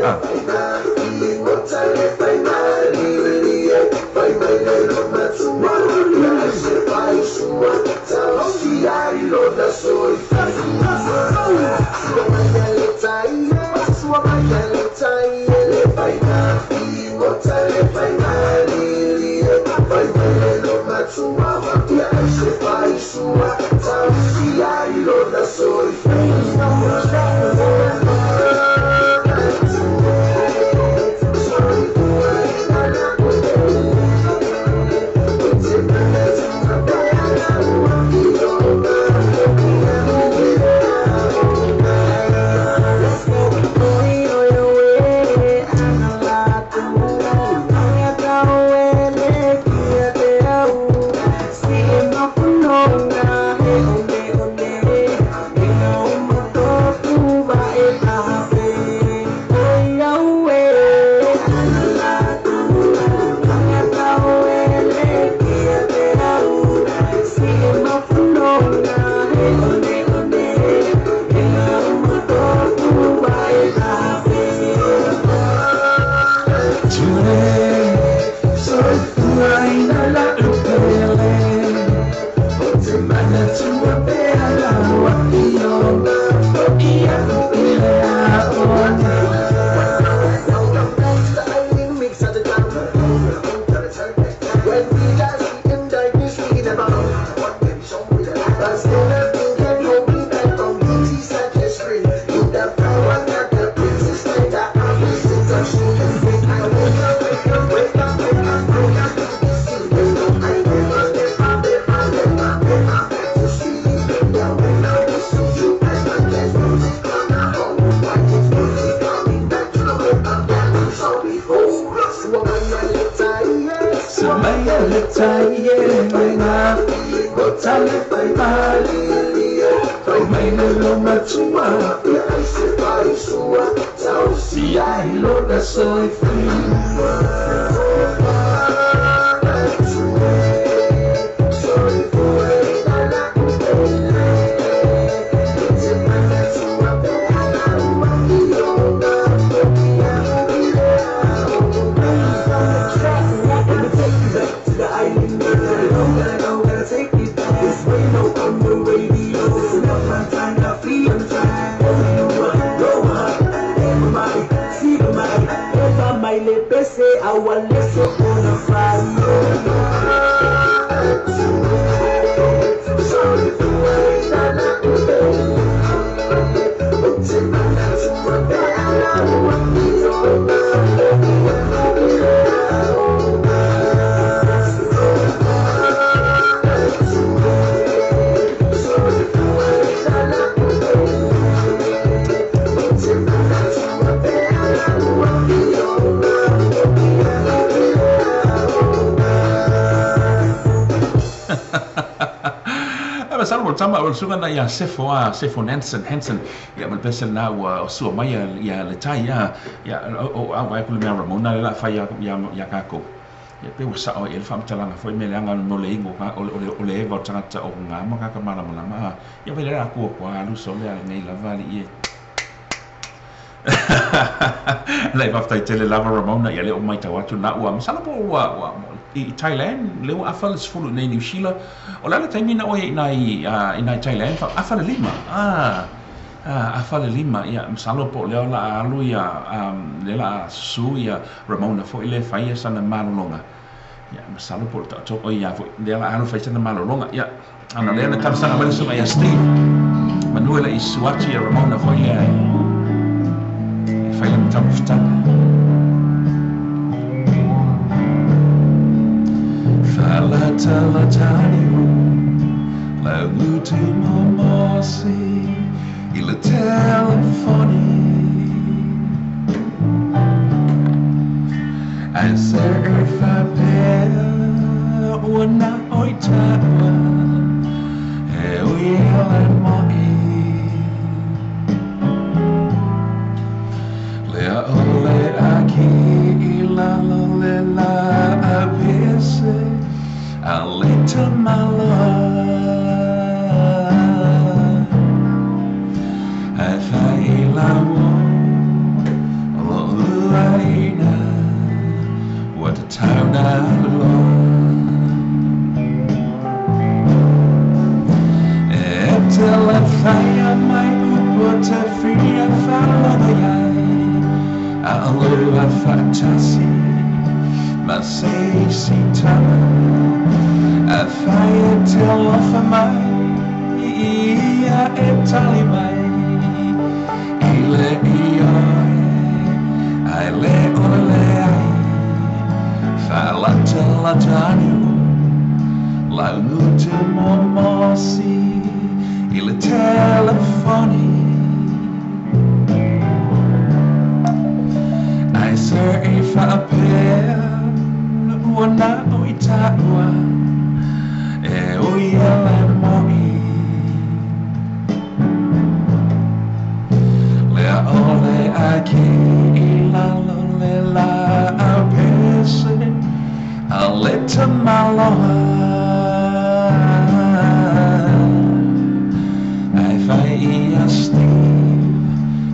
Tama o suga na ia Sefo a Sefo Nansen Hansen ia ma pese na ua sua mai ia le tai ia o a vai kule mea Ramona le la fai ia ia kako ia pe ua sao ia le faamatalaga foi me leaga no le igo o le eva o tagata o gā ma kaka malamalama ia vai le la kua kua alu so le nei lava le ie le fafetai tele lava Ramona ia le o maitau atu na ua masalo po ua i Thailand le ua afa le 10 nei New Zealand o le ala taimi na oe i nai Thailand afa le lima afa le lima ia masalo po lea la alu ia le la su ia Ramona foi le fai ia sana malologa ia masalo po le o ia foi le la alu fai sana malologa ia ana lea na talosaga mai le susuga ia Steve Manuela i suati ia Ramona foi lea e fai lana taumafataga. Fa'alatalataniu laugutu momosi i le telefoni Ai se e fa'apea ua na oi ta'ua e ui ele mo'i Lea ole aki i lalo le la a pese a le tamaloa Ai fai i lau o lo'u luaina ua tatau na aluloa E te le whaia mai upu te whia whaloga iai A alua whaatasi ma se isi tama A whai e te alofa mai ia e tali mai I le i oi ai le o le ai Fa'alatalataniu laugutu momosi i le telefoni Ai se e fa'apea ua na o i ta'ua e ui ele mo'i Lea ole aki i lalo le la au pese a le tamaloa Ai fai ia Steve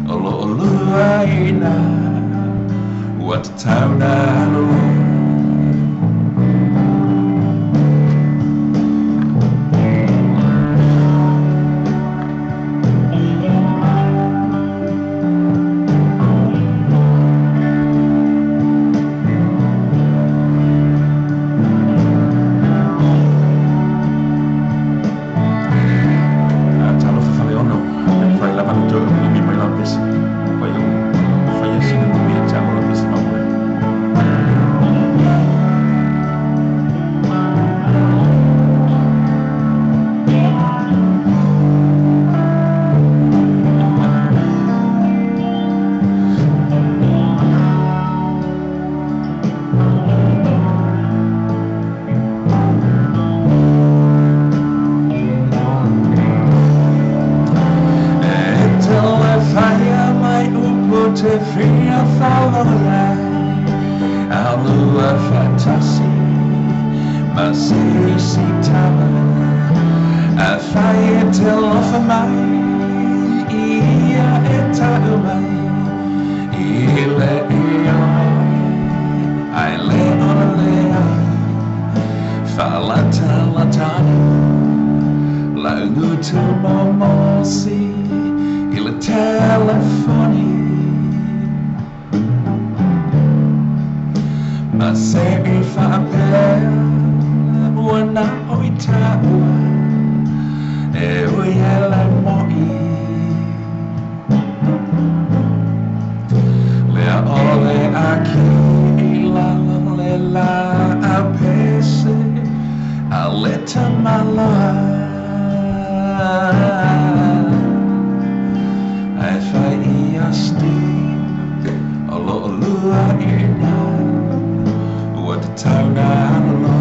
o lo'o luaina ua tatau na aluloa. Talofa Faleono, fai lava na toe umi mai lau pese. Pai o fai a sina umi a te amo lau pese maua. se isi tama. Afai e te alofa mai, ia e ta'u mai, i le ioe, ai le ona leai, fa'alatalatanu, laugutu momosi, i le telefoni. Ma se i fa'apea, ua na o i ta'ua, e ui e le mo'i. Lea o le aki i lalo le la au pese, a le tamaloa. Ai fai ia Steve, o lo'o lua ina, ua tatau na aloloa.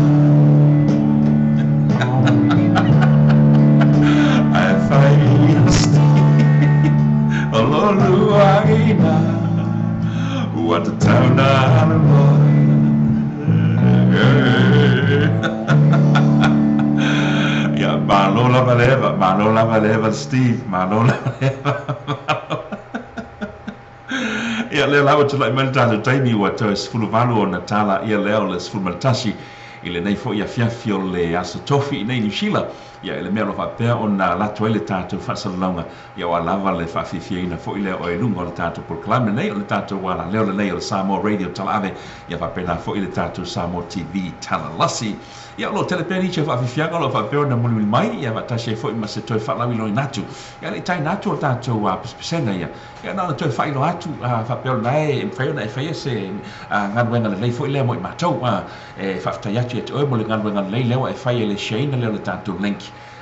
Ai fai ia Steve, o lo'o lua ina, ua tatau na aloloa. Ia, malo lava leva, malo lava leva Steve, malo lava leva. Ia, lea la ua tula'i mai le tatou taimi ua toe 18 ona tala ia lea o le 11 i lenei fo'i afiafi o le aso tofi i nei Niu Sila. Ia, e le mea o lo faapea ona lato ai le tatou faasalalauga, ia ua lava le faafiafiaina fo'i lea o e luga o le tatou polokalame nei, o le tatou alaleo lenei o le Samoa Radio Talaave, ia faapena fo'i le tatou Samoa TV Talalasi. Ia, o loo tele pea nisi o faafiafiaga o loo faapea ona mulimuli mai, ia faatasi ai fo'i ma se toe faalauiloina atu. Ia, le i taina atu o le tatou pesepesega ia, ia na ona toe faailoa atu, faapea o lena e mafai ona e faia se galuega lelei fo'i lea mo i matou. E faafetai atu ia te oe mo le galuega lelei lea ua e fai e le shareina lea o le tatou link.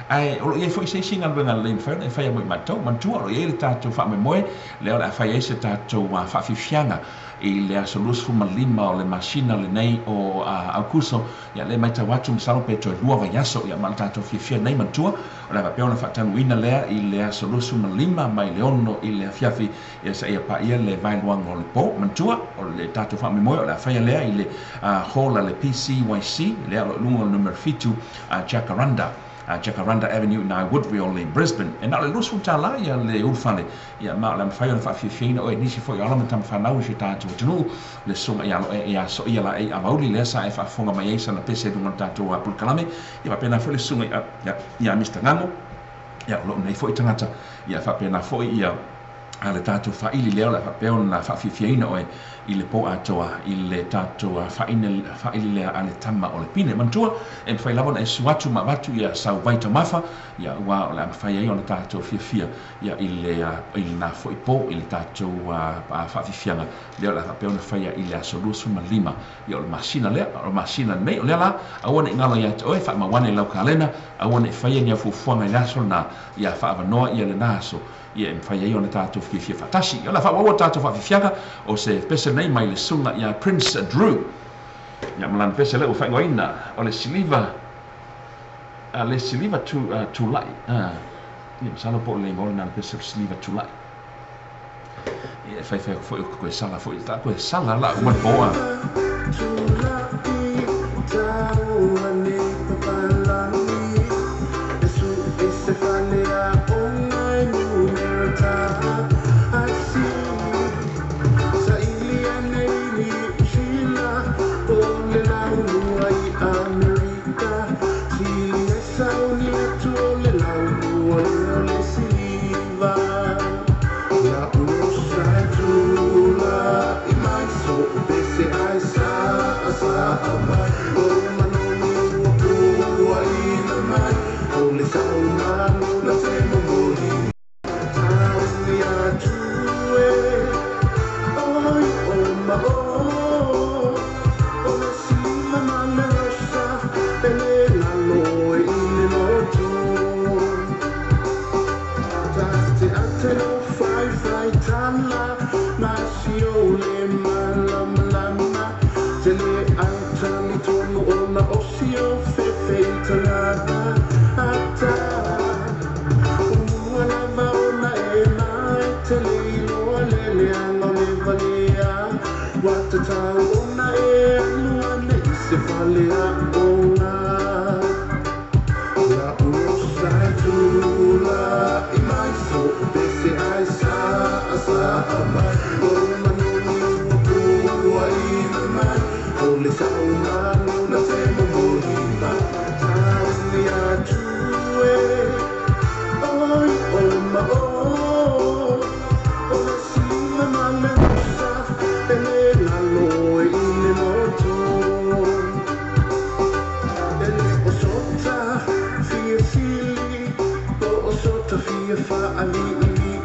Ae o loo iai fo'i se isi galuega lelei mafai ona e faia mo i matou. Manatua o loo iai le tatou faamoemoe lea o le a fai ai se tatou faafiafiaga i le aso 25 o le masina lenei o Aukuso. Ia, le matau atu masalo pe toe 2 vaiaso, ia ma le tatou fiafia nei. Manatua o le a faapea ona faataunuuina lea i le aso 25 mai le 6 i le afiafi, ia seia paia le vaeluaga o le po. Manatua o le tatou faamoemoe o le a faia lea i le hall a le PCYC lea o lo o i luga o le numera 7 Jacaranda, Jacaranda Avenue i Woodville i Brisbane. E na o le $20 ia le ulufale, ia ma o le a mafai ona faafiafiaina oe nisi fo'i o alo ma tamafanau i si o tatou atunuu, le susuga ia alo e ia soia laei avauli lea sa e faafofoga mai ai sana pese i luga o le tatou polokalame, ia faapena foi le susuga ia Mr Gago, ia o loo nei fo'i tagata, ia faapena foi ia le tatou faaili lea o le a faapea ona faafiafiaina oe i le po atoa i le tatou faaili lea a le tama o le pine. Manatua e mafai lava ona e susu atu ma avatu ia sau vai taumafa, ia ua o le a mafai ai ona tatou fiafia ia i le i lena fo'i po i le tatou faafiafiaga lea o le a faapea ona faia i le aso 25, ia o le masina lea, o le masina lenei. O lea la, aua ne i galo ia te oe, faamauane i lau kalena, aua ne i faia ni au fuafuaga i le aso lena, ia faaavanoa ia lena aso, ia e mafai ai ona tatou fiafia faatasi. Ia o le a faaauau a tatou faafiafiaga o se pese nei mai le susuga ia Prince Drew. Ia ma lana pese lea ua faaigoaina o le siliva, le siliva tula'i. Ia masalo po o le igoa lena o le pese o le siliva tula'i. Ia e faifai atu foi o koe sala foi, ta koe sala la uma le po a. Wa tatau ona e alu ane i se fale a ona. Tafia whaali'i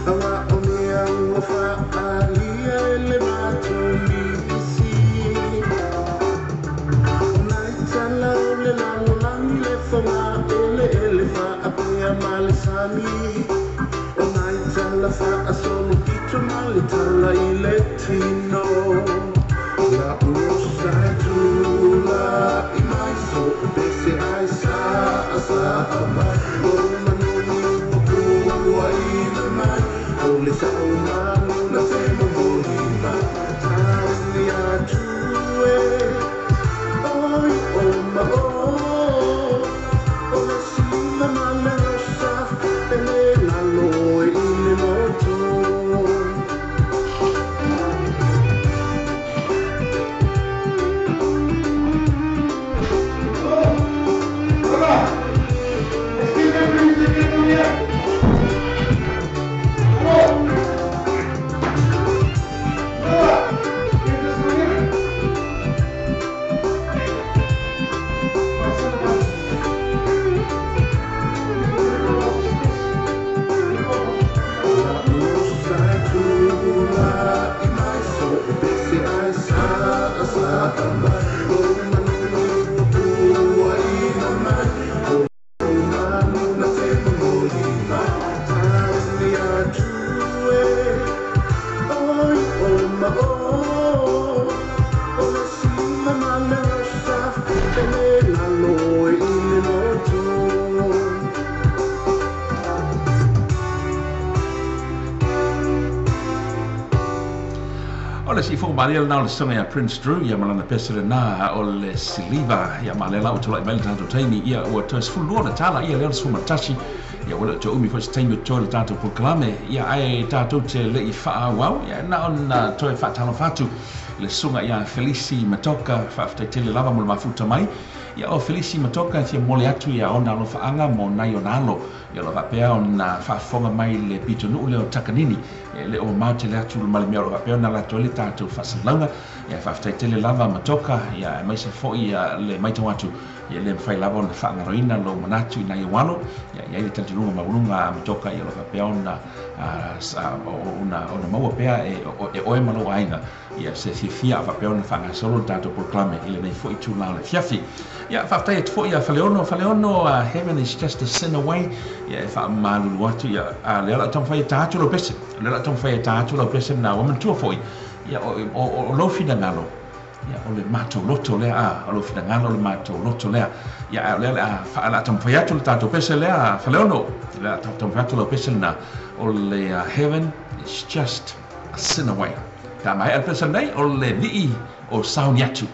Awa o mea ua whaalia e le mātou nisi O nai tala o le lalolangi le whanga ele ele whaapea ma le sami O nai tala whaasolo pito ma le tala i le tino La usa tula i mai so pese ai sa sa mai O manuni ua ina mai O le sau manu na te momoli mai Tauni atu e Oi o ma o O le sila ma le rosa E le lalo e i le moto. O le sifoga malia lena o le susuga ia Prince Drew ia ma lana pese lena o le Siliva ia ma lea la ua tulai mai le tatou taimi ia ua toe 12 ona tala ia lea o le 11 ia ua le o toe umi foi se taimi o totoe le tatou polokalame ia ae tatou te le'i fa'aauau ia na ona toe fa'atalofa atu i le susuga ia Felisi Matoka fa'afetai tele lava mo le mafuta mai ia o Felisi Matoka e fia momoli atu ia ona alofa'aga mo nai ona alo ia o lo o fa'apea ona fa'afofoga mai le pitonu'u lea o Takanini e le o mamao tele atu ma le mea o lo o fa'apea ona latou ai le tatou fa'asalalauga ia fa'afetai tele lava Matoka ia aemaise fo'i ia le maitau atu ia le mafai lava ona fa'agaloina lou manatu i nai ou alo ia i ai le talitonuga maualuga a Matoka ia o lo o fa'apea ona ona ona maua pea e e oe ma lou aiga ia se fiafia a fa'apea ona fa'agasolo le tatou polokalame i lenei fo'i itulā o le afiafi. Ia fa'afetai atu fo'i ia Faleono Faleono heaven is just a sin away ia e fa'amalulu atu ia a lea o le a taumafai e tā atu lau pese o lea o le a taumafai e tā atu lau pese lena ua manatua fo'i ia o o o lou finagalo ia o le matou loto lea a o lou finagalo o le matou loto lea ia ae o lea o le a fa o le a taumafai atu le tatou pese lea Faleono o le a taumafai atu lau pese lena o le heaven is just a sin away pe a maea le pese lenei o le vii o sauni atu.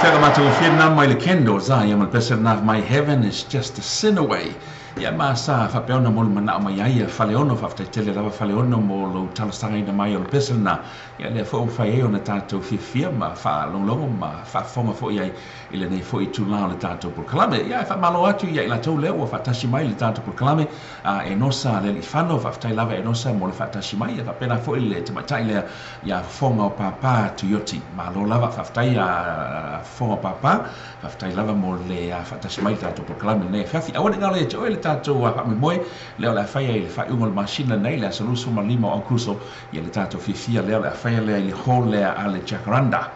Fiafiaga matagofie lena mai le Candles a ia ma le pese lena My Heaven is Just a Sin Away. Ia ma sa faapea ona molimanaʻo mai ai ia Faleono, faafetai tele lava Faleono mo lou talosagaina mai o le pese lena. Ia lea foi ua mafai ai ona tatou fiafia ma faalogologo ma faafofoga foi ai i lenei foi itulā o le tatou polokalame. Ia e faamalo atu ia i latou lea ua faatasi mai i le tatou polokalame a Enosa Lealiifano, faafetai lava Enosa mo le faatasi mai. Ia faapena foi le tamaitai lea ia Fofoga o Pāpā Tuioti. Malo lava, faafetai a Fofoga o Pāpā, faafetai lava mo le faatasi mai i le tatou polokalame lenei afiafi. Aua ne i galo ia te oe le tatou faamoemoe lea o le a faia i le faaiuga o le masina nei, le aso 25 o Aokuso, ia le tatou fiafia lea o le a faia lea i le hall lea a le Jacaranda.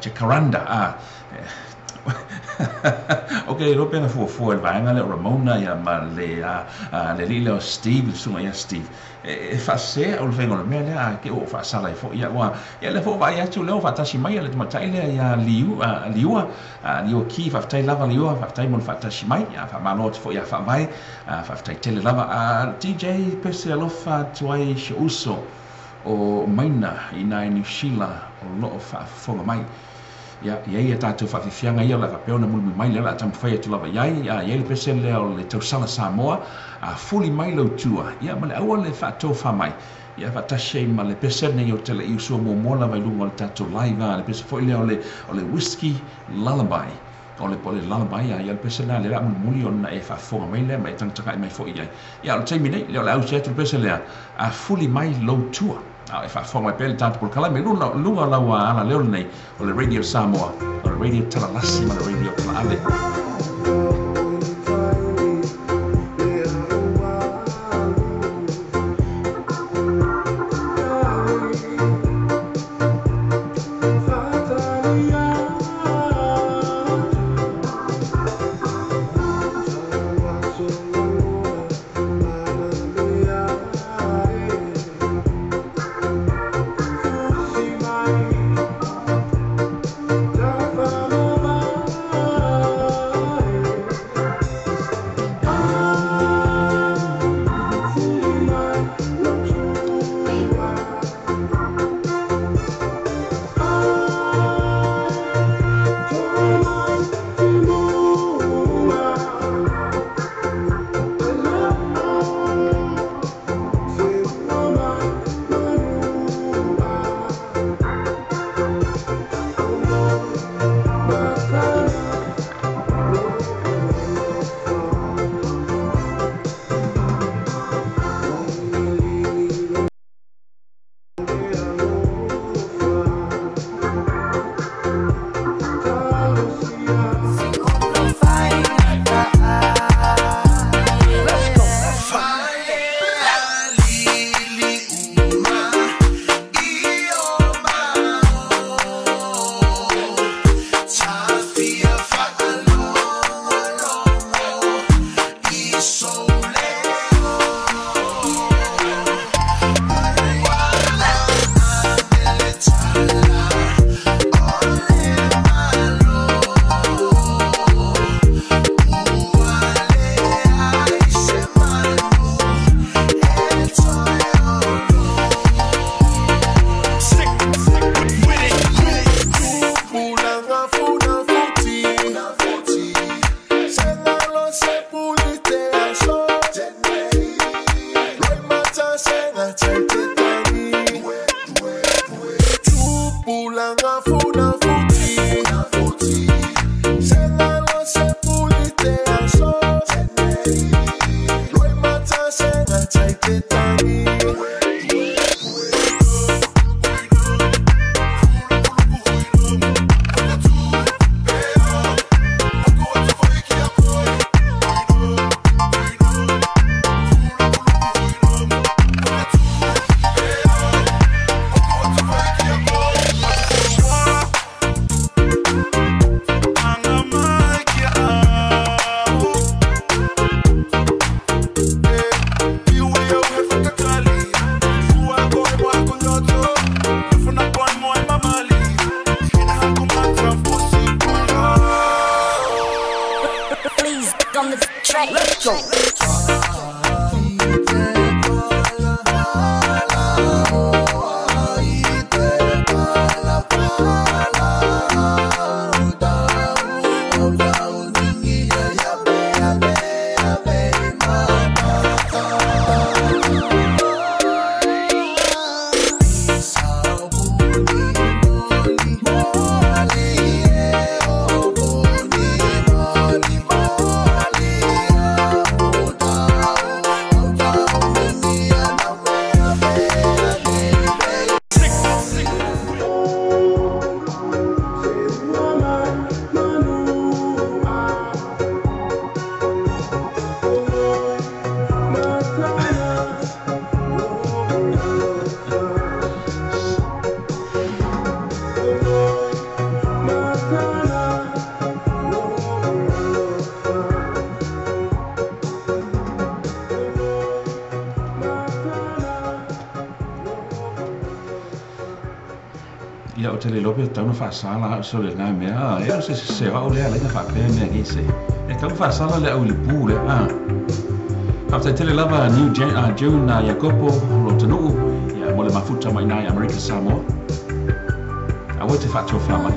Jacaranda, Ok, iloa pe na fuafua i le vaega lea o Ramona ia ma le le alii lea o Steve, le susuga ia Steve. E faasese au i le faiga o le mea lea, ae te i ua ou faasala ai foi. Ia ua, ia lea foi ua vaai atu lea ua faatasi mai le tamaitai lea ia Liu, Liua, Liua Ki, faafetai lava Liua, faafetai mo le faatasi mai. Ia faamalo atu foi ia Faavae, faafetai tele lava. DJ Pese alofa atu ai i si ou uso o Maina i ina i Niu Sila o lo o faafofoga mai. Ia, i ai a tatou faafiafiaga ia o le a faapea ona mulimuli mai lea o le a taumafai atu lava i ai. Ia, i ai le pese lea o le tausala Samoa, a fuli mai lau tua, ia, ma le aua le faatofa mai, ia, faatasi ai ma le pese lenei o te le i usua muamua lava i luga o le tatou live, a le pese foi lea o le, o le Whiskey Lullaby. O le, o le lullaby, a ia le pese lea, lea o le a mulimuli ona e faafofoga mai lea ma e tagatagai mai foi i ai. Ia, o le taimi nei, lea o le a ausi atu le pese lea, a fuli mai lou tua. A o e faafofoga mai pea le tatou polokalame i luga, luga o lau alaleo lenei o le Radio Samoa, o le Radio Talalasi ma le Radio Talaale. Go. Ia o te le lope tau na whaasala so le nā mea e o se se wa o le ala ina whaapea mea ngi se e tau whaasala le au le pū le a Whaftai tele lava New June na Iakopo lo tanuu ia mo le mafuta mai nai Amerika Samoa a te whaatoa whamai.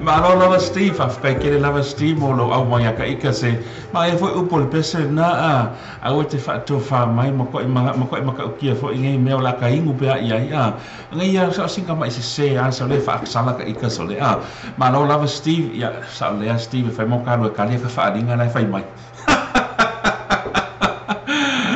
Malo lava Steve, faafetai tele lava Steve mo lou aumai ia ka ika se ma e foi upu o le pese lena a aua e te faatofa mai ma koe ma koe matautia foi nei mea o le a ka inu pea i ai a ngai ia sa o singa mai sese a sa o le faasala ka ika sa o le a malo lava Steve ia sa o lea Steve e fai mo ka lua kali ka faaaliga la e fai mai.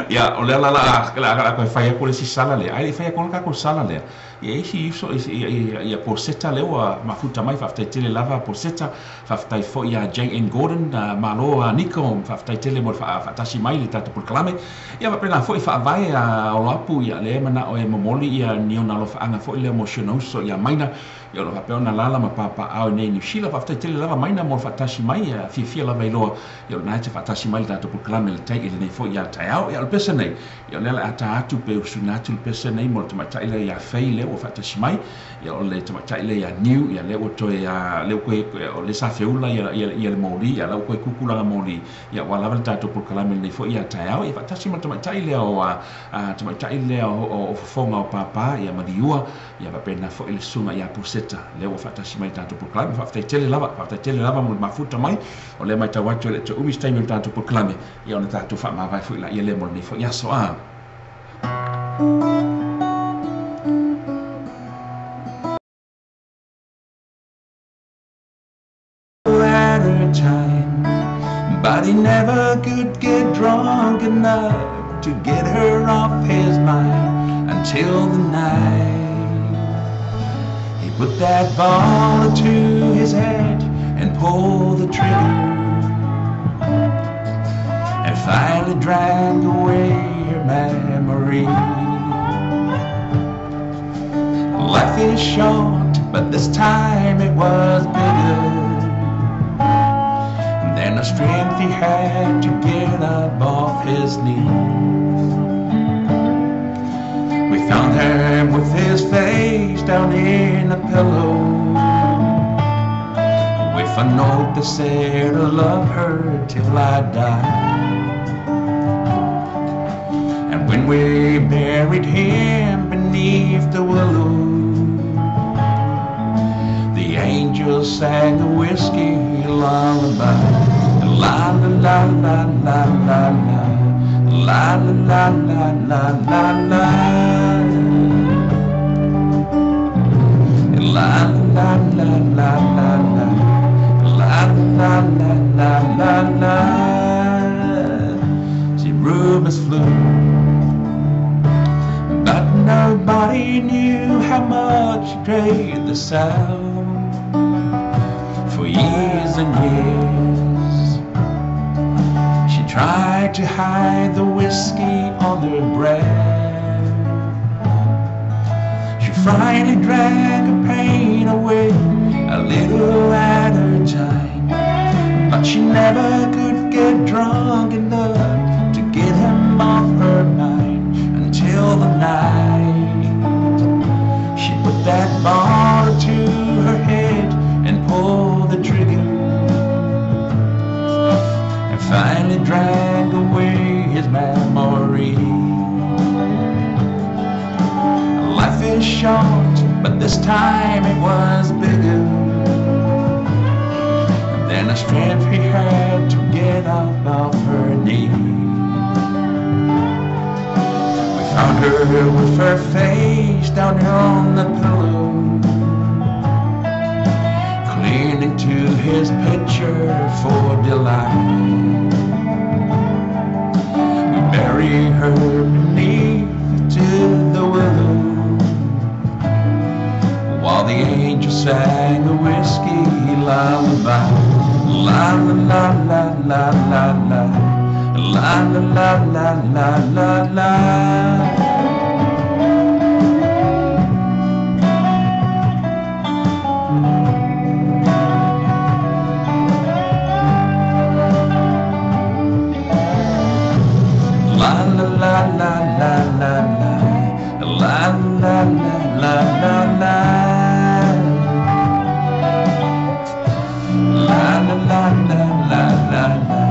Ia, o lea la la la la koe fai atu le isi sala lea, ae le i fai atu le tatou sala lea. Ia isi uso ia ia ia Poseta lea ua mafuta mai, faafetai tele lava Poseta, faafetai foi ia JN Gordon, malo a Niko, faafetai tele mo le faatasi mai i le tatou polokalame. Ia faapena foi faavae a Oloapu, ia lea e manao e momoli ia ni ona alofaaga foi lea mo si ona uso ia Maina, ia o lo o faapea ona alaala ma papaaao i nei Niu Sila. Faafetai tele lava Maina mo le faatasi mai, ia fiafia lava iloa Ia o lena e te faatasi mai le tatou polokalame le tai i lenei foi ia taeao. Ia o le pese nei, ia o lea o le a ta atu pe usuina atu le pese nei mo le tamaitai lea ia Fei lea ua faatasi mai. Ia o le tamaitai lea ia Niu, ia lea ua toe lea ua toe o lea sa feula ia ia ia le moli, ia la ua toe kuku lana moli. Ia ua lava le tatou polokalame lenei foi ia taeao. Ia faatasi ma le tamaitai lea o tamaitai lea o Fofoga o Papa ia Maliua, ia faapena foi le susuga ia Puseta lea ua faatasi mai i le tatou polokalame. Faafetai tele lava, faafetai tele lava mo le mafuta mai. O lea matau atu e le toe umi se taimi o le tatou polokalame, ia ona tatou faamavae foi laia lea mo lenei foi aso. A. At a time, but he never could get drunk enough to get her off his mind until the night he put that bottle to his head and pulled the trigger and finally drank away her memory. Life is short, but this time it was bigger than the strength he had to get up off his knees. We found him with his face down in a pillow, with a note that said, I love her till I die. And when we buried him beneath the willow, the angels sang a whiskey lullaby. La la la la la la la, la la la la la la la, la la la la la la, la la la la la la. See, rumors flew, but nobody knew how much he craved the sound. For years and years, she tried to hide the whiskey on her breath. She finally drank her pain away, a little at a time, but she never could get drunk enough to get him off her mind until the night she put that bottle to her head and pulled the trigger and finally drank away his memory. Life is short, but this time it was bigger than the strength he had to get up off her knee. We found her with her face down on the pillow, clinging to his picture for delight. We buried her beneath to the willow, while the angels sang a whiskey lullaby. La la la la la la la, la la la la la la la. La la la la la la la, la la la la la la, la la la la la la la,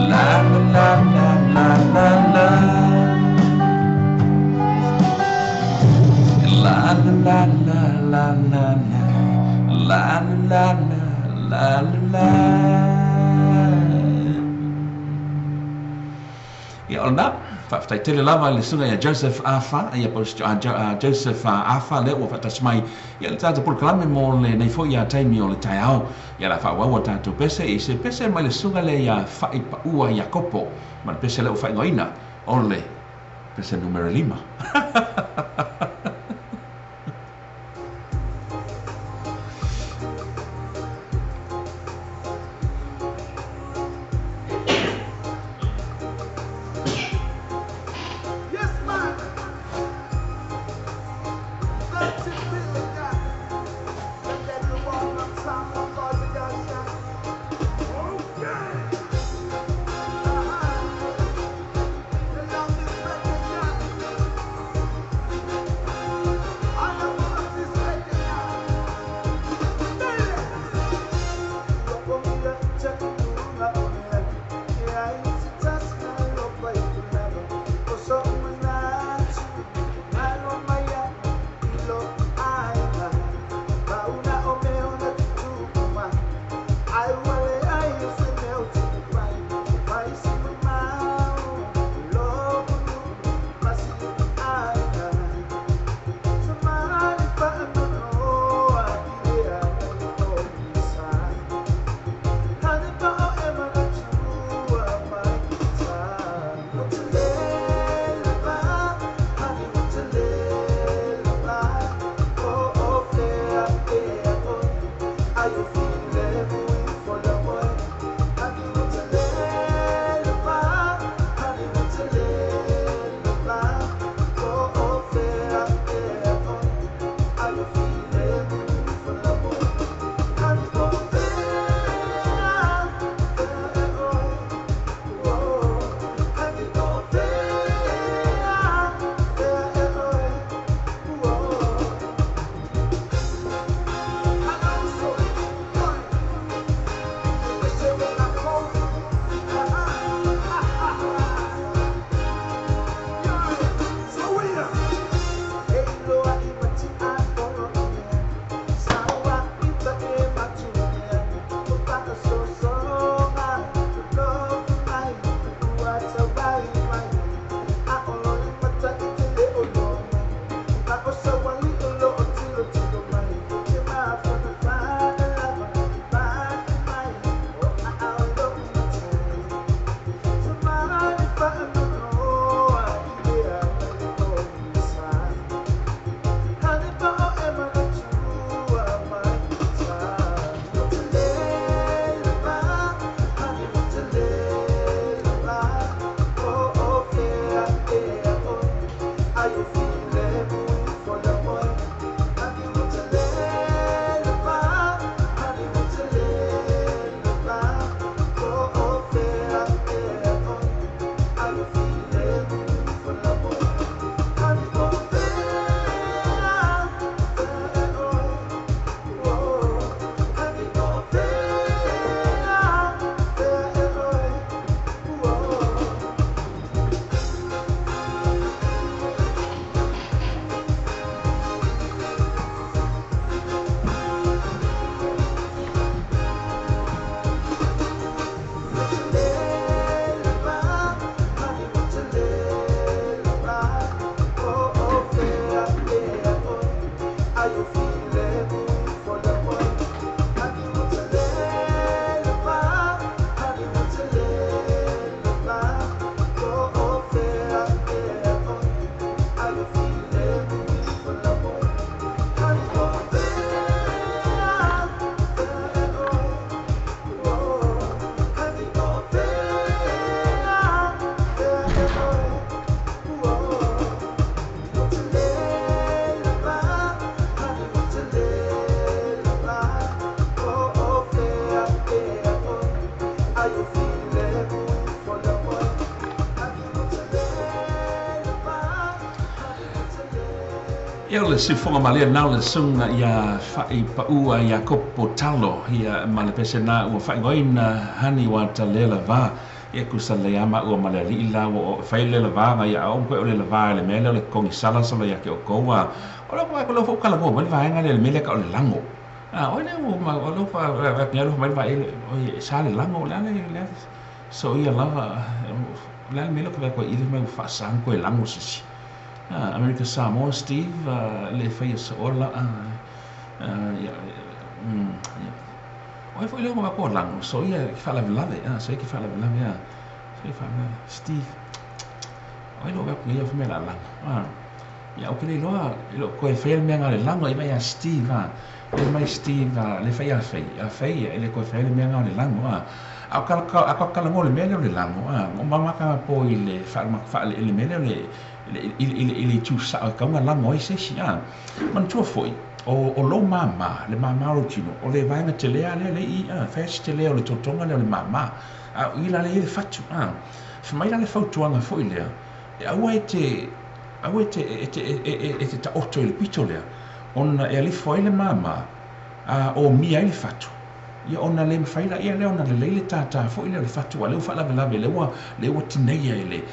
la la la la la la la. la la la la. Ia o lena, faafetai tele lava i le susuga ia Joseph Afa, ia po o Joseph Afa lea ua faatasi mai ia le tatou polokalame mo lenei foi ia taimi o le taeao. Ia la faaauau a tatou pese i se pese mai le susuga lea ia Faaipaua Iakopo ma le pese lea ua faaigoaina o le pese numera 5. Yes, man. That's it, Billy Jack. And then you want my time, my father got shot. Okay. Uh-huh. The love is record, yeah. I am one of this record, yeah. Ia o le siufoga malia na o le susuga ia Faaipaua Iakopo Talo ia ma le pese na ua faaigoaina hani wa talela va ia kusa le ama ua ma le alii la ua fai le lavaga ia a o le lava le mea lea o le kogisala solo ia ke o koua o le koe ko le fo kala mo le vaega le mea lea ka o le lango. O le ua ma o lo fa va lo mai va e sa le lango le le so ia lava le me lo ka ko ile mai fa sang ko lango sisi. America Samoa Steve le fai so la ia ia. O foi le ma ko lango so ia fa la lave so ia fa la lave so ia fa la Steve. O lo va ko ia fa me la lango. Ia o ke le loa lo ko e fai me nga le lango i mai a Steve e mai Steve le fai a fai e le ko fai le me nga le lango a ka ka ngo le me le lango o mama ka po i le fa ma fa le me le le tu sa ka nga lango i se si man tu foi o lo mama le mama ro tino o le vainga tele a le i fast tele o le totonga le mama a i la le fatu fa mai la le fautuanga foi le e aua e te aua e te taoto i le pito lea ona e alifo ai le mama o mia ai le fatu ia ona le mawhai la ia lea ona le leile tātā foi lea le fatu a leo whalavelave lea ua tineia e le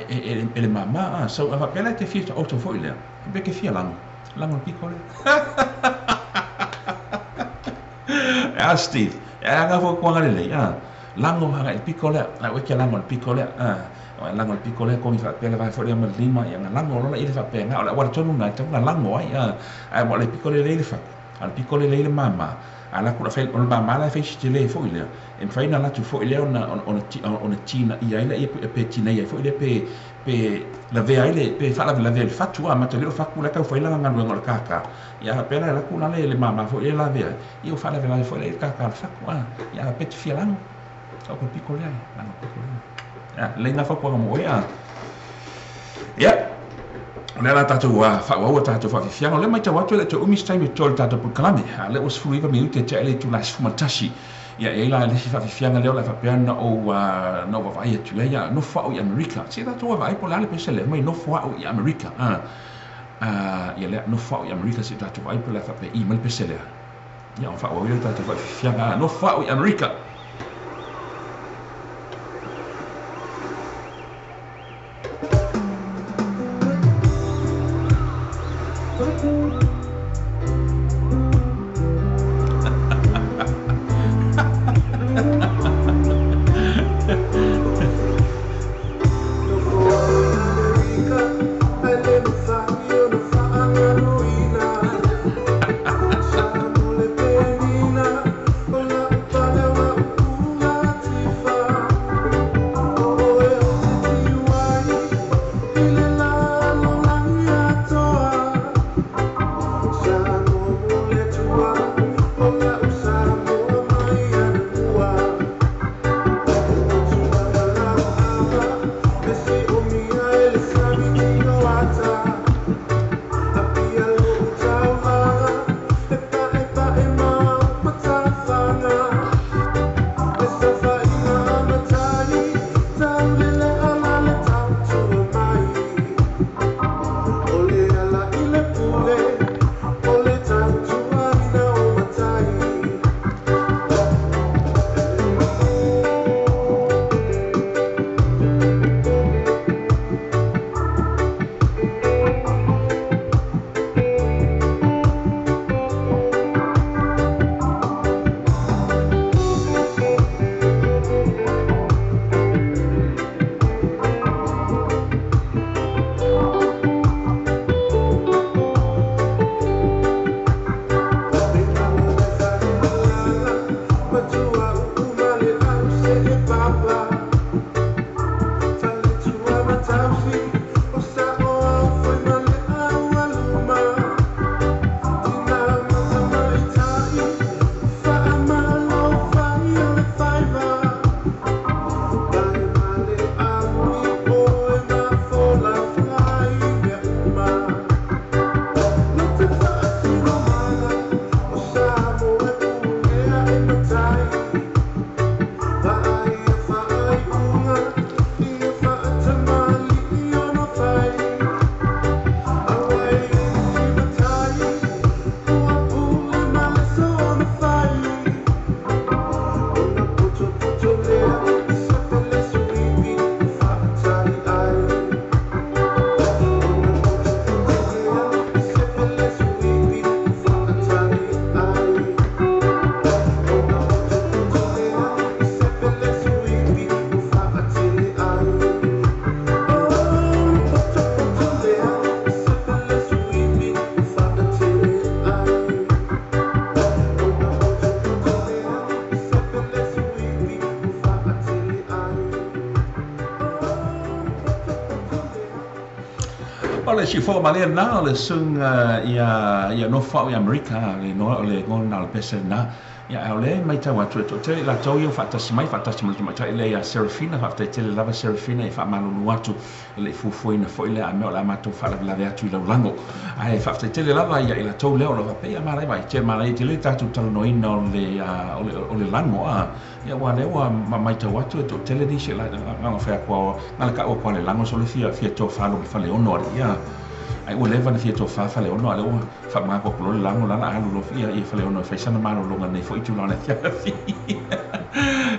e le mama so a pela te fia taoto foi lea pe ke fia lango lango le piko lea a Steve e anga fo kuanga le lei lango hanga le piko lea a ue ke lango le piko lea lango le piko lea kongi whaapea le vai fo lea ma lima ia nga lango lola i le whaapea nga o le awara tonu nai tau nga lango ai a mo le piko le lei le whaku a le piko le lei le mama a la kula fai o le mama la fai si le fo ile e mfai na latu fo ile ona tina ia ile pe tina ia fo ile pe pe la vea ile pe fa la vea le fatu a mata le o faku la ka fo ile nga nga le kaka ia pe la kula le mama fo ile la vea ia fa la vea fo ile kaka le faku a ia pe ti fia lango o ko piko le lango piko le le nga fa ko mo ia ia le la tatou faaauau tatou faafiafiaga o le matau atu e le toe umi se taimi toa le tatou polokalame le ua 19 minute tea le itula 11 ia e ai la le isi faafiafiaga lea o le faapea na ou vavaai atu ai ia nofo a'u i Amerika se tatou vaavaai po o le a le pese lea mai nofo a'u i Amerika ia lea nofo a'u i Amerika se tatou vaai po o le a faapea i mai le pese lea ia ona faaauau le tatou faafiafiaga nofo a'u i Amerika. O le siufogo malie lena o le susuga ia nofo au i Amerika, le igoa o le igoa lena o le pese lena. Ia, a o lea e matau atu e toatele i latou ia ua faatasi mai, faatasi ma le tamaitai lea ia Serafina. Faafetai tele lava Serafina e faamalulu atu e le i fuafuaina foi lea a mea o le a matou faalavelave atu i lau lago. Ae faafetai tele lava ia i latou lea o lo o faapea, ia manaia vai, tele manaia tele le tatou talanoaina o le o le lago a. Ia aua lea ua matau atu e toatele nisi e na ona fai atu lava, na o le tau atu lava o le lago solo fia fia tofa loa ma Faleono alii ia. Ai ua leva ona fia tofa Faleono a lea ua faamagalo atu loa le lago la o le a alu loa ia Faleono e fai sana malologa i lenei foi itula o le afiafi.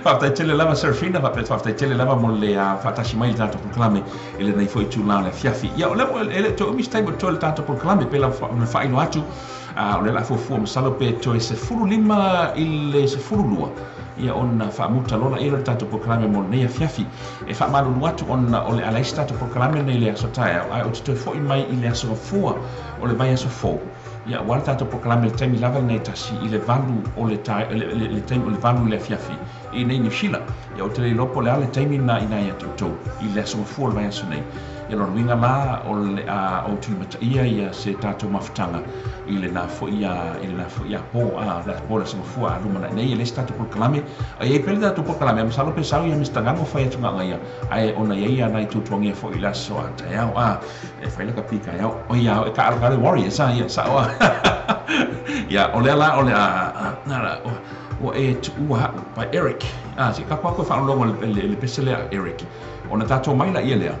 Faafetai tele lava Serafina, faapea faafetai tele lava mo le faatasi mai i le tatou polokalame i lenei foi itula o le afiafi. Ia o lea ua e le o toe umi se taimi o totoe o le tatou polokalame, pei lava ona faailoa atu, o lea o le a fuafua masalo pe toe 15 i le 12 ia ona faamuta loa laia lea o le tatou polokalame mo lenei afiafi. E faamalulu atu ona o le a leai se tatou polokalame nei i le aso taeao, ae ou te toe foi mai i le aso Gafua o le vaiaso fou, ia aua le tatou polokalame i le taimi lava lenei e tasi i le valu o le tae, le, le, le taimi o le valu i le afiafi i inei i Niu Sila. Ia ou te le iloa po o le a le taimi lena i ina ia te outou i le aso Gafua o le vaiaso nei. Ia lona uiga la o le a ou tulimataia ia se tatou mafutaga i lena foi a i lena foi apo a le apo le aso Gafua a lumanai nei e leai se tatou polokalame. A i ai pea le tatou polokalame a masalo pe sau ia Mister Gago fai atu gaga ia ae ona i ai ia nai tuatuagia foi i le aso a taeao a e fai laka pika e au o ia e taalo ka le Warriors a ia sao a ia o lea la o le a na ua e tuua a'u by Eric a se ka koa koe faalogologo i le pese lea a Eric ona tatou mai laia lea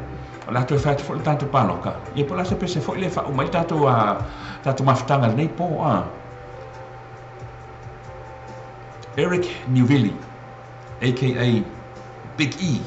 o le a toe fai atu foi le tatou paloka ia po o le a se pese foi lea e faauma ai le tatou tatou mafutaga i lenei po a Eric Newvilli aka Big E.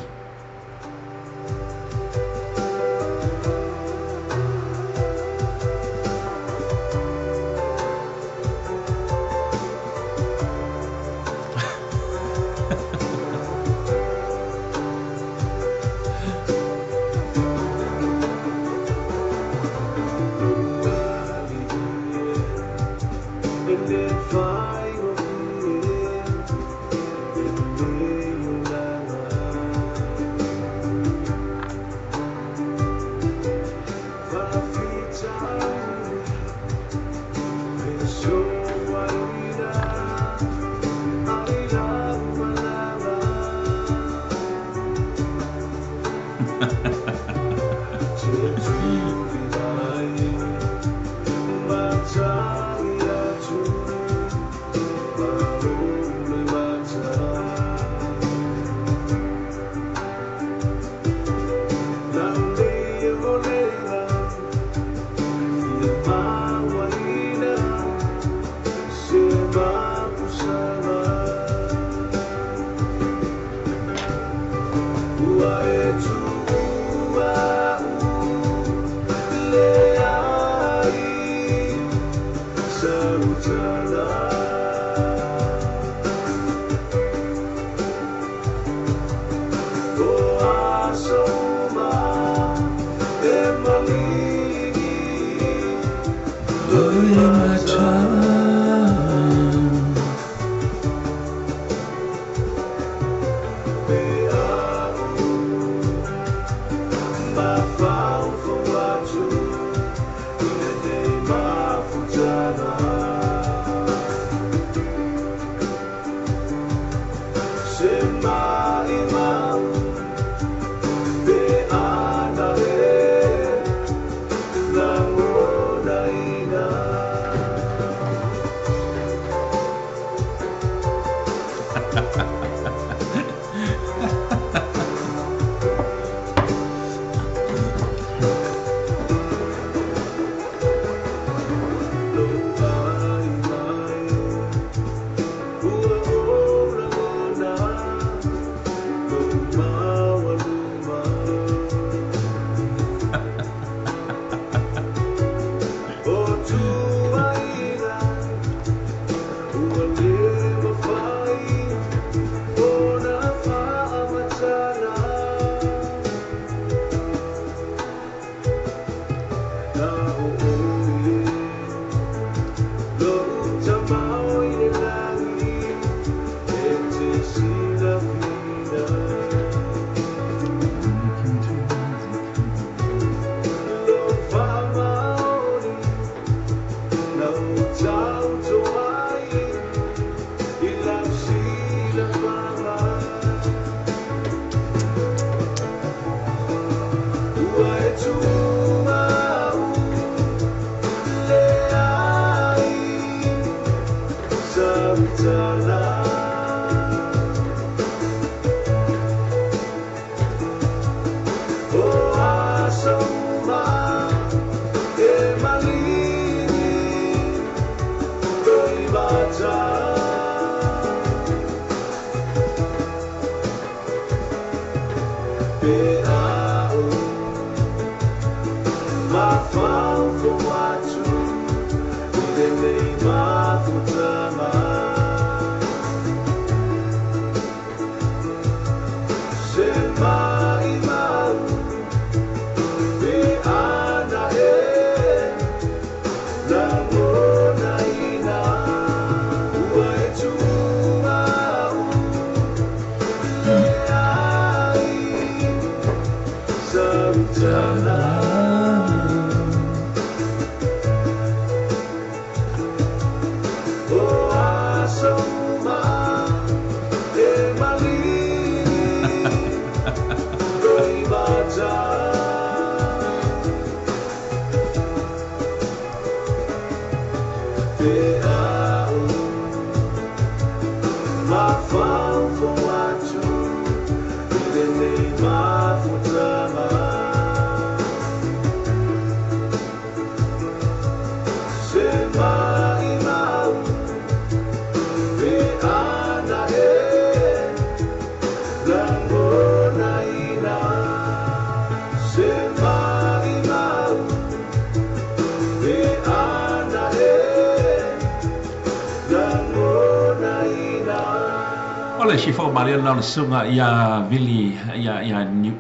O le isi foi malia lena o le susuga ia Vili ia ia Niu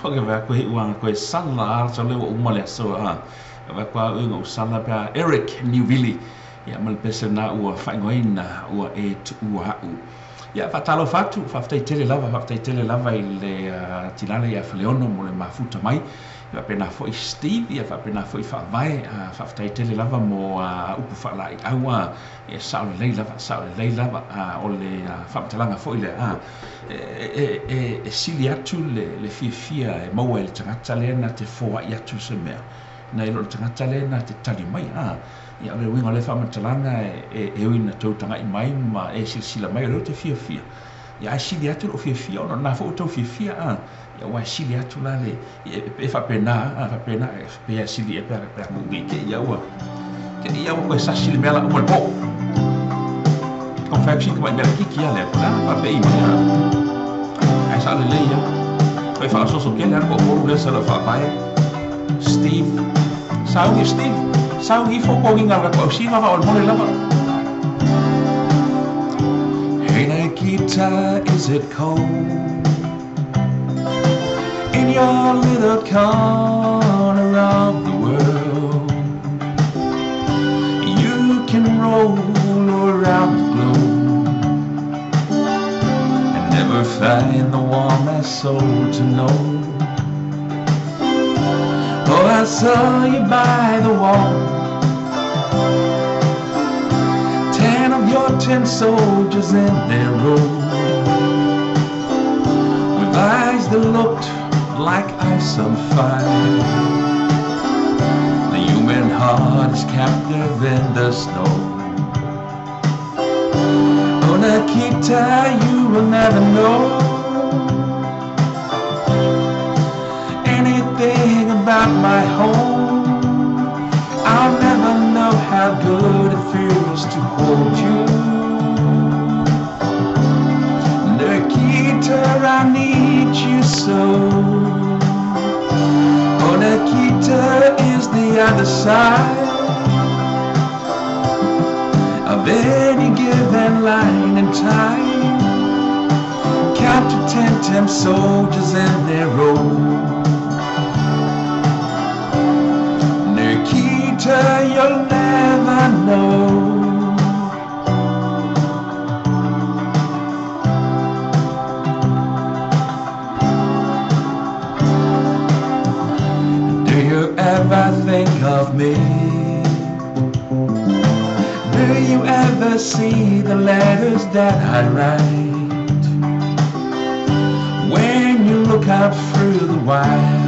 O ke vaai aku he uaga koe sala a sa le ua uma le aso a vaai aku au ina u sala pe a Eric Niuvili ia ma le pese lena ua faaigoaina ua e tuua au. Ia faatalofa atu, faafetai tele lava, faafetai tele lava i le Tilale ia Faleono mo le mafuta mai. Ia faapena foi Steve, ia faapena foi Faavae, faafetai tele lava mo upu faalaeiau a e sao lelei lava, sao lelei lava o le faamatalaga foi lea a e, e, e sili atu le, le fiafia e maua e le tagata lea na te foai atu se mea nai lo le tagata lea na te tali mai a. Ia o le uiga o lea faamatalaga e, e ui ina tou tagai mai ma e silasila mai o lea ou te fiafia. Ia ae sili atu lou fiafia ona o lena foi ua tou fiafia a. Ia aua e sili atu la le, e faapena a, faapena pe a sili ea pe a pe a ku i te i a ua te i a ua koe sasi le mea la uma le po. Ko whai ka mai mea kiki a lea, ko la faapei mai a. Ae sao lelei a. Koe whaasoso kele ana ko polu lea sa lau whaapae. Steve. Saugi Steve. Saugi ifo ko nginga la ko siva va o le mole lava. Hey Nikita, is it cold in your little corner of the world? You can roll around the globe and never find the warmest soul to know. Oh, I saw you by the wall. 10 of your 10 soldiers in their row, with eyes that looked like ice on fire. The human heart is captive in the snow. Oh, Nikita, you will never know anything about my home. I'll never know how good it feels to hold you. Nikita, I need you so. Oh, Nikita is the other side of any given line in time. Count to 10, 10 soldiers in their row. Nikita, you'll never know. Do you ever think of me? Do you ever see the letters that I write? When you look out through the wire,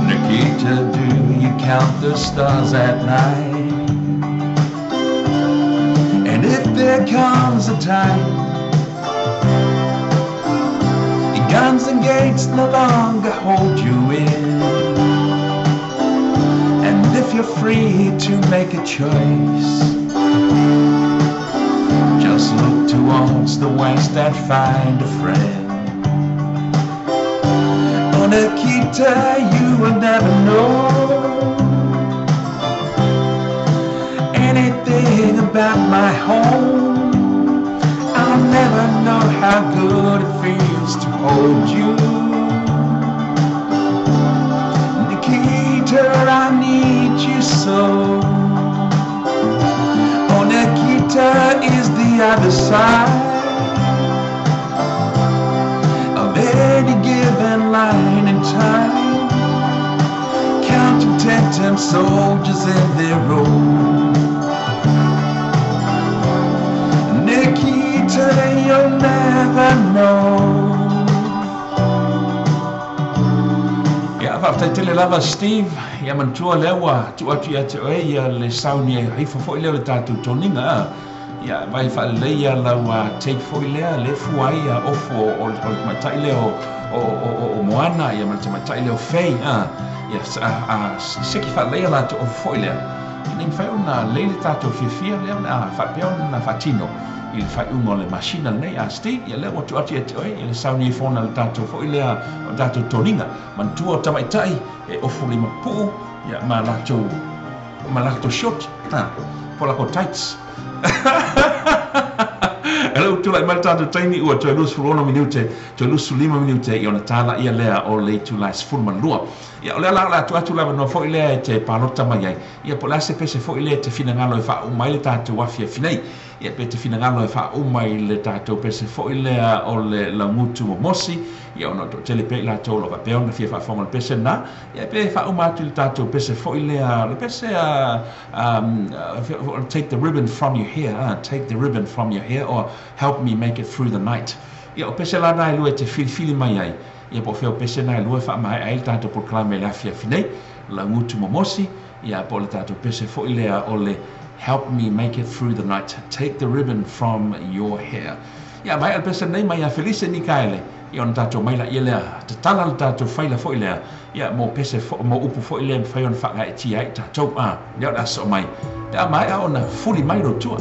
Nikita, do you count the stars at night? There comes a time guns and gates no longer hold you in. And if you're free to make a choice, just look towards the west and find a friend. Oh, Nikita, you will never know anything about my home. I'll never know how good it feels to hold you. Nikita, I need you so. Oh, Nikita is the other side of any given line in time, counting 10 soldiers in their row. Nikita, you'll never know. Ia, faafetai tele lava Steve, ia manatua lea ua tuu atu ia te oe ia le sauni e haifo foi lea o le tatou toniga. Ia, vai faalelei ia lau tape foi lea, le fua ai ia ofu o le tamaitai lea o Moana, ia ma le tamaitai lea o Faye. Ia, seki faalelei ia latou ofu foi lea. Ina ia mafai ona lei le tatou fiafia lea o le a faapea ona faatino i le faaiuga o le masina lenei. A Steve, ia lea ua tuu atu ia te oe ia le sauni e fona le tatou foi lea o le tatou toniga. Manatua o tamaitai e ofu lima puu ia ma latou short, po lako tights. E lea ua tulai mai le tatou taimi ua toe 26 minute, toe 25 minute i ona tala ia lea o le itula e 12. Ia, o lea la o le atu atu lava noa foi lea e te palota mai ai. Ia, po o le a se pese foi lea e te finagalo e faauma ai le tatou afiafi nei. Ia, pe te finagalo e faauma i le tatou pese foi lea o le laugutu momosi. Ia, ona o toatele pea i latou o lo o faapea ona fia faafofoga i le pese lena. Ia, pe faauma atu i le tatou pese foi lea, le pese take the ribbon from your hair, take the ribbon from your hair, or help me make it through the night. Ia, o pese la na e lua e te filifili mai ai. Ia, po o fea o pese na e lua e faamaea ai le tatou polokalame i le afiafi nei, laugutu momosi. Ia, po o le tatou pese foi lea o le help me make it through the night, take the ribbon from your hair. Ia, maea le pese nei mai ia Felice Mikaele. Ia, ona tatou mai la ia lea tatala le tatou faila foi lea. Ia, mo pese fo, mo upu foi lea mafai ona faagaetia ai tatou. Lea o le aso mai pe a maea ona fuli mai lo tua.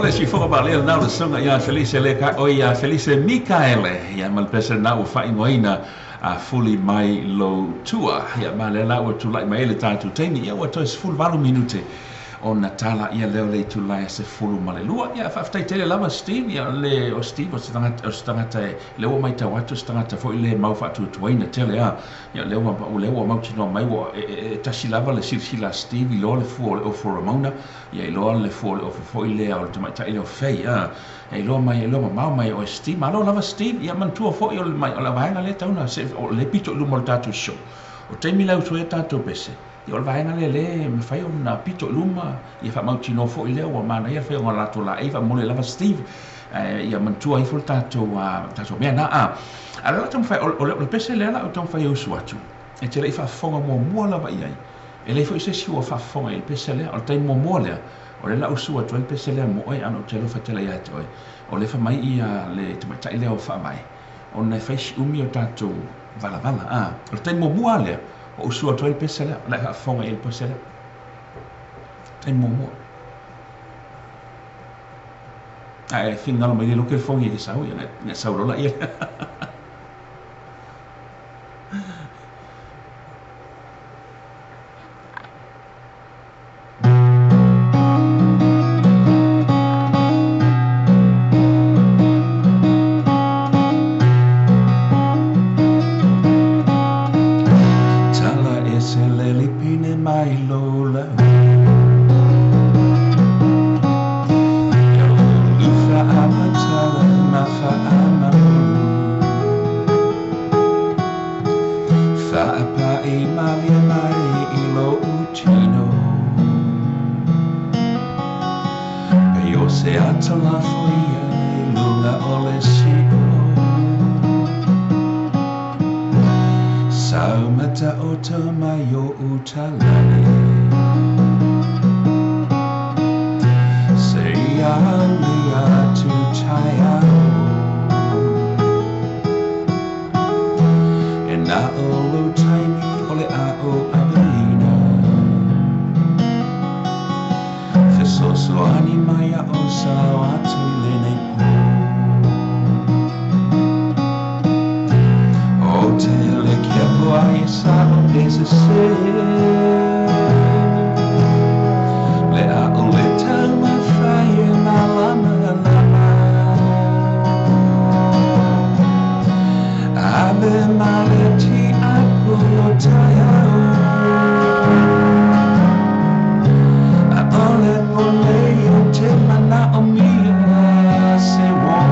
le sifoga ma lea na le songa ia Felice le ka o ia Felice Mikaele ia ma le pese na ua faaigoaina a fuli mai lo tua ia ma le la ua tulai mai le tatou taimi ia ua toe 18 minute ona tala ia leo le itula e 12. Ia faafetai tele lava Steve ia le o Steve o se tagata le ua matau atu se tagata foi le mau faatuatuaina tele a ia le ua mautinoa mai ua e tasi lava le silasila a Steve i loa le fua o le ofo Ramona ia i loa le fua o le ofo foi lea o le tamaitai leo Fei a e iloa mai e iloa mamao mai o Steve malo lava Steve ia manatua foi o le mai o le vaega lea tauna se o le pito i luma o le tatou show o taimi lau uso e tatou pese ia o le vaega lea le mafai ona pito i luma ia faamautinoa foi lea ua manaia le faiga o latou laei faamomoli lava Steve ia manatua ifo le tatou tatou mea na a a le taumafai o le pese lea la o taumafai e usu atu e te le i faafofoga muamua lava i ai e le foi se isi ua faafofoga i le pese lea o le taimi muamua lea o le la usu atu ai le pese lea mo oe ana ou te alofa tele ia te oe o le fai mai ia le tamaitai lea o faavae ona e fai si umi o tatou valavala a o le taimi muamua lea o usu atu ai le pese lea o le faafofoga i le pese lea taimi muamua ae finagalo mai le loke le fogi e te sau ia na sau lola ia. Tala e se lele pine mai lola Lufa ama tala mafa ama ulu Faapai malia mai i lo utino Pe o se atalafo ia i lunga o le sio Sau mata o te mai o utalani Se ia lia tu tai ao E na o lo taimi o le a o aveina Fesoasoani mai a o sao atu i lenei pō O te le kepo ai e sa o pese se Le a o le taumafai e malama lama Ave male ti apo o tai ao A ole pone o te mana o mia se wō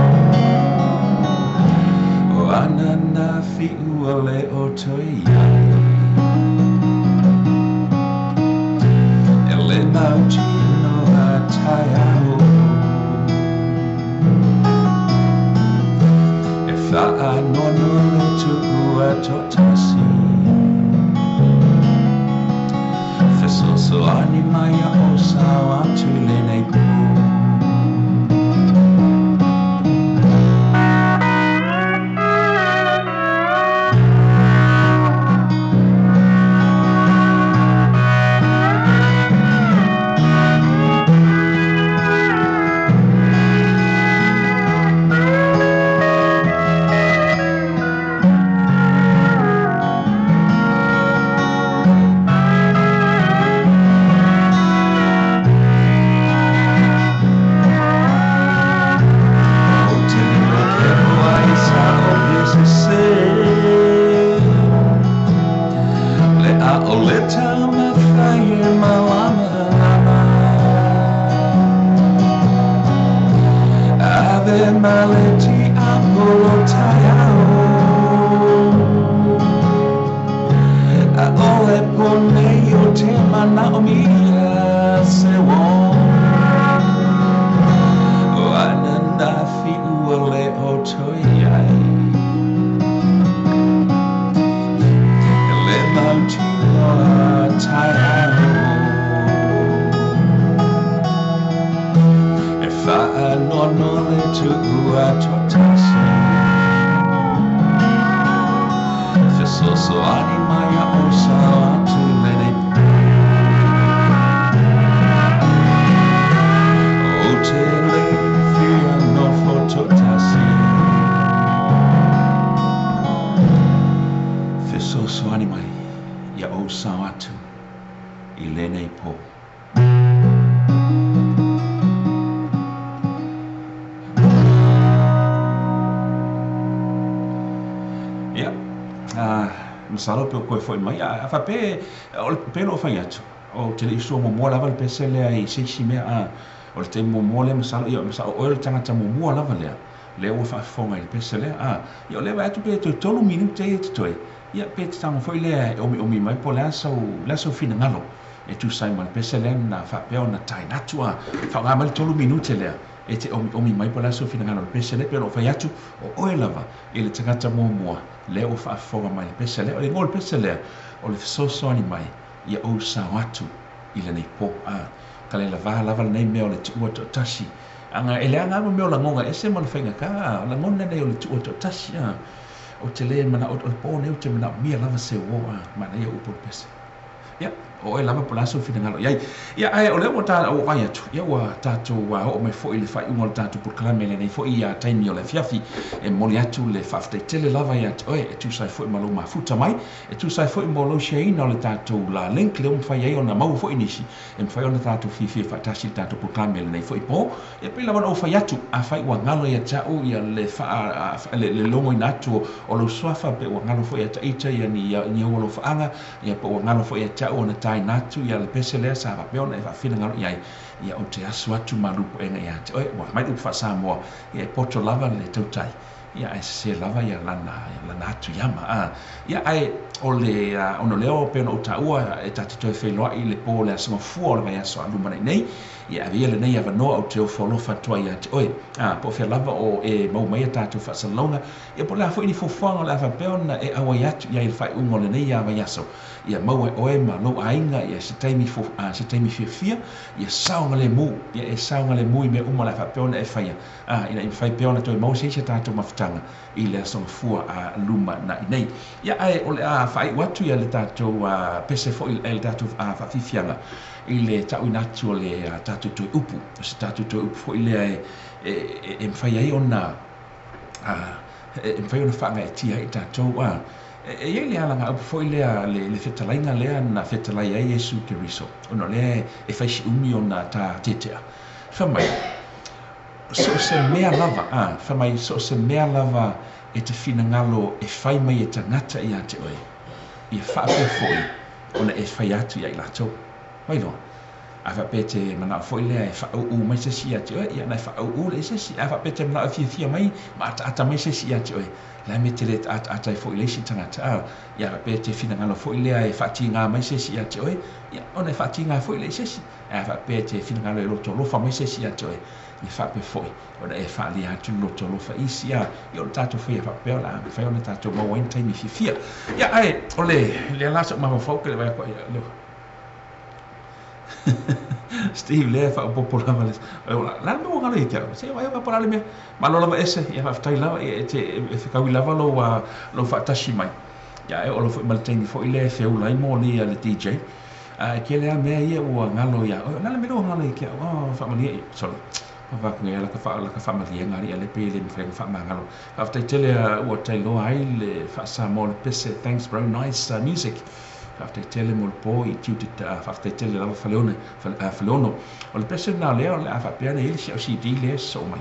O ana na fiu le o toi ai E le mautinoa tai ao E whaanono le tuua totasi Fesoasoani mai a o sao atu i lenei pō. O te le kepo ai sa o pese se Le a o le taumafai e malama lama Ave male ti apo o tai ao A ole pone o te mana o mia se wō O ana na fiu le o toi ai E le mautinoa tai ao E whaanono le tuua totasi Fesoasoani mai a o sao atu i lenei pō O te le Masalo pe o koe fo'i mai a faapea o le pei ona ou fai atu ou te le i sua muamua lava le pese lea i se isi mea a o le taimi muamua lea masalo ia masalo o oe o le tagata muamua lava lea lea ua faafofoga i le pese lea a ia o lea vaai atu pe toe 3 minute ia totoe ia pe te tago foi lea e omiomi mai po o le a sau le a sau finagalo e tusa ai ma le pese lea na faapea ona taina atu a faaaoga mai le 3 minute lea e te omiomi mai po o le a sau finagalo i le pese lea pei ona ou fai atu o oe lava i le tagata muamua lea ua faafofoga mai i le pese lea. O le igoa o le pese lea, o le fesoasoani mai ia ou sao atu i lenei po. A, ka le lavā lava lenei mea o le tuua toatasi. Aga e leaga lava mea o lagoga ese ma le faigata, a, o lagona nei o le tuua toatasi, a, ou te le manao, o le po nei ou te manaomia lava se uo, a, manaia upu o le pese. Ia, o oe lava po o le a sou finagalo i ai. Ia, ae o lea ua ta, ua vaai atu, ia ua tatou oo mai foi i le faaiuga o le tatou polokalame i lenei foi taimi o le afiafi. E momoli atu le faafetai tele lava ia te oe e tusa ai foi ma lou mafuta mai, e tusa ai foi mo lou share-ina o le tatou la link lea ua mafai ai ona maua foi nisi e mafai ona tatou fiafia faatasi i le tatou polokalame i lenei foi po. Ia pei lava ona ou fai atu, afai ua galo ia te au ia le faa, le, le logoina atu o lou suafa, pe ua galo foi ia te ita ia ni, ni ou alofaaga, Ia, po ua galo foi ia te au ona taina atu ia le pese lea sa faapea ona e faafinagalo i ai, ia ou te asu atu malu puega ia te oe. Ua aumai le upu faa-Samoa, ia e poto lava le tautai, ia ae sese lava ia lana, lana atu iama. A, ia ae o le, ona o lea pei ona ou taua, e ta te toe feiloai i le po o le Aso Gafua o le vaiaso a lumanai nei, ia ave ia lenei avanoa ou te ofo alofa atu ai ia te oe. A, po o fea lava o e maua mai a tatou faasalalauga, Ia po o le a foi ni fuafuaga o le a faapea ona e auai atu i ai i le faaiuga o lenei vaiaso, ia maua e oe ma lou aiga ia se taimi se taimi fiafia, ia saogalemu, ia e saogalemu i mea uma o le a faapea ona e faia, ā, ina ia mafai pea ona toe maua se isi a tatou mafutaga i le Aso Gafua a lumanai nei. Ia, ae o le a faaiu atu ia le tatou pese foi, le tatou faafiafiaga i le tauina atu o le tatou toe upu, o se tatou toe upu foi lea e mafai ai ona e mafai ona faagaeetia ai i tatou. A, e i ai le alagaupu foi lea, le fetalaiga lea na fetalai ai Iesu Keriso, ona o lea e fai si umi ona ta tetea. Fai mai, so o se mea lava, a, fai mai, so o se mea lava e te finagalo e fai mai e tagata ia te oe, ia faapea foi ona e fai atu ia i latou. Mai loa. A faapea e te manao foi lea e faauu mai se isi ia te oe, ia ona e faauu lea i se isi. A faapea e te manao e fiafia mai ma ataata mai se isi ia te oe, o le a le mea e te le ataata ai foi i le isi tagata? A, ia faapea e te finagalo foi lea e faatigā mai se isi ia te oe, ia ona e faatigā foi lea i se isi. Ae a faapea e te finagalo e loto alofa mai se isi ia te oe, ia faapea foi ona e faaalia atu le loto alofa i isi. A, ia o le tatou faia faapea o le a mafai ona tatou maua ai ni taimi fiafia. Ia, ae o le lea la sa ou mafaufau ke le vaai atu ai, ia, Steve lea e faaopoopo lava le la le mea ua galo ia te au se vaai po o le a le mea malo lava ese ia faafetai lava ia e te e fetaui lava lou lou faatasi mai ia e oo loa foi ma le taimi foi lea e feula ai moli a le DJ a e tele lava mea ia ua galo ia oe o le a le mea lea ua galo ia te au oh faamalie sorry avatu nei laka fa laka faamaliega alii a le pei e le mafai ona faamagalo faafetai tele ua tailoa ai le faa-Samoa o le pese thanks bro nice music Faafetai tele mo le po i tiute faafetai tele lava Faleone Faleono. O le pese lena lea o le a faapea ona i ai le si au CD lea e sosoo mai.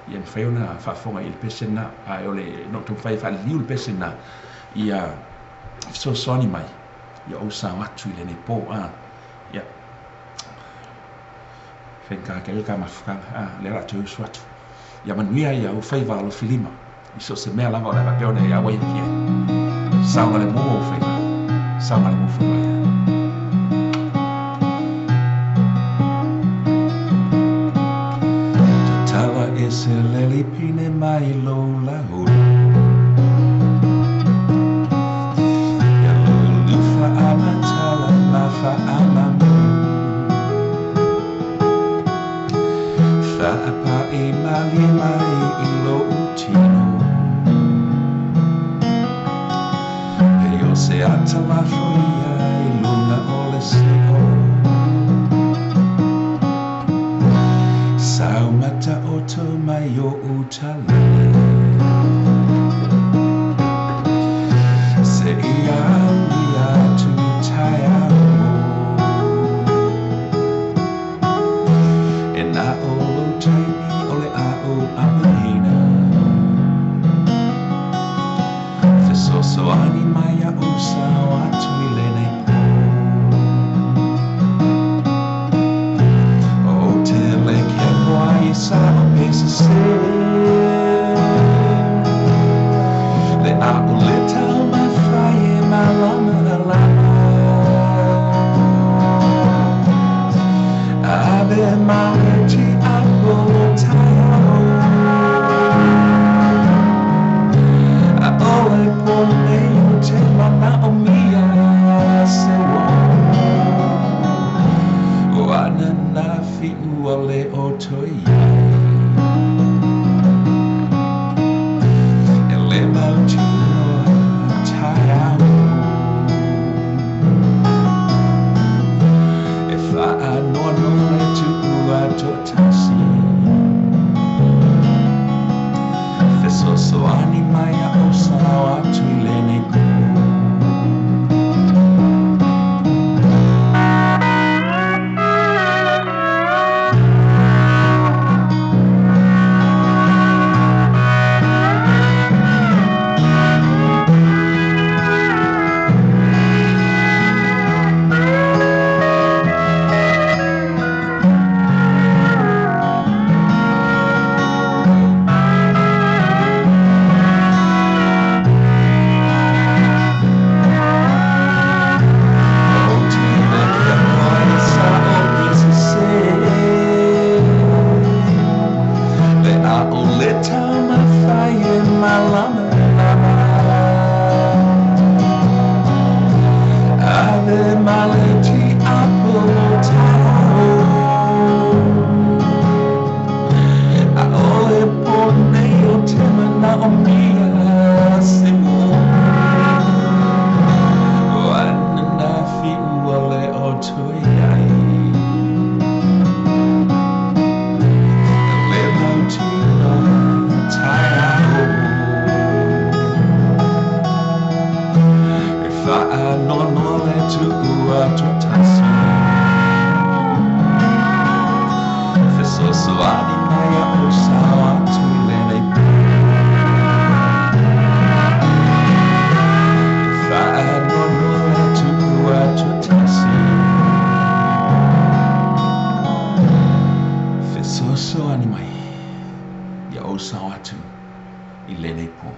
Ia mafai ona faafofoga i le pese lena. Ae o le na ou taumafai e faaliliu le pese lena ia fesoasoani mai ia ou sao atu i lenei po. A ia faigata tele le ta mafutaga. A lea o le a toe usu atu. Ia manuia ia ou faiva alofilima i so o se mea lava o le a faapea ona e auai atu i ai. Saogalemu ou faiva, saogalemu faiva ia. Tatala e se leli pine mai lou laulu. Ia lou faamatala ma faamamu. Faapai malie mai i lou tino. Pei o se ata lafo ia i luna o le sio. Sau mataoto mai oʻu talele. Seia aulia atu i taeao. E na o lou taimi o le a ou amahina. Fesoasoani mai ia sao atu i lenei po. O te le kepoa i sa o pesa se. Le a o le tau mawhai e malama lama. Ave mawe ti apo o taiao. A ole po nei o te mana o mia se o. O ana nā whiua le o toi ai. E le mau tino taiao. E whaa noa noa le tuua tō tasi. Fesoasoani mai a o sao atu i lenei po. O te le kepoa i sa o pesa se. Le a o le tau mawhai e malama lama. Ave male ti apo o taiao. A ole po nei o te mana o mia se mo. O ana nā whiua le o toi ai. E le mau tino taiao. E whaa noa noa le tuua tō tasi. Fesoasoani mai a o sao atu i lenei po. E whaa noa noa le tuua tō tasi. Fesoasoani mai ia o sao atu i lenei po.